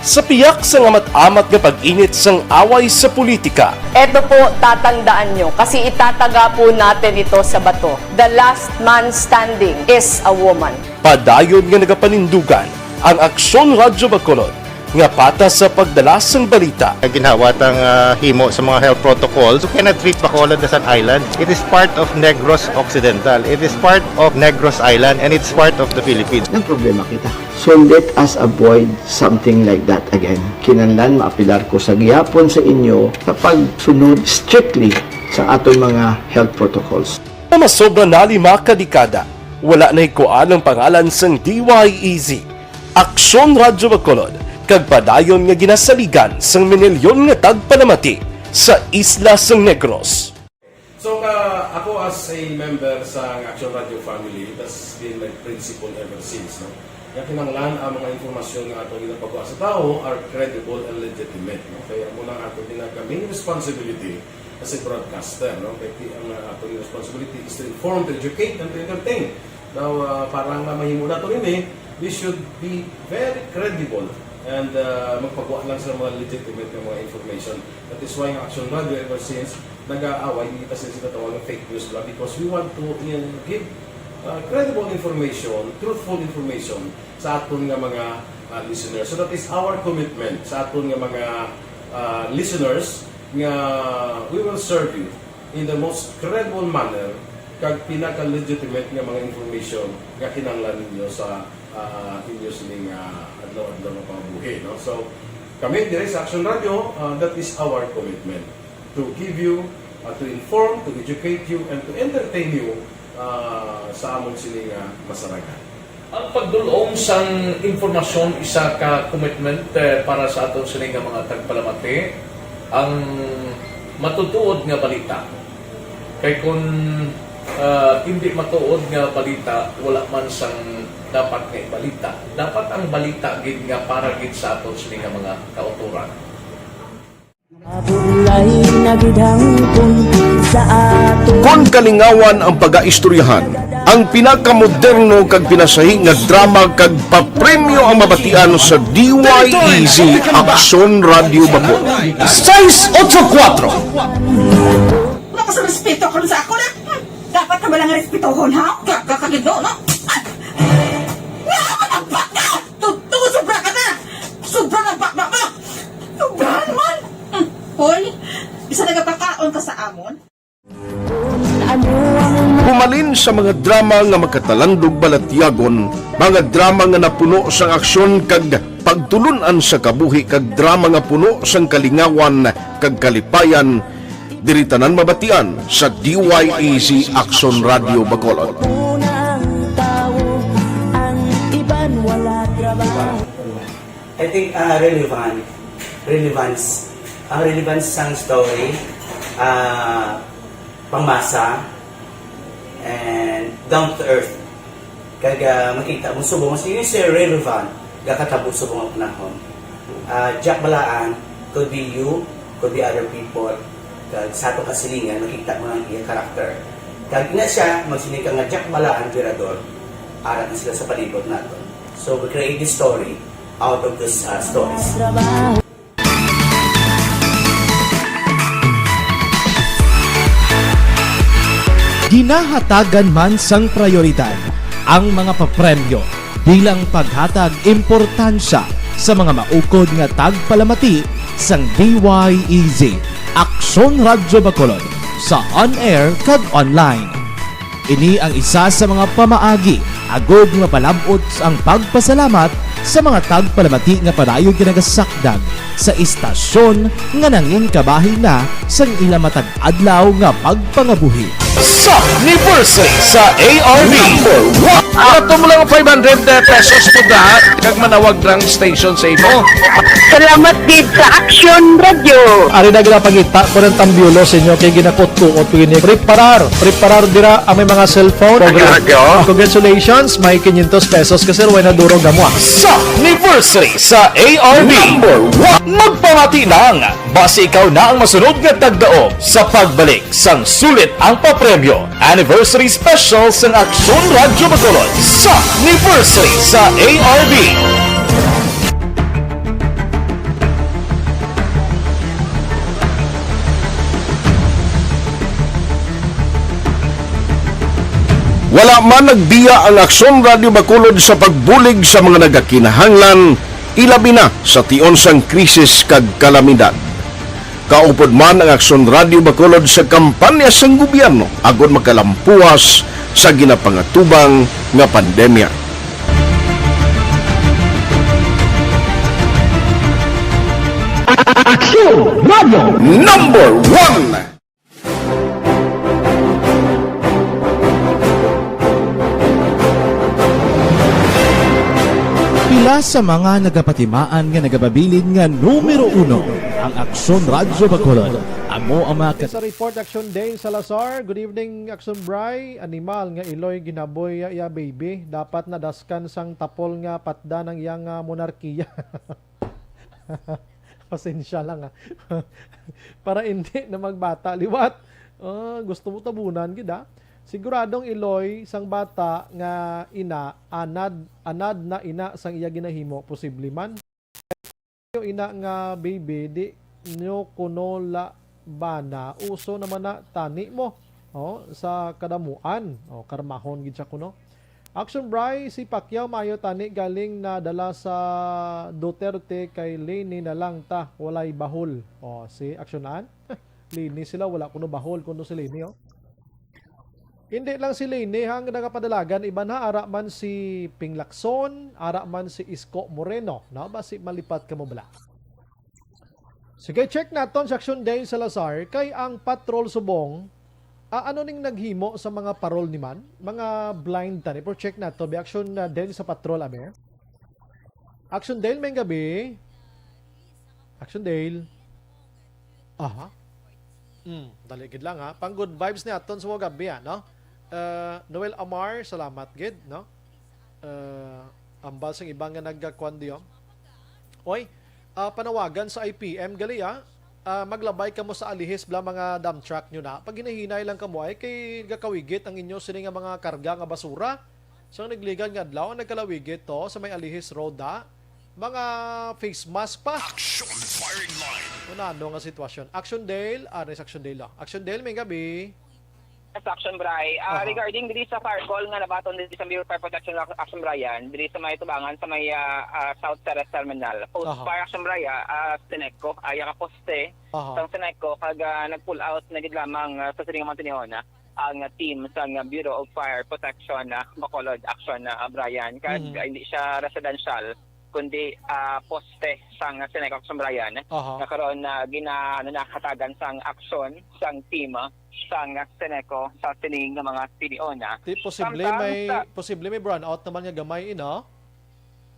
Sa piyak sang amat-amat nga pag-init sang away sa politika, Eto po, tatandaan nyo, kasi itataga po natin ito sa bato. The last man standing is a woman. Padayon nga nagapanindugan ang Aksyon Radyo Bacolod nga patas sa pagdala sang balita. Ginhawa tang ah, himo sa mga health protocols. You cannot treat Bacolod as an island. It is part of Negros Occidental. It is part of Negros Island and it's part of the Philippines. Nagproblema kita. So let us avoid something like that again. Kinahanglan maapilar ko sa gihapon sa inyo sa pagsunod strictly sa aton mga health protocols. Nga masobra na lima ka dekada, wala nahikuan ang pangalan sang D Y E Z, Aksyon Radyo Bacolod, kag padayon nga ginasaligan sang minilyon nga tagpalamati sa isla sang Negros. So ka ako as a member sa Action Radio family, that's been my principle ever since, no? Nga kinahanglan ang mga impormasyon nga ato ginapagwa sa tawo are credible and legitimate, no? Kaya mo lang ato ginagawa main responsibility as a broadcaster, no? Kaya ti- ang uh, ato responsibility is to inform, to educate, and to entertain. Now, uh, para nga mahimo nato ini, we should be very credible and uh, magpagwa lang sa mga legitimate nga mga information. That is why ang Action Radio ever since nag-aaway kita sa ginatawag nga fake news lang because we want to uh, give uh, credible information, truthful information sa aton nga mga uh, listeners. So that is our commitment sa aton nga mga uh, listeners nga we will serve you in the most credible manner kag pinaka-legitimate nga mga information nga kinahanglan ninyo sa uh, inyo sining uh, adlaw-adlaw nga pambuhi, no? So kami dire sa Action Radio, uh, that is our commitment to give you, uh, to inform, to educate you, and to entertain you uh, sa amon sini nga masarangan. Ang pagdul-ong sang impormasyon isa ka commitment eh, para sa aton sini nga mga tagpalamati. Ang matutuod nga balita. Kay kun ah, hindi matuod nga balita, wala man sang dapat nga ibalita. Dapat ang balita gid nga para gid sa aton sini nga mga kautoran. Kon kalingawan ang pagaistoryahan, ang pinakamoderno kag pinasahi nga drama kag papremyo ang mabatian sa D Y E Z Aksyon Radio Bacolod. Seis ocho kuatro. Sa respeto ko sa ako na. Hmm, dapat ka ba lang respetohon, ha? Gaga ka gid, no? Ah! Nga ka nagbaka! Tuto, sobra ka na! Sobra na baka mo! Sobra naman! Hmm, hoy, bisa nagapakaon ka sa amon? Humalin sa mga drama nga makatalandog balatyagon, mga drama nga napuno sang aksyon kag pagtulun-an sa kabuhi, kag drama nga puno sang kalingawan kag kalipayan, diri tanan mabatian sa D Y E Z Aksyon Radio Bacolod. I think uh, relevant, relevance, ang relevance sang story, uh, pangmasa, and down to earth. Kag uh, makita mo subong, so you say relevant, gakatabo subong ang panahon. Uh, Jack Balaan could be you, could be other people. Kag sa atong kasilingan, makita mo ang iya character. Kag ina siya, magsiling ka nga Jack Balaan, Virador, ara na sila sa palibot naton. So we create this story out of these uh, stories. Ginahatagan man sang prayoridad ang mga papremyo bilang paghatag importansya sa mga maukod nga tagpalamati sang D Y E Z, Aksyon Radyo Bacolod, sa on-air kag online. Ini ang isa sa mga pamaagi agod nga mapalab-ot ang pagpasalamat sa mga tagpalamati nga padayon ginagasakdag sa istasyon nga nangin kabahin na sang ila matag adlaw nga pagpangabuhi. Sa anniversary sa A R B. Number one. Ato mo lang five hundred pesos to da, kag manawag lang station sa imo. Salamat gid sa Action Radio. Ari na gina pangita ko ng tambyulo sa inyo kay ginakot-kuot ko ini. Preparar, preparar dira ang may mga cellphone. Radyo. Congratulations, may quinientos pesos ka sir, way na durog na mo ah. Sa anniversary sa A R B. Number one. Magpamati lang, basi ikaw na ang masunod nga tagdaog sa pagbalik sang sulit ang papremyo. Anniversary Special sang Aksyon Radyo Bacolod sa Anniversary sa A R B. Wala man nagbiya ang Aksyon Radyo Bacolod sa pagbulig sa mga nagakinahanglan, ilabi na sa tion sang krisis kag kalamidad. Kaupod man ang Aksyon Radyo Bacolod sa kampanya sang gobyerno agod makalampuwas sa ginapangatubang nga pandemya. Aksyon Radyo Number One. Pila sa mga nagapatimaan nga nagapabilin nga numero uno ang Aksyon Radyo Bacolod. Amo ang mga kat- Sa report, Aksyon Dale Salazar. Good evening, Aksyon Bry. Animal nga iloy ginaboy ya, ya baby. Dapat nadaskan sang tapol nga patda ng iyang ah, monarkiya. Pasensya lang ah. Para hindi na magbata liwat. Ah, gusto mo tabunan gid ah. Siguradong iloy sang bata nga ina anad anad na ina sang iya ginahimo, posible man. Ina nga baby, di nyo kuno la bana, uso naman na tani mo. Oh, sa kadamuan, oh, karmahon gid siya kuno. Action Bry, si Pacquiao maayo tani galing na dala sa Duterte kay Leni na lang ta, walay bahol. Oh, si Aksyonan, Leni sila, wala kuno bahol kuno si Leni, oh. Hindi lang si Leni ang nagapadalagan, iban ha, ara man si Ping Lacson, ara man si Isko Moreno, no? Basi malipat ka mo bala. Sige, check naton si Action Dale Salazar kay ang patrol subong, ah, ano ning naghimo sa mga parol ni man? Mga blind tani. Pero check nato, bi Action ah, Dale sa patrol, abi. Action Dale, may gabi. Action Dale. Aha. Mm, dali gid lang ha. Pang good vibes ni aton sa mga gabi ha, no? Uh, Noel Amar, salamat gid, no? Uh, ambal sang iba nga nagkakuan diyo. Oy, ah, panawagan sa I P M gali ah. Ah, maglabay kamo sa alihis bala mga dump truck nyo na. Pag hinahinay lang kamo ay kay gakawigit ang inyo sini nga mga karga nga basura. Sang nagligad nga adlaw ang nagkalawigit to sa may alihis road da. mga face mask pa. Action firing line. Kung ano nga sitwasyon. Action Dale, ah, nice Action Dale lang. Action Dale, may gabi. Sa Action Bray. Ah, Aha. Regarding diri sa fire call nga nabaton diri sa Bureau of Fire Protection, Action Bray, yan, diri sa may tubangan, sa may, ah, ah, South Terrace Terminal. Post Aha. fire, Action Bray, ah, ah, Seneco, aya ka poste, Aha. sang Seneco, kag, ah, nag-pull out na gid lamang, ah, sa sining mga tinion, ah, ang, ah, team sang, ah, Bureau of Fire Protection, ah, Bacolod Action, ah, Brian. Kag, Mhm. ah, hindi siya residential, kundi, ah, poste sang, ah, Seneco Action Brian. Aha. Nga karon, ah, gina-, ano, nahatagan sang aksyon sang team, ah, sang, ah, Seneco sa sining nga mga tinion, ah. Di, posible Samtang may, sa posible may brownout naman nga gamay, ina?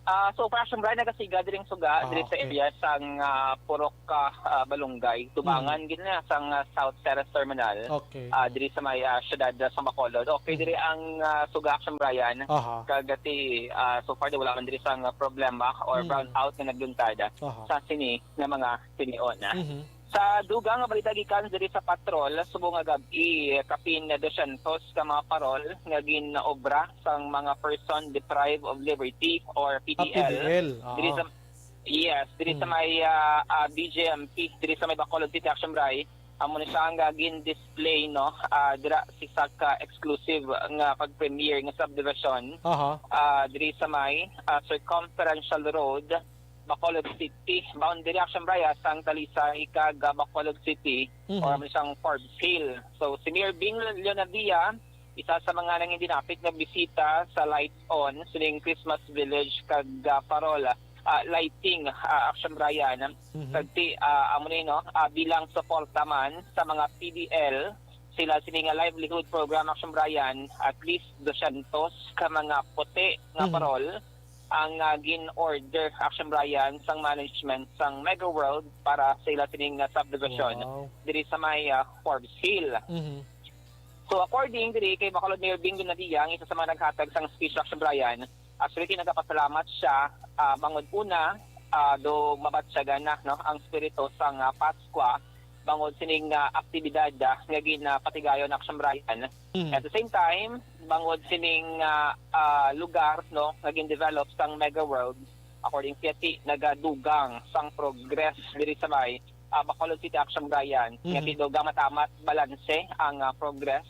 Ah, so far, Action Bray, nagasiga diri ang suga, Ah, diri sa okay. area sang, ah, Purok, ah, ah, Balungay. Tubangan Mm. gid na sang, ah, South Terrace Terminal. Okay. Ah, diri sa may, ah, siyudad, ah, sa Bacolod. Okay, Mm. diri ang, ah, suga, Action Brian. Aha. Kag ti, ah, so far, di wala man diri sang, ah, problema or Mm. brownout nga nagluntad, ah, Aha. sa sini nga mga tinion, ah. Mhm. Sa dugang nga balita gikan diri sa patrol, subong nga gab-i, kapin dosyentos ka mga parol nga gin-obra sang mga person deprived of liberty or Ah, P D L. P D L, oo. Diri sa, yes, diri sa Hmm. may, ah, ah, B J M P, diri sa may Bacolod City, Action Bray. Amo ni siya nga gin-display, no, ah, dira sa isa ka exclusive nga pag-premiere nga subdivision, Aha. ah, diri sa may, ah, Circumferential Road, Bacolod City. Boundary, Action Bray, sang Talisay kag, ah, Bacolod City, Mhm. or man siyang Forbes Hill. So, si Mayor Bing Leonadia, isa sa mga nangin dinapit nga bisita sa Lights On sining Christmas Village kag, ah, parol, ah, lighting, ah, Action Brian. Mhm. Kag ti, ah, amo ni, no, ah, bilang suporta man sa mga P D L, sila sini nga livelihood program, Action Brian, at least dosyentos ka mga puti nga Mhm. parol ang, ah, gin-order, Action Brian, sang management sang Mega World para sa ila sining, ah, subdivision Wow. diri sa may, ah, Forbes Hill. Mhm. So, according diri kay Bacolod Mayor Bing Nadia, ang isa sa mga naghatag sang speech, Action Brian, actually, nagapasalamat siya, ah, bangod una, ah, do mabatyagan na, no, ang spirito sang, ah, Paskwa, bangod sining, ah, aktibidad, ah, nga ginapatigayon, Action Brian. Mhm. At the same time, bangod sining, ah, ah, lugar, no, nga gin-develop sang Mega World, according siya, ti nagadugang sang progress diri sa may, ah, Bacolod City, Action Brian, nga Mhm. ti dugang matamat balanse ang, ah, progress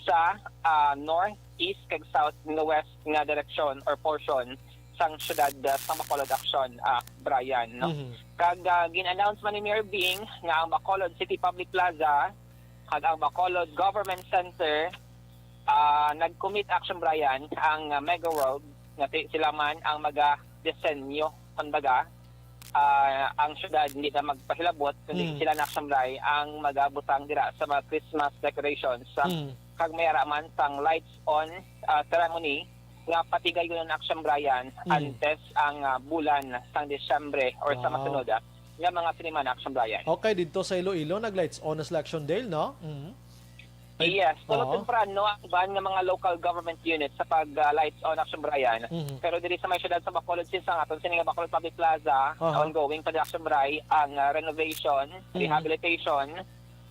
sa, ah, north, east, kag south nga west nga direksyon or portion sang siyudad, ah, sang Bacolod, Action, ah, Brian, no? Mhm. Kag, ah, gin-announce man ni Mayor Bing nga ang Bacolod City Public Plaza kag ang Bacolod Government Center, ah, nag-commit, Action Brian, ang, ah, Mega World, nga ti-, sila man ang magadesenyo, kumbaga, ah, ang syudad hindi na magpahilabot, kundi Mm. sila na, Action Bray, ang magabutang dira sa mga Christmas decorations, ah, Mm. kag may ara man sang Lights On, ah, ceremony nga patigayon, Action Brian, Mm. antes ang, ah, bulan sang Disyembre or sa Wow. masunod, ah, nga mga siniman, Action Brian. Okay, dito sa Iloilo, nag-lights on na sila, Action Dale, no? Mhm. Ay, Yes, tulog oo. temprano ang uban nga mga local government units sa pag, ah, lights on, Action Brian. Mhm. Pero diri sa may syudad sa Bacolod, since ang aton sini nga Bacolod Public Plaza, Aha. ongoing pa, Action Bray, ang, ah, renovation, Mhm. rehabilitation,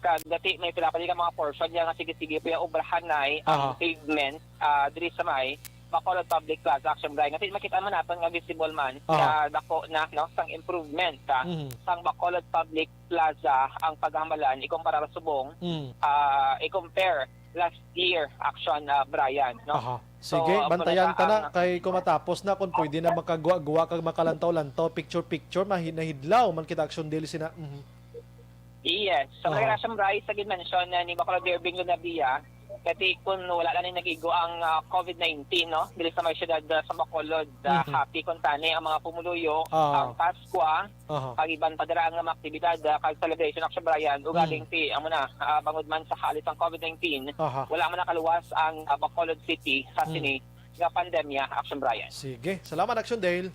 kag dati may pila pa di ka mga portion niya nga sige-sige pa yung obrahan na ang Aha. pavement, ah, diri sa may Bacolod Public Plaza, Action Bray. Nga makita man naton nga visible man Aha. nga dako na, no, sang improvement, ah, Mhm. sang Bacolod Public Plaza ang paghambalan ikumpara subong, Mm. ah, i-compare last year, Action, ah, Brian, no? Aha. So, Sige, ah, bantayan muna ta na ang kay kung matapos na, kung pwede na makagwa-gwa kag makalantaw-lantaw, picture-picture, mahi-, nahidlaw man kita, Action Dale, sina. Mhm. Yes. So, Aha. may Action Bray sa gin-mention na ni Bacolod Mayor Bing Lunabia, kati kung wala na ni nagigo ang, ah, covid nineteen, no? Dili sa may syudad, ah, sa Bacolod, ah, Mhm. happy kung tani ang mga pumuluyo, Ah. ang Paskwa, Aha. kag iban pa dira nga mga aktibidad, ah, kag celebration, Action Brian, ugaling Mm. ti, amo na, ah, bangod man sa hali sang covid nineteen, Aha. wala man nakaluwas ang, ah, Bacolod City sa Mm. sini nga pandemya, Action Brian. Sige. Salamat, Action Dale.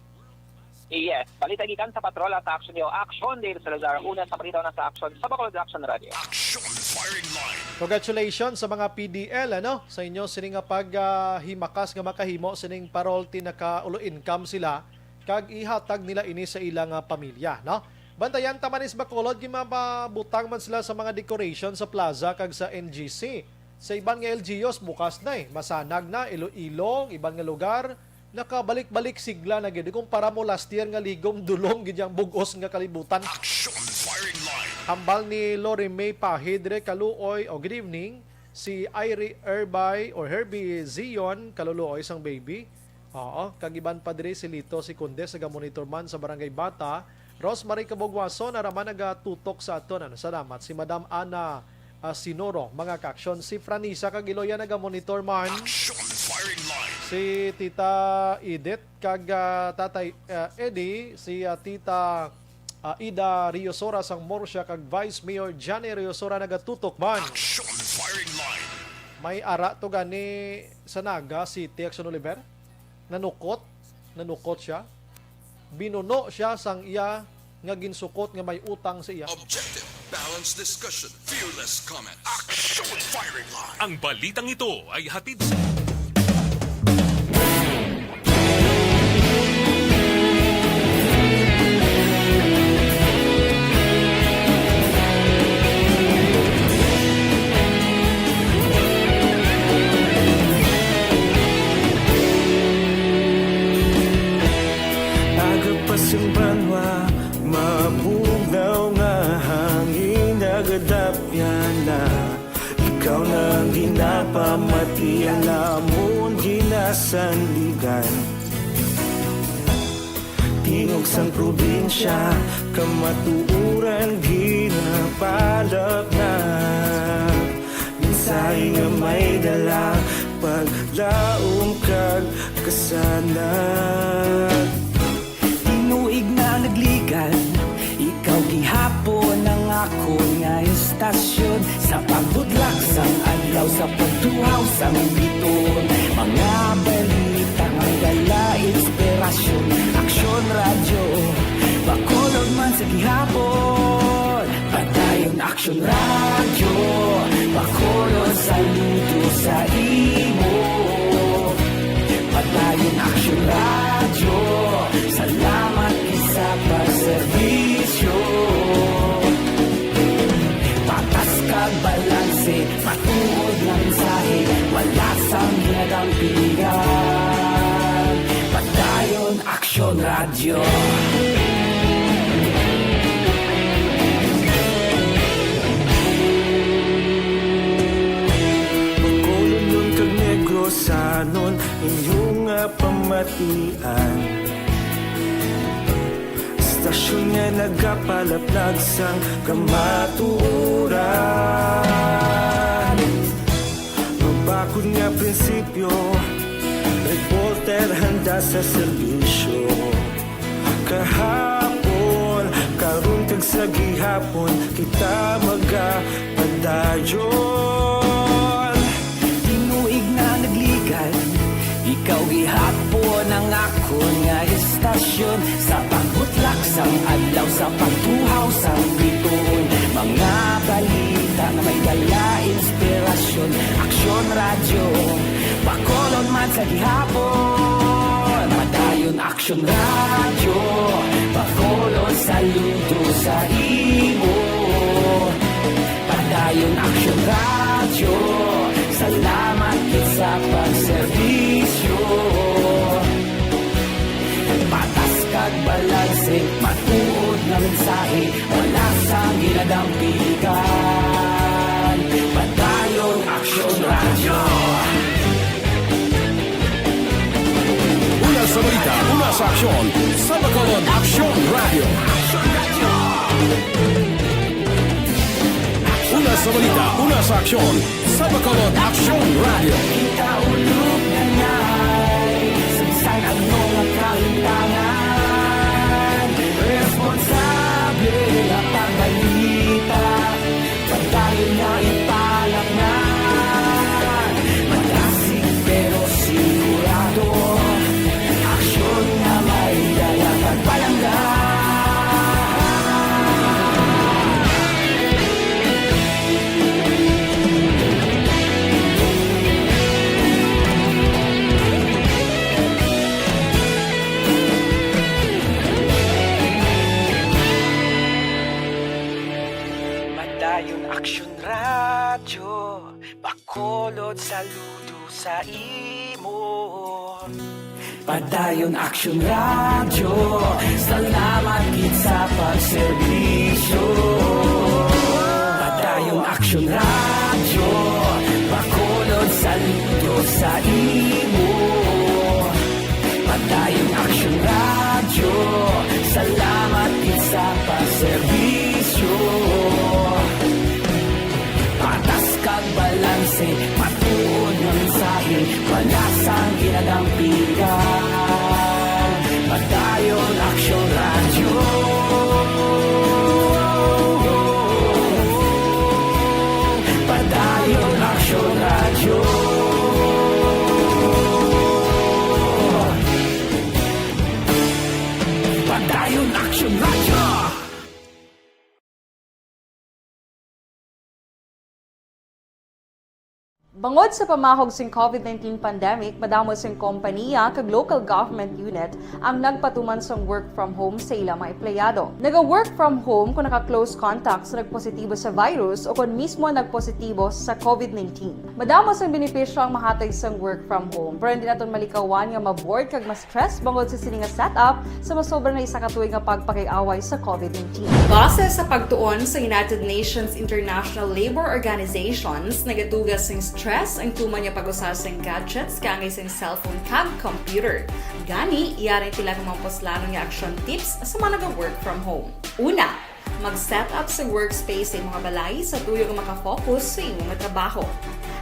Yes. Balita gikan sa Patrol at Action Yo. Action Dale Salazar. Una sa balita na sa Action sa Bacolod Action Radio. Action firing line. Congratulations sa mga P D L, ano, sa inyo sini nga pag, ah, himakas nga makahimo sining parol ti nakaulo income sila kag ihatag nila ini sa ila nga pamilya, no? Bantayan ta man is Bacolod, gimabutang man sila sa mga decoration sa plaza kag sa N G C. Sa iban nga L G Us, bukas na eh. Masanag na, Iloilo, iban nga lugar, Nakabalik-balik sigla na gid. Kumpara mo last year nga ligom, dulom gid yang bug-os nga kalibutan. Action Firing Line. Hambal ni Lori May Pahid, Re Kaluoy, o good evening. Si Irie Erbay or Herbie Zion, kaluluoy sang baby. Oo, kag iban pa diri si Lito, si Condes, naga-monitor man sa Barangay Bata. Rosemary Kabugwason, ara man nagatutok sa aton. Ano, salamat. Si Madam Ana, ah, Sinoro, mga ka-aksyon. Si Franisa kag Iloya naga-monitor man. Action Firing Line. Si Tita Edith kag, ah, Tatay, ah, Eddie, si, ah, Tita, ah, Ida Riosora sang Murcia kag Vice Mayor Johnny Riosora nagatutok man. Action Firing Line. May ara to gani sa Naga City, Action Oliver? Nanukot, nanukot siya. Binuno siya sang iya nga ginsukot nga may utang sa iya. Objective, balanced discussion, fearless comment. Action Firing Line. Ang balitang ito ay hatid sa Aga pa sing banwa, mabugnaw nga hangin nagadapyan na. Ikaw na ang ginapamati, ang amon ginasandigan. Tingog sang probinsya, kamatuoran ginapalapnag. Mensahe nga may dala, paglaom kag kasanag. Tinuig na nagligan, ikaw gihapon ang akon nga istasyon. Sa pagbudlak sang adlaw, sa pagtuhaw sang biton, mga balita nga dala inspirasyon. Aksyon Radyo, Bacolod man sa gihapon. Padayon Aksyon Radyo, Bacolod, saludo sa imo. Padayon Aksyon Radyo, salamat gid sa pagserbisyo. Patas kag balanse, matuod nga mensahe, wala sang ginadampigan. Padayon Aksyon Radyo. Bacolodnon kag Negrosanon, inyo nga pamatian. Istasyon nga nagapalaplag sang kamatuoran. Mabakod nga prinsipyo, reporter handa sa serbisyo. Kahapon, karon kag sa gihapon, kita magapadayon. Tinuig na nagligan, ikaw gihapon ang akon nga istasyon. Sa pagbutlak sang adlaw, sa pagtuhaw sang bituon, mga balita nga may dala inspirasyon. Aksyon Radyo, Bacolod man sa gihapon. Padayon Aksyon Radyo, Bacolod, saludo sa imo. Padayon Aksyon Radyo, salamat gid sa pagserbisyo. Patas kag balanse, matuod nga mensahe, wala sang ginadampigan. Padayon Aksyon Radyo. Una sa balita, una sa aksyon, sa Bacolod Aksyon Radyo. Una sa balita, una sa aksyon, sa Bacolod Aksyon Radyo. Kita ulog na ngay, sa bisan ano nga kahintangan, responsable nga pagbalita. Padayon nga ipalapngan, madasig pero sigurado. Aksyon nga may dala kag palangga. Padayon Aksyon Radyo, Bacolod, saludo sa imo. Padayon Action Radyo, salamat gid sa pagserbisyo. Padayon Action Radyo, Bacolod, saludo sa imo. Padayon Action Radyo, salamat gid sa pagserbisyo. Patas kag balanse, matuod nga mensahe, palasang ginadampigan. Padayon Action Radyo. Padayon Action Radyo. Padayon Action Radyo. Bangod sa pamahog sing covid nineteen pandemic, madamo sing kompaniya kag local government unit ang nagpatuman sang work from home sa ila mga empleyado. Naga-work from home kung naka-close contact sa nagpositibo sa virus o kon mismo nagpositibo sa covid nineteen. Madamo sang benepisyo ang mahatag sang work from home, pero hindi naton malikawan nga ma-bored kag mas stress bangod sa sini nga setup sa masobra na isa ka tuig nga pagpakig-away sa covid nineteen. Base sa pagtuon sa United Nations International Labor Organizations, nagatuga sing stress ang tuman nga pag-usa sing gadgets kaangay sing cellphone kag computer. Gani, yari ang pila ka mga puslanon nga action tips sa mga naga-work from home. Una, mag-set up sa workspace sa imong balay sa tuyo nga makafocus sa imo nga trabaho.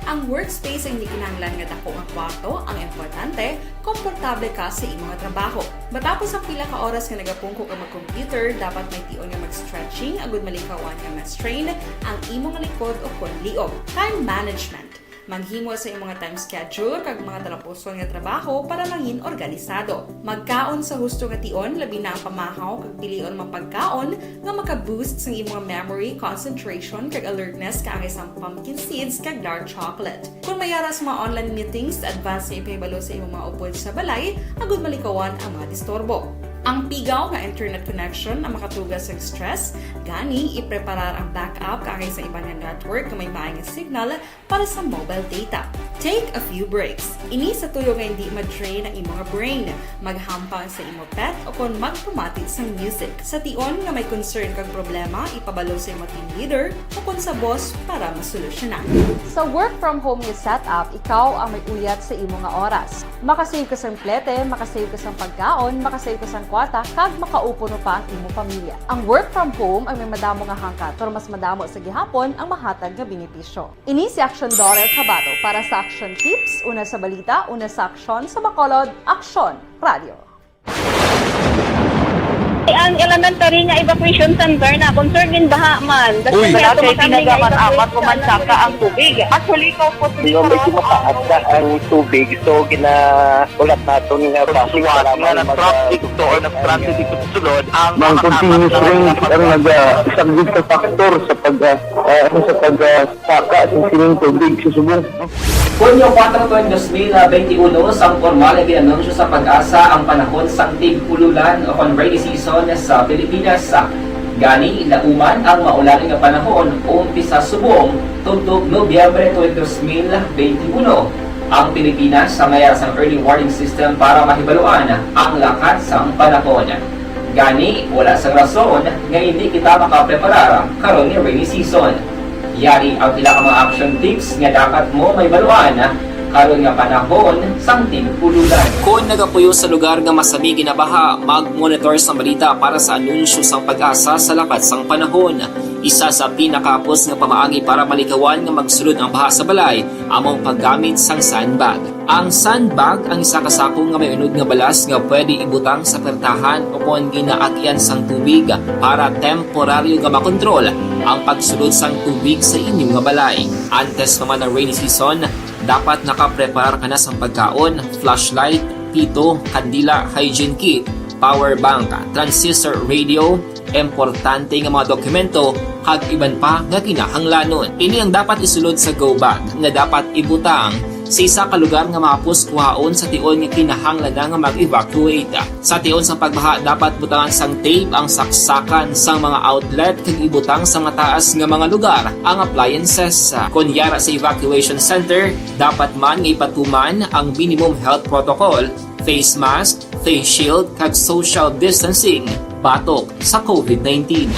Ang workspace ay hindi kinahanglan nga dako nga kwarto, ang importante, komportable ka sa imo nga trabaho. Matapos ang pila ka oras nga nagapungko ka mag-computer, dapat may tion nga mag-stretching agud malikawan nga ma-strain ang imo nga likod o kon liog. Time management. Maghimo sa imong nga time schedule kag mga talapuson nga trabaho para mangin organisado. Magkaon sa husto nga tion, labi na ang pamahaw kag pilion mga pagkaon nga maka-boost sang imong memory, concentration, kag alertness kaangay sang pumpkin seeds kag dark chocolate. Kung may ara sa mga online meetings, advance nga ipahibalo sa imong mga upod sa balay agud malikawan ang mga disturbo. Ang pigaw nga internet connection ang makatuga sang stress, gani ipreparar ang backup kaangay sa iban nga network nga may maayo nga signal para sa mobile data. Take a few breaks. Ini sa tuyo nga hindi ma-drain ang imo nga brain. Maghampang sa imo pet o kon magpamati sang music. Sa tion nga may concern kag problema, ipabalo sa imo team leader o kon sa boss para masolusyonan. Sa work from home nga setup, ikaw ang may uyat sa imo nga oras. Makasave ka sang plete, makasave ka sang pagkaon, makasave ka sang kwarta, kag makaupuno pa ang imo pamilya. Ang work from home ang may madamo nga hangkat, pero mas madamo sa gihapon ang mahatag nga benepisyo. Ini si Action Daughter Kabato para sa Action Tips, una sa balita, una sa aksyon, sa Bacolod, Aksyon Radio. Ang elementary nga evacuation center na concern din baha man. Uy, wala kay tinaga man amat o mansaka ang tubig. Actually, ikaw po, medyo mataas na ang tubig, so gina- Ulat naton nga basic nga nag-traffic to or nag-transit dito sa sulod ang mga continuous rain ang nagasaglit sa factor sa pag, ah, ah, ano, sa pag, ah, saka sa sining tubig sa subong. Hunyo kuwatro, dos mil benti uno, sang pormal nga gin-anunsyo sa PAGASA ang panahon sang tig-ululan o kon rainy season sa Pilipinas. Gani, nauman ang maulan nga panahon umpisa subong tubtob Nobyembre twenty, dos mil benti uno. Ang Pilipinas sa may ara sang early warning system para mahibaluan ang lakat sang panahon. Gani, wala sang rason nga hindi kita makapreparar karon nga rainy season. Yari ang pila ka mga action tips nga dapat mo mahibaluan karon nga panahon sang tig-ululan. Kon nagapuyo sa lugar nga masami ginabaha, mag-monitor sang balita para sa anunsyo sang PAGASA sa lakat sang panahon. Isa sa pinakahapos nga pamaagi para malikawan nga magsulod ang baha sa balay amo ang paggamit sang sandbag. Ang sandbag ang isa ka sako nga may unod nga balas nga pwede ibutang sa pertahan o kon ginaagian sang tubig para temporaryo nga makontrol ang pagsulod sang tubig sa inyo nga balay. Antes pa man ang rainy season, dapat nakapreparar ka na sang pagkaon, flashlight, pito, kandila, hygiene kit, power bank, transistor radio, importante nga mga dokumento, kag iban pa nga kinahanglanon. Ini ang dapat isulod sa go bag nga dapat ibutang sa isa ka lugar nga mahapos kuhaon sa tion nga kinahanglan na nga mag-evacuate. Sa tion sang pagbaha, dapat butangan sang tape ang saksakan sang mga outlet kag ibutang sa mataas nga mga lugar ang appliances. Kon yara sa evacuation center, dapat man nga ipatuman ang minimum health protocol face mask, face shield, kag social distancing batok sa COVID nineteen.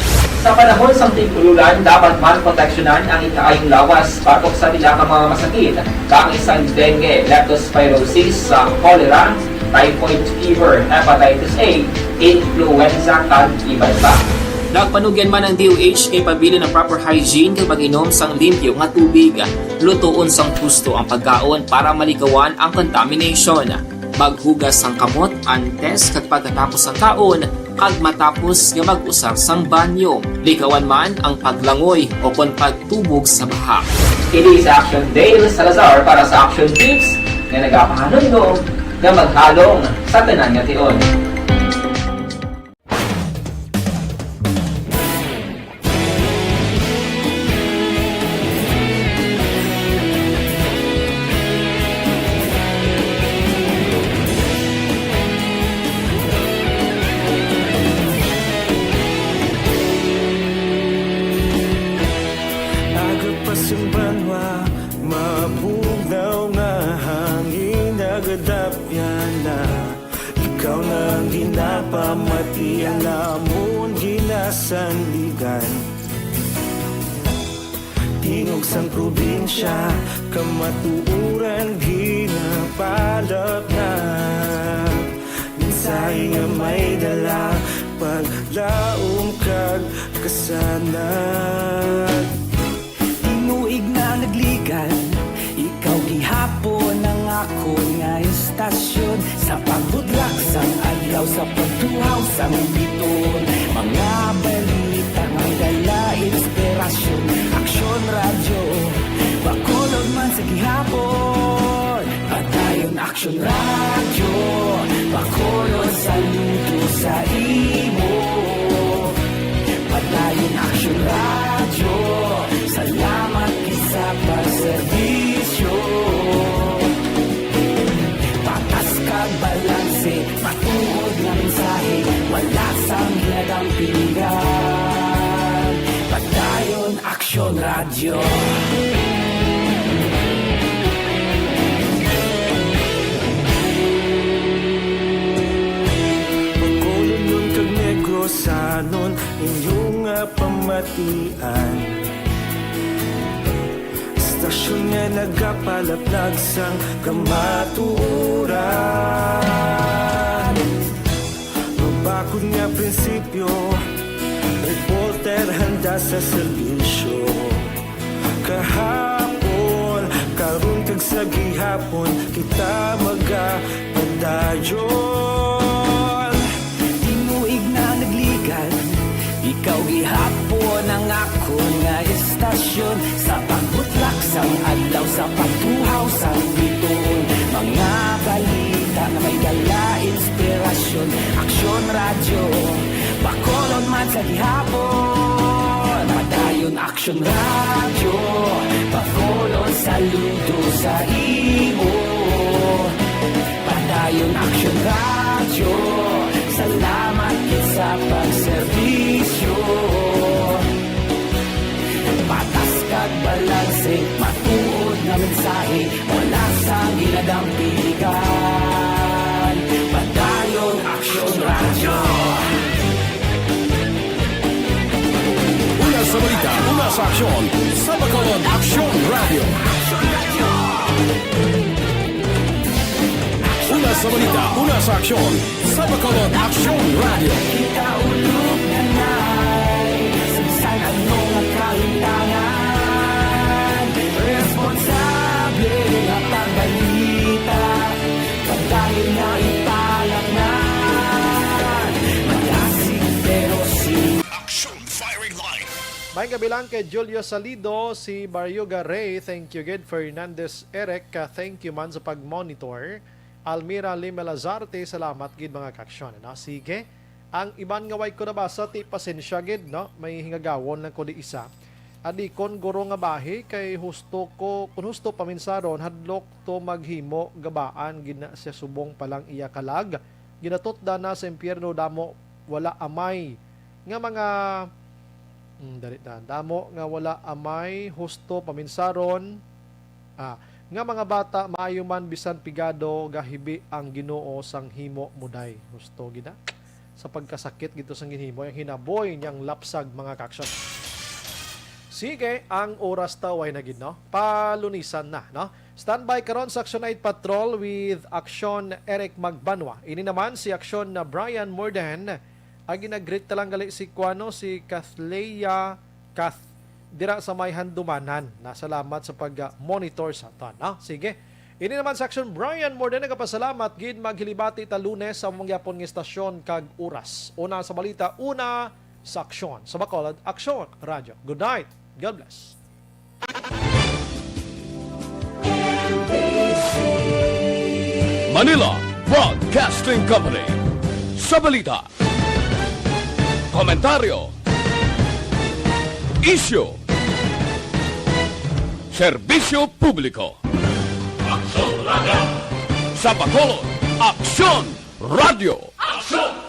Sa panahon sang tig-ululan, dapat man proteksyonan ang ikaayong lawas batok sa pila ka mga masakit, kaangay sang dengue, leptospirosis, sa cholera, typhoid fever, hepatitis A, influenza, kag iban pa. Nagpanugyan man ang D O H nga ipabilin ang proper hygiene kag pag-inom sang limpyo nga tubig. Lutoon sang husto ang pagkaon para malikawan ang contamination. Maghugas sang kamot antes kag pagkatapos sang kaon, kag matapos nga mag-usar sang banyo. Likawan man ang paglangoy o kon pagtubog sa baha. Kini si Action Dale Salazar para sa Action Tips nga nagapahanumdom nga maghalong sa tanan nga tion. Aga pa sang banwa, mabugnaw nga hangin nagadapyan na. Ikaw na ang ginapamati, ang amon ginasandigan. Tingog sang probinsya, kamatuoran ginapalapnag. Mensahe nga may dala, paglaom kag kasanag. Tinuig na nagligan, ikaw gihapon ang akon nga istasyon. Sa pagbudlak sang adlaw, sa pagtuhaw sang biton, mga balita may dala inspirasyon. Aksyon Radyo, Bacolod man sa gihapon. Padayon Aksyon Radyo, Bacolod, saludo sa imo. Padayon Aksyon Radyo, salamat gid sa pagserbisyo. Patas kag balanse, matuod nga mensahe, wala sang ginadampigan. Padayon Aksyon Radyo. Bacolodnon kag Negrosanon, inyo nga pamatian. Istasyon nga nagapalaplag sang kamatuoran. Mabakod nga prinsipyo, reporter handa sa serbisyo. Kahapon, karon kag sa gihapon, kita magapadayon. Tinuig na nagligan, ikaw gihapon ang akon nga istasyon. Sa pagbutlak sang adlaw, sa pagtuhaw sang biton, mga balita nga may dala inspirasyon. Aksyon Radyo, Bacolod man sa gihapon. Padayon Aksyon Radyo, Bacolod, saludo sa imo. Padayon Aksyon Radyo, salamat gid sa pagserbisyo. Patas kag balanse, matuod nga mensahe, wala sang ginadampigan. Padayon Aksyon Radyo. Una sa balita, una sa aksyon, sa Bacolod Aksyon Radyo. Una sa balita, una sa aksyon, sa Bacolod Aksyon Radyo. Kita ulog na nay, sa bisan ano nga kahimtangan, responsable nga pagbalita, padayon nga ipalapngan, malasig pero si Action Firing Line. May kabilang kay Julio Salido, si Barioga Ray, thank you gid. Fernandez Eric, ah, thank you man sa pag-monitor. Almira Lime Lazarte, salamat gid, mga kaaksyon, no? Sige. Ang iban nga way ko nabasa, ti pasensya gid, no? May hingagawon lang ko di isa. Adikon guro nga bahi, kay husto ko, kun husto paminsaron, hadlok to maghimo, gabaan gid na siya subong pa lang iya kalag. Ginatutdan na sa impyerno, damo wala amay nga mga, mm, dali na, damo nga wala amay husto paminsaron. Ah, nga mga bata, maayo man bisan pigado, gahibi ang Ginoo sang himo mo, day. Husto gid na. Sa pagkasakit gito sang ginhimo, ang hinaboy niyang lapsag, mga kaksyon. Sige, ang oras ta way na gid, no? Palunisan na, no? Standby karon sa Action Night Patrol with Action Eric Magbanwa. Ini naman si Action na Brian Morden. Ang ginagreet ta lang gali si kuano, si Kathleya Kath, dira sa may Handumanan. Nasalamat sa pag-monitor sa aton, no? Sige. Ini naman sa Action, Brian Morden, nagapasalamat gid. Maghilibati ta Lunes sa among gyapon nga istasyon kag oras. Una sa balita, una sa Aksyon. Sa Bacolod, Aksyon Radyo. Good night. God bless. Manila Broadcasting Company. Sa balita, komentaryo, isyu, serbisyo publiko. Aksyon Radyo. Sa Bacolod, Aksyon Radyo. Aksyon